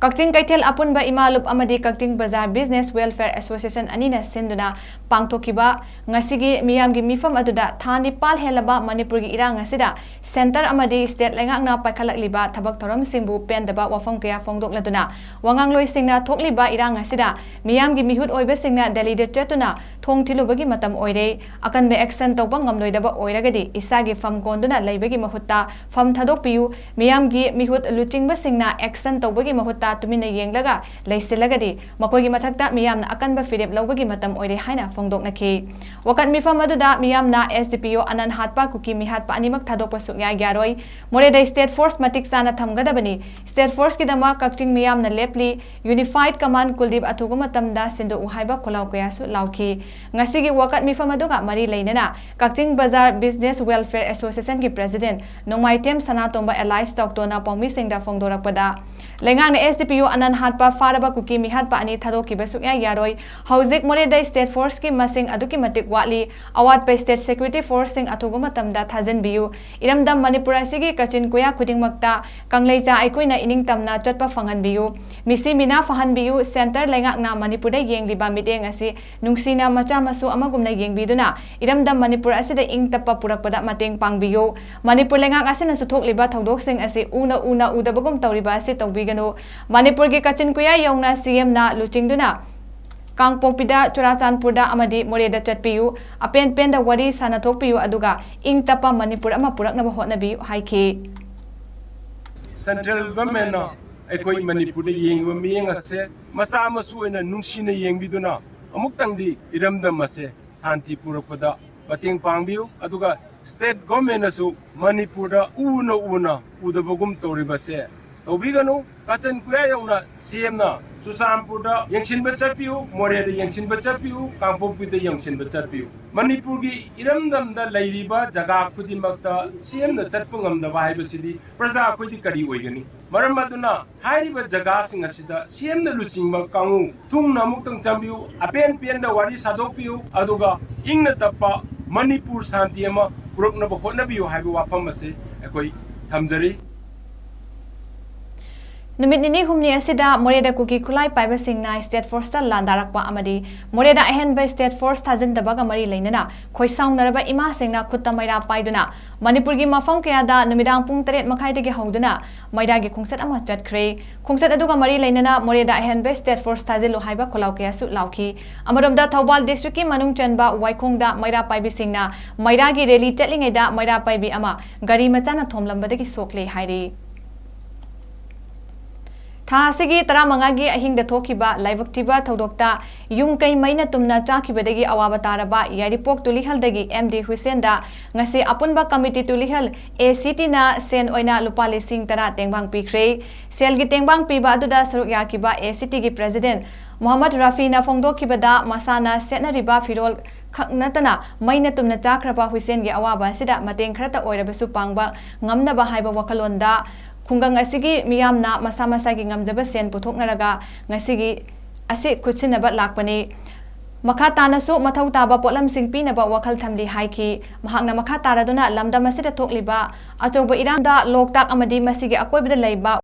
ꯀꯛꯆꯤꯡ ꯀꯩꯊꯦꯜ ꯑꯄꯨꯟꯕ ꯏꯃꯥ ꯂꯨꯞ ꯑꯃꯗꯤ ꯀꯛꯆꯤꯡ ꯕꯖꯥꯔ ꯕꯤꯖꯤꯅꯦꯁ ꯋꯦꯜꯐꯤꯌꯔ ꯑꯦꯁꯣꯁꯤꯌꯦꯁꯟ ꯑꯅꯤꯅ ꯁꯤꯟꯗꯨꯅ ꯄꯥꯡꯊꯣꯛꯈꯤꯕ ꯉꯁꯤꯒꯤ ꯃꯤꯌꯥꯝꯒꯤ ꯃꯤꯐꯝ ꯑꯗꯨꯗ ꯊꯥ ꯅꯤꯄꯥꯜ ꯍꯦꯜꯂꯕ ꯃꯅꯤꯄꯨꯔꯒꯤ ꯏꯔꯥꯡ ꯑꯁꯤꯗ ꯁꯦꯟꯇꯔ ꯑꯃꯗꯤ ꯁ꯭ꯇꯦꯠ ꯂꯩꯉꯥꯛꯅ ꯄꯥꯏꯈꯠꯂꯛꯂꯤꯕ ꯊꯕꯛ ꯊꯧꯔꯝꯁꯤꯡꯕꯨ ꯄꯦꯟꯗꯕ ꯋꯥꯐꯝ ꯀꯌꯥ ꯐꯣꯡꯗꯣꯛꯂꯗꯨꯅ ꯋꯥꯉꯥꯡꯂꯣꯏꯁꯤꯡꯅ ꯊꯣꯛꯂꯤꯕ ꯏꯔꯥꯡ ꯑꯁꯤꯗ ꯃꯤꯌꯥꯝꯒꯤ ꯃꯤꯍꯨꯠ ꯑꯣꯏꯕꯁꯤꯡꯅ ꯗꯦꯜꯂꯤꯗ ꯆꯠꯇꯨꯅ ꯊꯣꯡ ꯊꯤꯜꯂꯨꯕꯒꯤ ꯃꯇꯝ ꯑꯣꯏꯔꯦ꯫ ꯑꯀꯟꯕ ꯑꯦꯛꯁꯟ ꯇꯧꯕ ꯉꯝꯂꯣꯏꯗꯕ ꯑꯣꯏꯔꯒꯗꯤ ꯏꯁꯥꯒꯤ ꯐꯝ ꯀꯣꯟꯗꯨꯅ ꯂꯩꯕꯒꯤ ꯃꯍꯨꯠꯇ ꯐꯝ ꯊꯥꯗꯣꯛꯄꯤꯌꯨ꯫ ꯃꯤꯌꯥꯝꯒꯤ ꯃꯤꯍꯨꯠ ꯂꯨꯆꯤꯡꯕꯁꯤꯡꯅ ꯑꯦꯛꯁꯟ ꯇꯧꯕꯒꯤ ꯃꯍꯨꯠꯇ ꯇꯨꯃꯤꯟꯅ ꯌꯦꯡꯂꯒ ꯂꯩꯁꯤꯜꯂꯒꯗꯤ ꯃꯈꯣꯏꯒꯤ ꯃꯊꯛꯇ ꯃꯤꯌꯥꯝꯅ ꯑꯀꯟꯕ ꯐꯤꯔꯦꯞ ꯂꯧꯕꯒꯤ ꯃꯇꯝ ꯑꯣꯏꯔꯦ ꯍꯥꯏꯅ ꯐꯣꯡꯗꯣꯛꯅꯈꯤ꯫ ꯋꯥꯀꯠ ꯃꯤꯐꯝ ꯑꯗꯨꯗ ꯃꯤꯌꯥꯝꯅ ꯑꯦꯁ ꯗꯤ ꯄꯤ ꯑꯣ ꯑꯅꯟ ꯍꯥꯠꯄ ꯀꯨꯀꯤ ꯃꯤꯍꯥꯠꯄ ꯑꯅꯤꯃꯛ ꯊꯥꯗꯣꯛꯄ ꯁꯨꯛꯌꯥ ꯌꯥꯔꯣꯏ꯫ ꯃꯣꯔꯦꯗ ꯁ꯭ꯇꯦꯠ ꯐꯣꯔꯁ ꯃꯇꯤꯛ ꯆꯥꯅ ꯊꯝꯒꯗꯕꯅꯤ꯫ ꯁ꯭ꯇꯦꯠ ꯐꯣꯔꯁꯀꯤꯗꯃꯛ ꯀꯛꯆꯤꯡ ꯃꯤꯌꯥꯝꯅ ꯂꯦꯞꯂꯤ꯫ ꯌꯨꯅꯤꯐꯥꯏꯗ ꯀꯃꯥꯟ ꯀꯨꯜꯗꯤꯞ ꯑꯊꯨꯕ ꯃꯇꯝꯗ ꯁꯤꯟꯗꯣꯛꯎ ꯍꯥꯏꯕ ꯈꯣꯜꯂꯥꯎ ꯀꯌꯥꯁꯨ ꯂꯥꯎꯈꯤ꯫ ꯉꯁꯤꯒꯤ ꯋꯥꯀꯠ ꯃꯤꯐꯝ ꯑꯗꯨꯒ ꯃꯔꯤ ꯂꯩꯅꯅ ꯀꯛꯆꯤꯡ ꯕꯖꯥꯔ ꯕꯤꯖꯤꯅꯦꯁ ꯋꯦꯜꯐꯤꯌꯔ ꯑꯦꯁꯣꯁꯤꯌꯦꯁꯟꯒꯤ ꯄ꯭ꯔꯦꯁꯤꯗꯦꯟꯠ ꯅꯣꯡꯃꯥꯏꯊꯦꯝ ꯁꯅꯥꯇꯣꯝꯕ ꯑꯦꯂꯥꯏꯁ ꯇꯣꯛꯇꯣꯅ ꯄꯥꯎꯃꯤꯁꯤꯡꯗ ꯐꯣꯡꯗꯣꯔꯛꯄꯗ, ꯂꯩꯉꯥꯛꯅ ꯑꯦꯁ ꯗꯤ ꯄꯤ ꯑꯣ ꯑꯅꯟ ꯍꯥꯠꯄ ꯐꯥꯔꯕ ꯀꯨꯀꯤ ꯃꯤꯍꯥꯠꯄ ꯑꯅꯤ ꯊꯥꯗꯣꯛꯈꯤꯕ ꯁꯨꯛꯌꯥ ꯌꯥꯔꯣꯏ꯫ ꯍꯧꯖꯤꯛ ꯃꯣꯔꯦꯗ ꯁ꯭ꯇꯦꯠ ꯐꯣꯔꯁꯀꯤ ꯃꯁꯤꯡ ꯑꯗꯨꯛꯀꯤ ꯃꯇꯤꯛ ꯋꯥꯠꯂꯤ꯫ ꯑꯋꯥꯠꯄ ꯁ꯭ꯇꯦꯠ ꯁꯦꯀ꯭ꯌꯨꯔꯤꯇꯤ ꯐꯣꯔꯁꯁꯤꯡ ꯑꯊꯨꯕ ꯃꯇꯝꯗ ꯊꯥꯖꯤꯟꯕꯤꯌꯨ꯫ ꯏꯔꯝꯗꯝ ꯃꯅꯤꯄꯨꯔ ꯑꯁꯤꯒꯤ ꯀꯥꯆꯤꯟ ꯀꯣꯌꯥ ꯈꯨꯗꯤꯡꯃꯛꯇ ꯀꯪꯂꯩꯆꯥ ꯑꯩꯈꯣꯏꯅ ꯏꯅꯤꯡꯇꯝꯅ ꯆꯠꯄ ꯐꯪꯍꯟꯕꯤꯌꯨ꯫ ꯃꯤꯁꯤ ꯃꯤꯅꯥ ꯐꯍꯟꯕꯤꯌꯨ꯫ ꯁꯦꯟꯇꯔ ꯂꯩꯉꯥꯛꯅ ꯃꯅꯤꯄꯨꯔꯗ ꯌꯦꯡꯂꯤꯕ ꯃꯤꯠꯌꯦꯡ ꯑꯁꯤ ꯅꯨꯡꯁꯤꯅ ꯃꯆꯥ ꯃꯁꯨ ꯑꯃꯒꯨꯝꯅ ꯌꯦꯡꯕꯤꯗꯨꯅ ꯏꯔꯝꯗꯝ ꯃꯅꯤꯄꯨꯔ ꯑꯁꯤꯗ ꯏꯪ ꯇꯞꯄ ꯄꯨꯔꯛꯄꯗ ꯃꯇꯦꯡ ꯄꯥꯡꯕꯤꯌꯨ꯫ ꯃꯅꯤꯄꯨꯔ ꯂꯩꯉꯥꯛ ꯑꯁꯤꯅꯁꯨ ꯊꯣꯛꯂꯤꯕ ꯊꯧꯗꯣꯛꯁꯤꯡ ꯑꯁꯤ ꯎꯅ ꯎꯅ ꯎꯗꯕꯒꯨꯝ ꯇꯧꯔꯤꯕ ꯑꯁꯤ ꯇꯧꯕꯤꯒꯅꯨ꯫ ꯃꯅꯤꯄꯨꯔꯒꯤ ꯀꯥꯆꯤꯟ ꯀꯣꯌꯥ ꯌꯧꯅ ꯁꯤ ꯑꯦꯝꯅ ꯂꯨꯆꯤꯡꯗꯨꯅ ꯀꯥꯡꯄꯣꯛꯄꯤꯗ, ꯆꯨꯔꯥꯆꯥꯟꯄꯨꯔꯗ ꯑꯃꯗꯤ ꯃꯣꯔꯦꯗ ꯆꯠꯄꯤꯌꯨ꯫ ꯑꯄꯦꯟ ꯄꯦꯟꯗ ꯋꯥꯔꯤ ꯁꯥꯟꯅꯊꯣꯛꯄꯤꯌꯨ, ꯑꯗꯨꯒ ꯏꯪ ꯇꯞꯄ ꯃꯅꯤꯄꯨꯔ ꯑꯃ ꯄꯨꯔꯛꯅꯕ ꯍꯣꯠꯅꯕꯤꯌꯨ ꯍꯥꯏꯈꯤ꯫ ꯁꯦꯟꯇ꯭ꯔꯦꯜ ꯒꯚꯔꯟꯃꯦꯟꯅ ꯑꯩꯈꯣꯏ ꯃꯅꯤꯄꯨꯔꯗ ꯌꯦꯡꯉꯤꯕ ꯃꯤꯠꯌꯦꯡ ꯑꯁꯦ ꯃꯆꯥ ꯃꯁꯨ ꯑꯣꯏꯅ ꯅꯨꯡꯁꯤꯅ ꯌꯦꯡꯕꯤꯗꯨꯅ ꯑꯃꯨꯛꯇꯪꯗꯤ ꯏꯔꯝꯗꯝ ꯑꯁꯦ ꯁꯥꯟꯇꯤ ꯄꯨꯔꯛꯄꯗ ꯃꯇꯦꯡ ꯄꯥꯡꯕꯤꯌꯨ꯫ ꯑꯗꯨꯒ ꯁ꯭ꯇꯦꯠ ꯒꯚꯔꯟꯃꯦꯟꯅꯁꯨ ꯃꯅꯤꯄꯨꯔꯗ ꯎꯅ ꯎꯅ ꯎꯗꯕꯒꯨꯝ ꯇꯧꯔꯤꯕꯁꯦ ꯇꯧꯕꯤꯒꯅꯨ꯫ ꯀꯥꯆꯟ ꯀꯣꯌꯥ ꯌꯧꯅ ꯁꯤ ꯑꯦꯝꯅ ꯆꯨꯔꯆꯥꯟꯄꯨꯔꯗ ꯌꯦꯡꯁꯤꯟꯕ ꯆꯠꯄꯤꯌꯨ, ꯃꯣꯔꯦꯗ ꯌꯦꯡꯁꯤꯟꯕ ꯆꯠꯄꯤꯌꯨ, ꯀꯥꯡꯄꯣꯛꯄꯤꯗ ꯌꯦꯡꯁꯤꯟꯕ ꯆꯠꯄꯤꯌꯨ꯫ ꯃꯅꯤꯄꯨꯔꯒꯤ ꯏꯔꯝꯗꯝꯗ ꯂꯩꯔꯤꯕ ꯖꯒꯥ ꯈꯨꯗꯤꯡꯃꯛꯇ ꯁꯤ ꯑꯦꯝꯅ ꯆꯠꯄ ꯉꯝꯗꯕ ꯍꯥꯏꯕꯁꯤꯗꯤ ꯄ꯭ꯔꯖꯥ ꯑꯩꯈꯣꯏꯗꯤ ꯀꯔꯤ ꯑꯣꯏꯒꯅꯤ? ꯃꯔꯝ ꯑꯗꯨꯅ ꯍꯥꯏꯔꯤꯕ ꯖꯒꯥꯁꯤꯡ ꯑꯁꯤꯗ ꯁꯤ ꯑꯦꯝꯅ ꯂꯨꯆꯤꯡꯕ ꯀꯥꯡꯕꯨ ꯊꯨꯡꯅ ꯑꯃꯨꯛꯇꯪ ꯆꯪꯕꯤꯌꯨ, ꯑꯄꯦꯟ ꯄꯦꯟꯗ ꯋꯥꯔꯤ ꯁꯥꯗꯣꯛꯄꯤꯌꯨ, ꯑꯗꯨꯒ ꯏꯪꯅ ꯇꯞꯄ ꯃꯅꯤꯄꯨꯔ ꯁꯥꯟꯇꯤ ꯑꯃ ꯄꯨꯔꯛꯅꯕ ꯍꯣꯠꯅꯕꯤꯌꯨ ꯍꯥꯏꯕ ꯋꯥꯐꯝ ꯑꯁꯤ ꯑꯩꯈꯣꯏ ꯊꯝꯖꯔꯤ꯫ ꯅꯨꯃꯤꯠ ꯅꯤꯅꯤ ꯍꯨꯝꯅꯤ ꯑꯁꯤꯗ ꯃꯣꯔꯦꯗ ꯀꯨꯀꯤ ꯈꯨꯠꯂꯥꯏ ꯄꯥꯏꯕꯁꯤꯡꯅ ꯁ꯭ꯇꯦꯠ ꯐꯣꯔꯁꯇ ꯂꯥꯟꯗꯥꯔꯛꯄ ꯑꯃꯗꯤ ꯃꯣꯔꯦꯗ ꯑꯍꯦꯟꯕ ꯁ꯭ꯇꯦꯠ ꯐꯣꯔꯁ ꯊꯥꯖꯤꯟꯗꯕꯒ ꯃꯔꯤ ꯂꯩꯅꯅ ꯈꯣꯏꯁꯥꯎꯅꯔꯕ ꯏꯃꯥꯁꯤꯡꯅ ꯈꯨꯠꯇ ꯃꯩꯔꯥ ꯄꯥꯏꯗꯨꯅ ꯃꯅꯤꯄꯨꯔꯒꯤ ꯃꯐꯝ ꯀꯌꯥꯗ ꯅꯨꯃꯤꯗꯥꯡ ꯄꯨꯡ ꯇꯔꯦꯠ ꯃꯈꯥꯏꯗꯒꯤ ꯍꯧꯗꯨꯅ ꯃꯩꯔꯥꯒꯤ ꯈꯣꯡꯆꯠ ꯑꯃ ꯆꯠꯈ꯭ꯔꯦ꯫ ꯈꯣꯡꯆꯠ ꯑꯗꯨꯒ ꯃꯔꯤ ꯂꯩꯅꯅ ꯃꯣꯔꯦꯗ ꯑꯍꯦꯟꯕ ꯁ꯭ꯇꯦꯠ ꯐꯣꯔꯁ ꯊꯥꯖꯤꯜꯂꯨ ꯍꯥꯏꯕ ꯈꯣꯜꯂꯥꯎ ꯀꯌꯥꯁꯨ ꯂꯥꯎꯈꯤ꯫ ꯑꯃꯔꯣꯝꯗ ꯊꯧꯕꯥꯜ ꯗꯤꯁꯇ꯭ꯔꯤꯛꯀꯤ ꯃꯅꯨꯡ ꯆꯟꯕ ꯋꯥꯏꯈꯣꯡꯗ ꯃꯩꯔꯥ ꯄꯥꯏꯕꯤꯁꯤꯡꯅ ꯃꯩꯔꯥꯒꯤ ꯔꯦꯂꯤ ꯆꯠꯂꯤꯉꯩꯗ ꯃꯩꯔꯥ ꯄꯥꯏꯕꯤ ꯑꯃ ꯒꯥꯔꯤ ꯃꯆꯥꯅ ꯊꯣꯝꯂꯝꯕꯗꯒꯤ ꯁꯣꯛꯂꯦ ꯍꯥꯏꯔꯤ꯫ ꯊꯥ ꯑꯁꯤꯒꯤ ꯇꯔꯥꯃꯉꯥꯒꯤ ꯑꯍꯤꯡꯗ ꯊꯣꯛꯈꯤꯕ ꯂꯥꯏꯕꯛ ꯊꯤꯕ ꯊꯧꯗꯣꯛꯇ ꯌꯨꯝ ꯀꯩ ꯃꯩꯅ ꯇꯨꯝꯅ ꯆꯥꯛꯈꯤꯕꯗꯒꯤ ꯑꯋꯥꯕ ꯇꯥꯔꯕ ꯌꯥꯏꯔꯤꯄꯣꯛ ꯇꯨꯂꯤꯍꯜꯗꯒꯤ ꯑꯦꯝ ꯗꯤ ꯍꯨꯏꯁꯦꯟꯗ ꯉꯁꯤ ꯑꯄꯨꯟꯕ ꯀꯃꯤꯇꯤ ꯇꯨꯂꯤꯍꯜ ꯑꯦ ꯁꯤ ꯇꯤꯅ ꯁꯦꯟ ꯑꯣꯏꯅ ꯂꯨꯄꯥ ꯂꯤꯁꯤꯡ ꯇꯔꯥ ꯇꯦꯡꯕꯥꯡ ꯄꯤꯈ꯭ꯔꯦ꯫ ꯁꯦꯜꯒꯤ ꯇꯦꯡꯕꯥꯡ ꯄꯤꯕ ꯑꯗꯨꯗ ꯁꯔꯨꯛ ꯌꯥꯈꯤꯕ ꯑꯦ ꯁꯤ ꯇꯤꯒꯤ ꯄ꯭ꯔꯦꯁꯤꯗꯦꯟꯠ ꯃꯣꯍꯝꯃꯗ ꯔꯥꯐꯤꯅ ꯐꯣꯡꯗꯣꯛꯈꯤꯕꯗ ꯃꯁꯥꯅ ꯁꯦꯠꯅꯔꯤꯕ ꯐꯤꯔꯣꯜ ꯈꯛ ꯅꯠꯇꯅ ꯃꯩꯅ ꯇꯨꯝꯅ ꯆꯥꯈ꯭ꯔꯕ ꯍꯨꯏꯁꯦꯟꯒꯤ ꯑꯋꯥꯕ ꯑꯁꯤꯗ ꯃꯇꯦꯡ ꯈꯔꯇ ꯑꯣꯏꯔꯕꯁꯨ ꯄꯥꯡꯕ ꯉꯝꯅꯕ ꯍꯥꯏꯕ ꯋꯥꯈꯜꯂꯣꯟꯗ ꯈꯨꯡꯒꯪ ꯑꯁꯤꯒꯤ ꯃꯤꯌꯥꯝꯅ ꯃꯁꯥ ꯃꯁꯥꯒꯤ ꯉꯝꯖꯕ ꯁꯦꯟ ꯄꯨꯊꯣꯛꯅꯔꯒ ꯉꯁꯤꯒꯤ ꯑꯁꯤ ꯈꯨꯠꯁꯤꯟꯅꯕ ꯂꯥꯛꯄꯅꯤ꯫ ꯃꯈꯥ ꯇꯥꯅꯁꯨ ꯃꯊꯧ ꯇꯥꯕ ꯄꯣꯠꯂꯝꯁꯤꯡ ꯄꯤꯅꯕ ꯋꯥꯈꯜ ꯊꯝꯂꯤ ꯍꯥꯏꯈꯤ꯫ ꯃꯍꯥꯛꯅ ꯃꯈꯥ ꯇꯥꯔꯗꯨꯅ ꯂꯝꯗꯝ ꯑꯁꯤꯗ ꯊꯣꯛꯂꯤꯕ ꯑꯆꯧꯕ ꯏꯔꯥꯡꯗ ꯂꯣꯛꯇꯥꯛ ꯑꯃꯗꯤ ꯃꯁꯤꯒꯤ ꯑꯀꯣꯏꯕꯗ ꯂꯩꯕ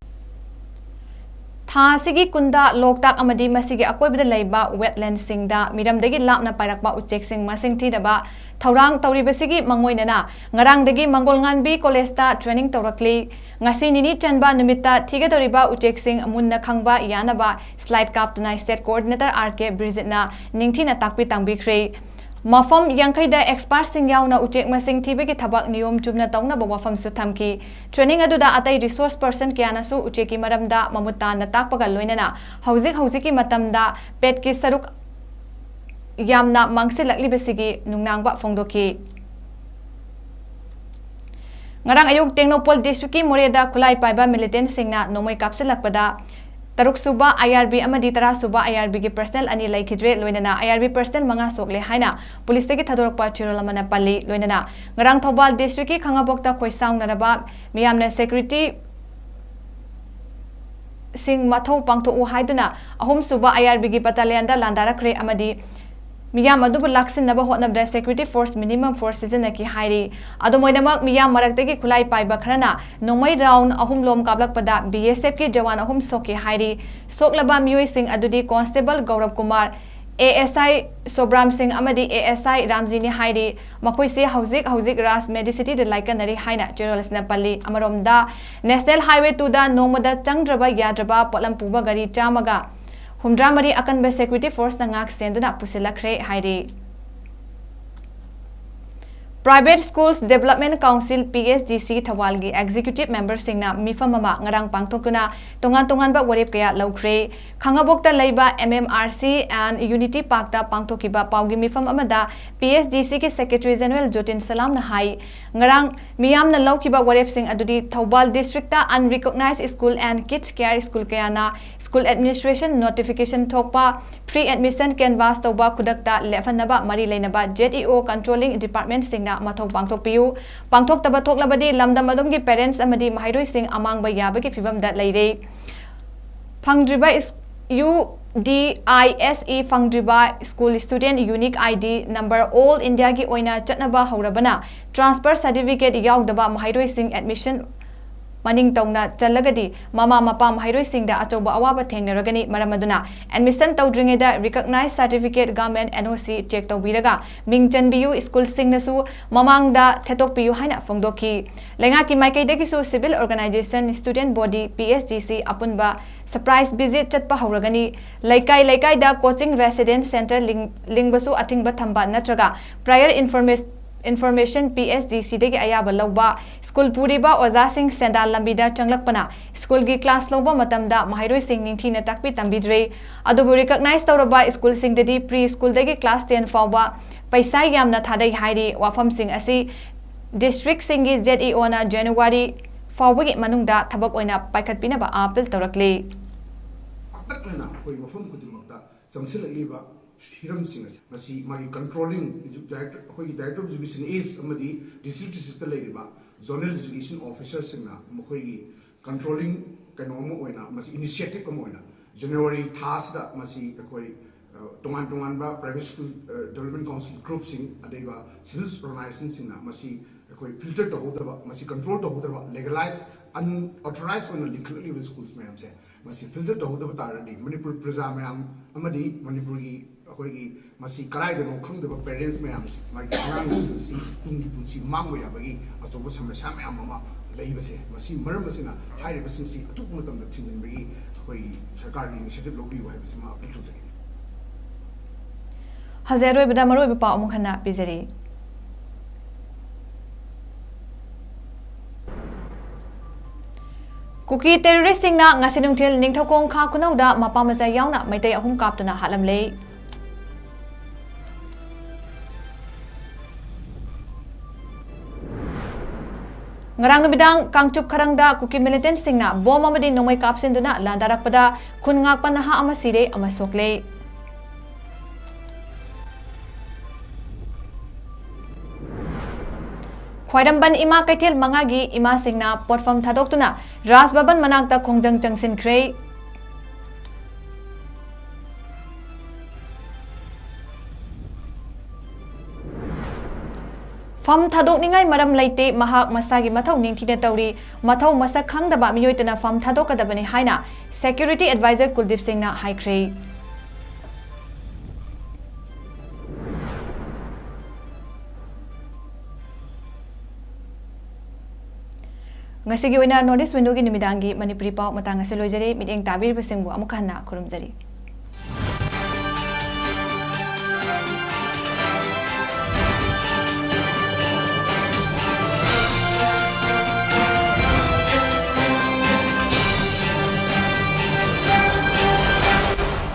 ꯊꯥ ꯑꯁꯤꯒꯤ ꯀꯨꯟꯗ ꯂꯣꯛꯇꯥꯛ ꯑꯃꯗꯤ ꯃꯁꯤꯒꯤ ꯑꯀꯣꯏꯕꯗ ꯂꯩꯕ wetlandꯁꯤꯡꯗ ꯃꯤꯔꯝꯗꯒꯤ ꯂꯥꯞꯅ ꯄꯥꯏꯔꯛꯄ ꯎꯆꯦꯛꯁꯤꯡ ꯃꯁꯤꯡ ꯊꯤꯗꯕ ꯊꯧꯔꯥꯡ ꯇꯧꯔꯤꯕꯁꯤꯒꯤ ꯃꯉꯣꯏꯅꯅ ꯉꯔꯥꯡꯗꯒꯤ ꯃꯪꯒꯣꯜꯉꯥꯟꯕꯤ ꯀꯣꯂꯦꯖꯇ training ꯇꯧꯔꯛꯂꯤ꯫ ꯉꯁꯤ ꯅꯤꯅꯤ ꯆꯟꯕ ꯅꯨꯃꯤꯠꯇ ꯊꯤꯒꯗꯧꯔꯤꯕ ꯎꯆꯦꯛꯁꯤꯡ ꯃꯨꯟꯅ ꯈꯪꯕ ꯌꯥꯅꯕ slide ꯀꯥꯞꯇꯨꯅ state coordinator R K ꯕ꯭ꯔꯤꯖꯤꯠꯅ ꯅꯤꯡꯊꯤꯅ ꯇꯥꯛꯄꯤ ꯇꯝꯕꯤꯈ꯭ꯔꯦ꯫ ꯃꯐꯝ ꯌꯥꯡꯈꯩꯗ expertꯁꯤꯡ ꯌꯥꯎꯅ ꯎꯆꯦꯛ ꯃꯁꯤꯡ ꯊꯤꯕꯒꯤ ꯊꯕꯛ ꯅꯤꯌꯣꯝ ꯆꯨꯝꯅ ꯇꯧꯅꯕ ꯋꯥꯐꯝꯁꯨ ꯊꯝꯈꯤ꯫ Training ꯑꯗꯨꯗ ꯑꯇꯩ resource person ꯀꯌꯥꯅꯁꯨ ꯎꯆꯦꯛꯀꯤ ꯃꯔꯝꯗ ꯃꯃꯨꯠ ꯇꯥꯅ ꯇꯥꯛꯄꯒ ꯂꯣꯏꯅꯅ ꯍꯧꯖꯤꯛ ꯍꯧꯖꯤꯛꯀꯤ ꯃꯇꯝꯗ ꯄꯦꯠꯀꯤ ꯁꯔꯨꯛ ꯌꯥꯝꯅ ꯃꯥꯡꯁꯤꯜꯂꯛꯂꯤꯕꯁꯤꯒꯤ ꯅꯨꯡꯅꯥꯡꯕ ꯐꯣꯡꯗꯣꯛꯈꯤ꯫ ꯉꯔꯥꯡ ꯑꯌꯨꯛ ꯇꯦꯡꯅꯧꯄꯜ districtꯀꯤ ꯃꯣꯔꯦꯗ ꯈꯨꯠꯂꯥꯏ ꯄꯥꯏꯕ militantꯁꯤꯡꯅ ꯅꯣꯡꯃꯩ ꯀꯥꯞꯁꯤꯜꯂꯛꯄꯗ ꯇꯔꯨꯛ ꯁꯨꯕ I R B ꯑꯃꯗꯤ ꯇꯔꯥ ꯁꯨꯕ I R Bꯒꯤ personnel ꯑꯅꯤ ꯂꯩꯈꯤꯗ꯭ꯔꯦ, ꯂꯣꯏꯅꯅ I R B personnel ꯃꯉꯥ ꯁꯣꯛꯂꯦ ꯍꯥꯏꯅ ꯄꯨꯂꯤꯁꯇꯒꯤ ꯊꯥꯗꯣꯔꯛꯄ ꯆꯦꯔꯣꯜ ꯑꯃꯅ ꯄꯜꯂꯤ꯫ ꯂꯣꯏꯅꯅ ꯉꯔꯥꯡ ꯊꯧꯕꯥꯜ districtꯀꯤ ꯈꯥꯉꯕꯣꯛꯇ ꯈꯣꯏꯁꯥꯎꯅꯔꯕ ꯃꯤꯌꯥꯝꯅ security ꯁꯤꯡ ꯃꯊꯧ ꯄꯥꯡꯊꯣꯛꯎ ꯍꯥꯏꯗꯨꯅ ꯑꯍꯨꯝꯁꯨꯕ I R Bꯒꯤ battalionꯗ ꯂꯥꯟꯗꯥꯔꯛꯈ꯭ꯔꯦ ꯑꯃꯗꯤ ꯃꯤꯌꯥꯝ ꯑꯗꯨꯕꯨ ꯂꯥꯛꯁꯤꯟꯅꯕ ꯍꯣꯠꯅꯕꯗ security force minimum force ꯁꯤꯖꯤꯟꯅꯈꯤ ꯍꯥꯏꯔꯤ꯫ ꯑꯗꯨꯝ ꯑꯣꯏꯅꯃꯛ, ꯃꯤꯌꯥꯝ ꯃꯔꯛꯇꯒꯤ ꯈꯨꯠꯂꯥꯏ ꯄꯥꯏꯕ ꯈꯔꯅ ꯅꯣꯡꯃꯩ round ꯑꯍꯨꯝ ꯂꯣꯝ ꯀꯥꯞꯂꯛꯄꯗ B S Fꯀꯤ ꯖꯋꯥꯟ ꯑꯍꯨꯝ ꯁꯣꯛꯈꯤ ꯍꯥꯏꯔꯤ꯫ ꯁꯣꯛꯂꯕ ꯃꯤꯑꯣꯏꯁꯤꯡ ꯑꯗꯨꯗꯤ Constable ꯒꯧꯔꯕ Kumar, A S I ꯁꯣꯕ꯭ꯔꯥꯝ ꯁꯤꯡ ꯑꯃꯗꯤ A S I ꯔꯥꯝꯖꯤꯅꯤ ꯍꯥꯏꯔꯤ꯫ ꯃꯈꯣꯏꯁꯤ ꯍꯧꯖꯤꯛ ꯍꯧꯖꯤꯛ ꯔꯥꯖ medicityꯗ ꯂꯥꯏꯀꯠꯅꯔꯤ ꯍꯥꯏꯅ ꯆꯦꯔꯣꯜ ꯑꯁꯤꯅ ꯄꯜꯂꯤ꯫ ꯑꯃꯔꯣꯝꯗ, National Highway twoꯗ ꯅꯣꯡꯃꯗ ꯆꯪꯗ꯭ꯔꯕ ꯌꯥꯗ꯭ꯔꯕ ꯄꯣꯠꯂꯝ ꯄꯨꯕ ꯒꯥꯔꯤ ꯆꯥꯝꯃꯒ ꯍꯨꯝꯗ꯭ꯔꯥ ꯃꯔꯤ ꯑꯀꯟꯕ security forceꯅ ꯉꯥꯛ ꯁꯦꯟꯗꯨꯅ ꯄꯨꯁꯤꯜꯂꯛꯈ꯭ꯔꯦ ꯍꯥꯏꯔꯤ꯫ Private Schools Development Council, P S D C, ꯊꯧꯕꯥꯜꯒꯤ executive memberꯁꯤꯡꯅ ꯃꯤꯐꯝ ꯑꯃ ꯉꯔꯥꯡ ꯄꯥꯡꯊꯣꯛꯇꯨꯅ ꯇꯣꯉꯥꯟ ꯇꯣꯉꯥꯟꯕ ꯋꯥꯔꯦꯞ ꯀꯌꯥ ꯂꯧꯈ꯭ꯔꯦ꯫ ꯈꯥꯉꯕꯣꯛꯇ ꯂꯩꯕ M M R C and Unity Parkꯇ ꯄꯥꯡꯊꯣꯛꯈꯤꯕ ꯄꯥꯎꯒꯤ ꯃꯤꯐꯝ ꯑꯃꯗ P S D Cꯒꯤ Secretary General ꯖꯣꯇꯤꯟ ꯁꯂꯥꯝꯅ ꯍꯥꯏ, ꯉꯔꯥꯡ ꯃꯤꯌꯥꯝꯅ ꯂꯧꯈꯤꯕ ꯋꯥꯔꯦꯞꯁꯤꯡ ꯑꯗꯨꯗꯤ Thoubal districtꯇ unrecognized school and kids care school ꯀꯌꯥꯅ school administration notification ꯊꯣꯛꯄ, free admission canvass ꯇꯧꯕ ꯈꯨꯗꯛꯇ ꯂꯦꯞꯍꯟꯅꯕ ꯃꯔꯤ ꯂꯩꯅꯕ Z E O controlling departmentꯁꯤꯡꯅ ꯃꯊꯧ ꯄꯥꯡꯊꯣꯛꯄꯤꯌꯨ꯫ ꯄꯥꯡꯊꯣꯛꯇꯕ ꯊꯣꯛꯂꯕꯗꯤ ꯂꯝꯗꯝ ꯑꯗꯨꯝꯒꯤ parents ꯑꯃꯗꯤ ꯃꯍꯩꯔꯣꯏꯁꯤꯡ ꯑꯃꯥꯡꯕ ꯌꯥꯕꯒꯤ ꯐꯤꯕꯝꯗ ꯂꯩꯔꯦ꯫ ꯐꯪꯗ꯭ꯔꯤꯕ ꯏꯁ-, U D I S E ꯐꯪꯗ꯭ꯔꯤꯕ school student unique I D number all Indiaꯒꯤ ꯑꯣꯏꯅ ꯆꯠꯅꯕ ꯍꯧꯔꯕꯅ transfer certificate ꯌꯥꯎꯗꯕ ꯃꯍꯩꯔꯣꯏꯁꯤꯡ admission ꯃꯅꯤꯡ ꯇꯧꯅ ꯆꯜꯂꯒꯗꯤ ꯃꯃꯥ ꯃꯄꯥ ꯃꯍꯩꯔꯣꯏꯁꯤꯡꯗ ꯑꯆꯧꯕ ꯑꯋꯥꯕ ꯊꯦꯡꯅꯔꯒꯅꯤ꯫ ꯃꯔꯝ ꯑꯗꯨꯅ admission ꯇꯧꯗ꯭ꯔꯤꯉꯩꯗ recognized certificate, government N O C check ꯇꯧꯕꯤꯔꯒ ꯃꯤꯡ ꯆꯟꯕꯤꯌꯨ꯫ ꯁ꯭ꯀꯨꯜꯁꯤꯡꯅꯁꯨ ꯃꯃꯥꯡꯗ ꯊꯦꯠꯇꯣꯛꯄꯤꯌꯨ ꯍꯥꯏꯅ ꯐꯣꯡꯗꯣꯛꯈꯤ꯫ ꯂꯩꯉꯥꯛꯀꯤ ꯃꯥꯏꯀꯩꯗꯒꯤꯁꯨ civil organization, student body, P S D C ꯑꯄꯨꯟꯕ surprise visit ꯆꯠꯄ ꯍꯧꯔꯒꯅꯤ꯫ ꯂꯩꯀꯥꯏ ꯂꯩꯀꯥꯏꯗ coaching residence center ꯂꯤꯡ-, ꯂꯤꯡꯕꯁꯨ ꯑꯊꯤꯡꯕ ꯊꯝꯕ ꯅꯠꯇ꯭ꯔꯒ prior informa-, information P S D C ꯗꯒꯤ ꯑꯌꯥꯕ ꯂꯧꯕ, ꯁ꯭ꯀꯨꯜ ꯄꯨꯔꯤꯕ ꯑꯣꯖꯥꯁꯤꯡ ꯁꯦꯟꯗꯥꯟ ꯂꯝꯕꯤꯗ ꯆꯪꯂꯛꯄꯅ ꯁ꯭ꯀꯨꯜꯒꯤ class ꯂꯧꯕ ꯃꯇꯝꯗ ꯃꯍꯩꯔꯣꯏꯁꯤꯡ ꯅꯤꯡꯊꯤꯅ ꯇꯥꯛꯄꯤ ꯇꯝꯕꯤꯗ꯭ꯔꯦ꯫ ꯑꯗꯨꯕꯨ recognized ꯇꯧꯔꯕ ꯁ꯭ꯀꯨꯜꯁꯤꯡꯗꯗꯤ pre school ꯗꯒꯤ class ten ꯐꯥꯎꯕ ꯄꯩꯁꯥ ꯌꯥꯝꯅ ꯊꯥꯗꯩ ꯍꯥꯏꯔꯤ꯫ ꯋꯥꯐꯝꯁꯤꯡ ꯑꯁꯤ district ꯁꯤꯡꯒꯤ Z E O ꯅ January ꯐꯥꯎꯕꯒꯤ ꯃꯅꯨꯡꯗ ꯊꯕꯛ ꯑꯣꯏꯅ ꯄꯥꯏꯈꯠꯄꯤꯅꯕ appeal ꯇꯧꯔꯛꯂꯤ꯫ ꯑꯀꯛꯅꯅ ꯑꯩꯈꯣꯏ ꯃꯐꯝ ꯈꯨꯗꯤꯡꯃꯛꯇ ꯆꯪꯁꯤꯜꯂꯛꯂꯤꯕ ꯍꯤꯔꯝꯁꯤꯡ ꯑꯁꯤ, ꯃꯁꯤ ꯃꯥꯒꯤ controlling edu-, director, ꯑꯩꯈꯣꯏꯒꯤ Director of Education East ꯑꯃꯗꯤ district district ꯇ ꯂꯩꯔꯤꯕ zonal education officer ꯁꯤꯡꯅ ꯃꯈꯣꯏꯒꯤ controlling ꯀꯩꯅꯣ ꯑꯃ ꯑꯣꯏꯅ, ꯃꯁꯤ initiative ꯑꯃ ꯑꯣꯏꯅ January ꯊꯥꯁꯤꯗ ꯃꯁꯤ ꯑꯩꯈꯣꯏ, ꯑ, ꯇꯣꯉꯥꯟ ꯇꯣꯉꯥꯟꯕ private school, ꯑ, development council group ꯁꯤꯡ, ꯑꯗꯨꯒ civil organization ꯁꯤꯡꯅ ꯃꯁꯤ ꯑꯩꯈꯣꯏ filter ꯇꯧꯍꯧꯗꯕ, ꯃꯁꯤ control ꯇꯧꯍꯧꯗꯕ, legalize, unauthorized ꯑꯣꯏꯅ ꯂꯤꯡꯈꯠꯂꯛꯂꯤꯕ schools ꯃꯌꯥꯝꯁꯦ, ꯃꯁꯤ filter ꯇꯧꯍꯧꯗꯕ ꯇꯥꯔꯒꯗꯤ ꯃꯅꯤꯄꯨꯔ ꯄ꯭ꯔꯖꯥ ꯃꯌꯥꯝ ꯑꯃꯗꯤ ꯃꯅꯤꯄꯨꯔꯒꯤ ꯑꯩꯈꯣꯏꯒꯤ ꯃꯁꯤ ꯀꯗꯥꯏꯗꯅꯣ ꯈꯪꯗꯕ parents ꯃꯌꯥꯝꯁꯤ, ꯃꯥꯒꯤ ꯑꯉꯥꯡꯁꯤꯡꯁꯤ ꯇꯨꯡꯒꯤ ꯄꯨꯟꯁꯤ ꯃꯥꯡꯕ ꯌꯥꯕꯒꯤ ꯑꯆꯧꯕ ꯁꯃꯁ꯭ꯌꯥ ꯃꯌꯥꯝ ꯑꯃ ꯂꯩꯕꯁꯦ, ꯃꯁꯤ ꯃꯔꯝ ꯑꯁꯤꯅ ꯍꯥꯏꯔꯤꯕꯁꯤꯡꯁꯤ ꯑꯊꯨꯕ ꯃꯇꯝꯗ ꯊꯤꯡꯖꯤꯟꯕꯒꯤ ꯑꯩꯈꯣꯏꯒꯤ ꯁꯔꯀꯥꯔꯒꯤ initiative ꯂꯧꯕꯤꯌꯨ ꯍꯥꯏꯕꯁꯤꯃ appeal ꯇꯧꯖꯒꯦ꯫ ꯍꯧꯖꯤꯛ ꯑꯔꯣꯏꯕꯗ ꯃꯔꯨꯑꯣꯏꯕ ꯄꯥꯎ ꯑꯃꯨꯛ ꯍꯟꯅ ꯄꯤꯖꯔꯤ꯫ ꯀꯨꯀꯤ terrorist ꯁꯤꯡꯅ ꯉꯁꯤ ꯅꯨꯡꯊꯤꯜ ꯅꯤꯡꯊꯧꯈꯣꯡ ꯈꯥ ꯈꯨꯅꯧꯗ ꯃꯄꯥ ꯃꯆꯥ ꯌꯥꯎꯅ ꯃꯩꯇꯩ ꯑꯍꯨꯝ ꯀꯥꯞꯇꯨꯅ ꯍꯥꯠꯂꯝꯂꯦ꯫ ꯉꯔꯥꯡ ꯅꯨꯃꯤꯗꯥꯡ ꯀꯥꯡꯆꯨꯞ ꯈꯔꯪꯗ ꯀꯨꯀꯤ militant ꯁꯤꯡꯅ bomb ꯑꯃꯗꯤ ꯅꯣꯡꯃꯩ ꯀꯥꯞꯁꯤꯟꯗꯨꯅ ꯂꯥꯟꯗꯥꯔꯛꯄꯗ ꯈꯨꯟ ꯉꯥꯛꯄ ꯅꯍꯥ ꯑꯃ ꯁꯤꯔꯦ ꯑꯃ ꯁꯣꯛꯂꯦ꯫ ꯈ꯭ꯋꯥꯏꯔꯝꯕꯟ ꯏꯃꯥ ꯀꯩꯊꯦꯜ ꯃꯉꯥꯒꯤ ꯏꯃꯥꯁꯤꯡꯅ ꯄꯣꯠꯐꯝ ꯊꯥꯗꯣꯛꯇꯨꯅ ꯔꯥꯖ ꯚꯕꯟ ꯃꯅꯥꯛꯇ ꯈꯣꯡꯖꯪ ꯆꯪꯁꯤꯟꯈ꯭ꯔꯦ꯫ ꯐꯝ ꯊꯥꯗꯣꯛꯅꯤꯡꯉꯥꯏ ꯃꯔꯝ ꯂꯩꯇꯦ, ꯃꯍꯥꯛ ꯃꯁꯥꯒꯤ ꯃꯊꯧ ꯅꯤꯡꯊꯤꯅ ꯇꯧꯔꯤ꯫ ꯃꯊꯧ ꯃꯁꯛ ꯈꯪꯗꯕ ꯃꯤꯑꯣꯏꯇꯅ ꯐꯝ ꯊꯥꯗꯣꯛꯀꯗꯕꯅꯤ ꯍꯥꯏꯅ Security Advisor ꯀꯨꯜꯗꯤꯞ ꯁꯤꯡꯅ ꯍꯥꯏꯈ꯭ꯔꯦ꯫ ꯉꯁꯤꯒꯤ ꯑꯣꯏꯅ North East Windowꯒꯤ ꯅꯨꯃꯤꯗꯥꯡꯒꯤ ꯃꯅꯤꯄꯨꯔꯤ ꯄꯥꯎ ꯃꯇꯥꯡ ꯑꯁꯤ ꯂꯣꯏꯖꯔꯦ꯫ ꯃꯤꯠꯌꯦꯡ ꯇꯥꯕꯤꯔꯤꯕꯁꯤꯡꯕꯨ ꯑꯃꯨꯛ ꯍꯟꯅ ꯈꯨꯔꯨꯝꯖꯔꯤ꯫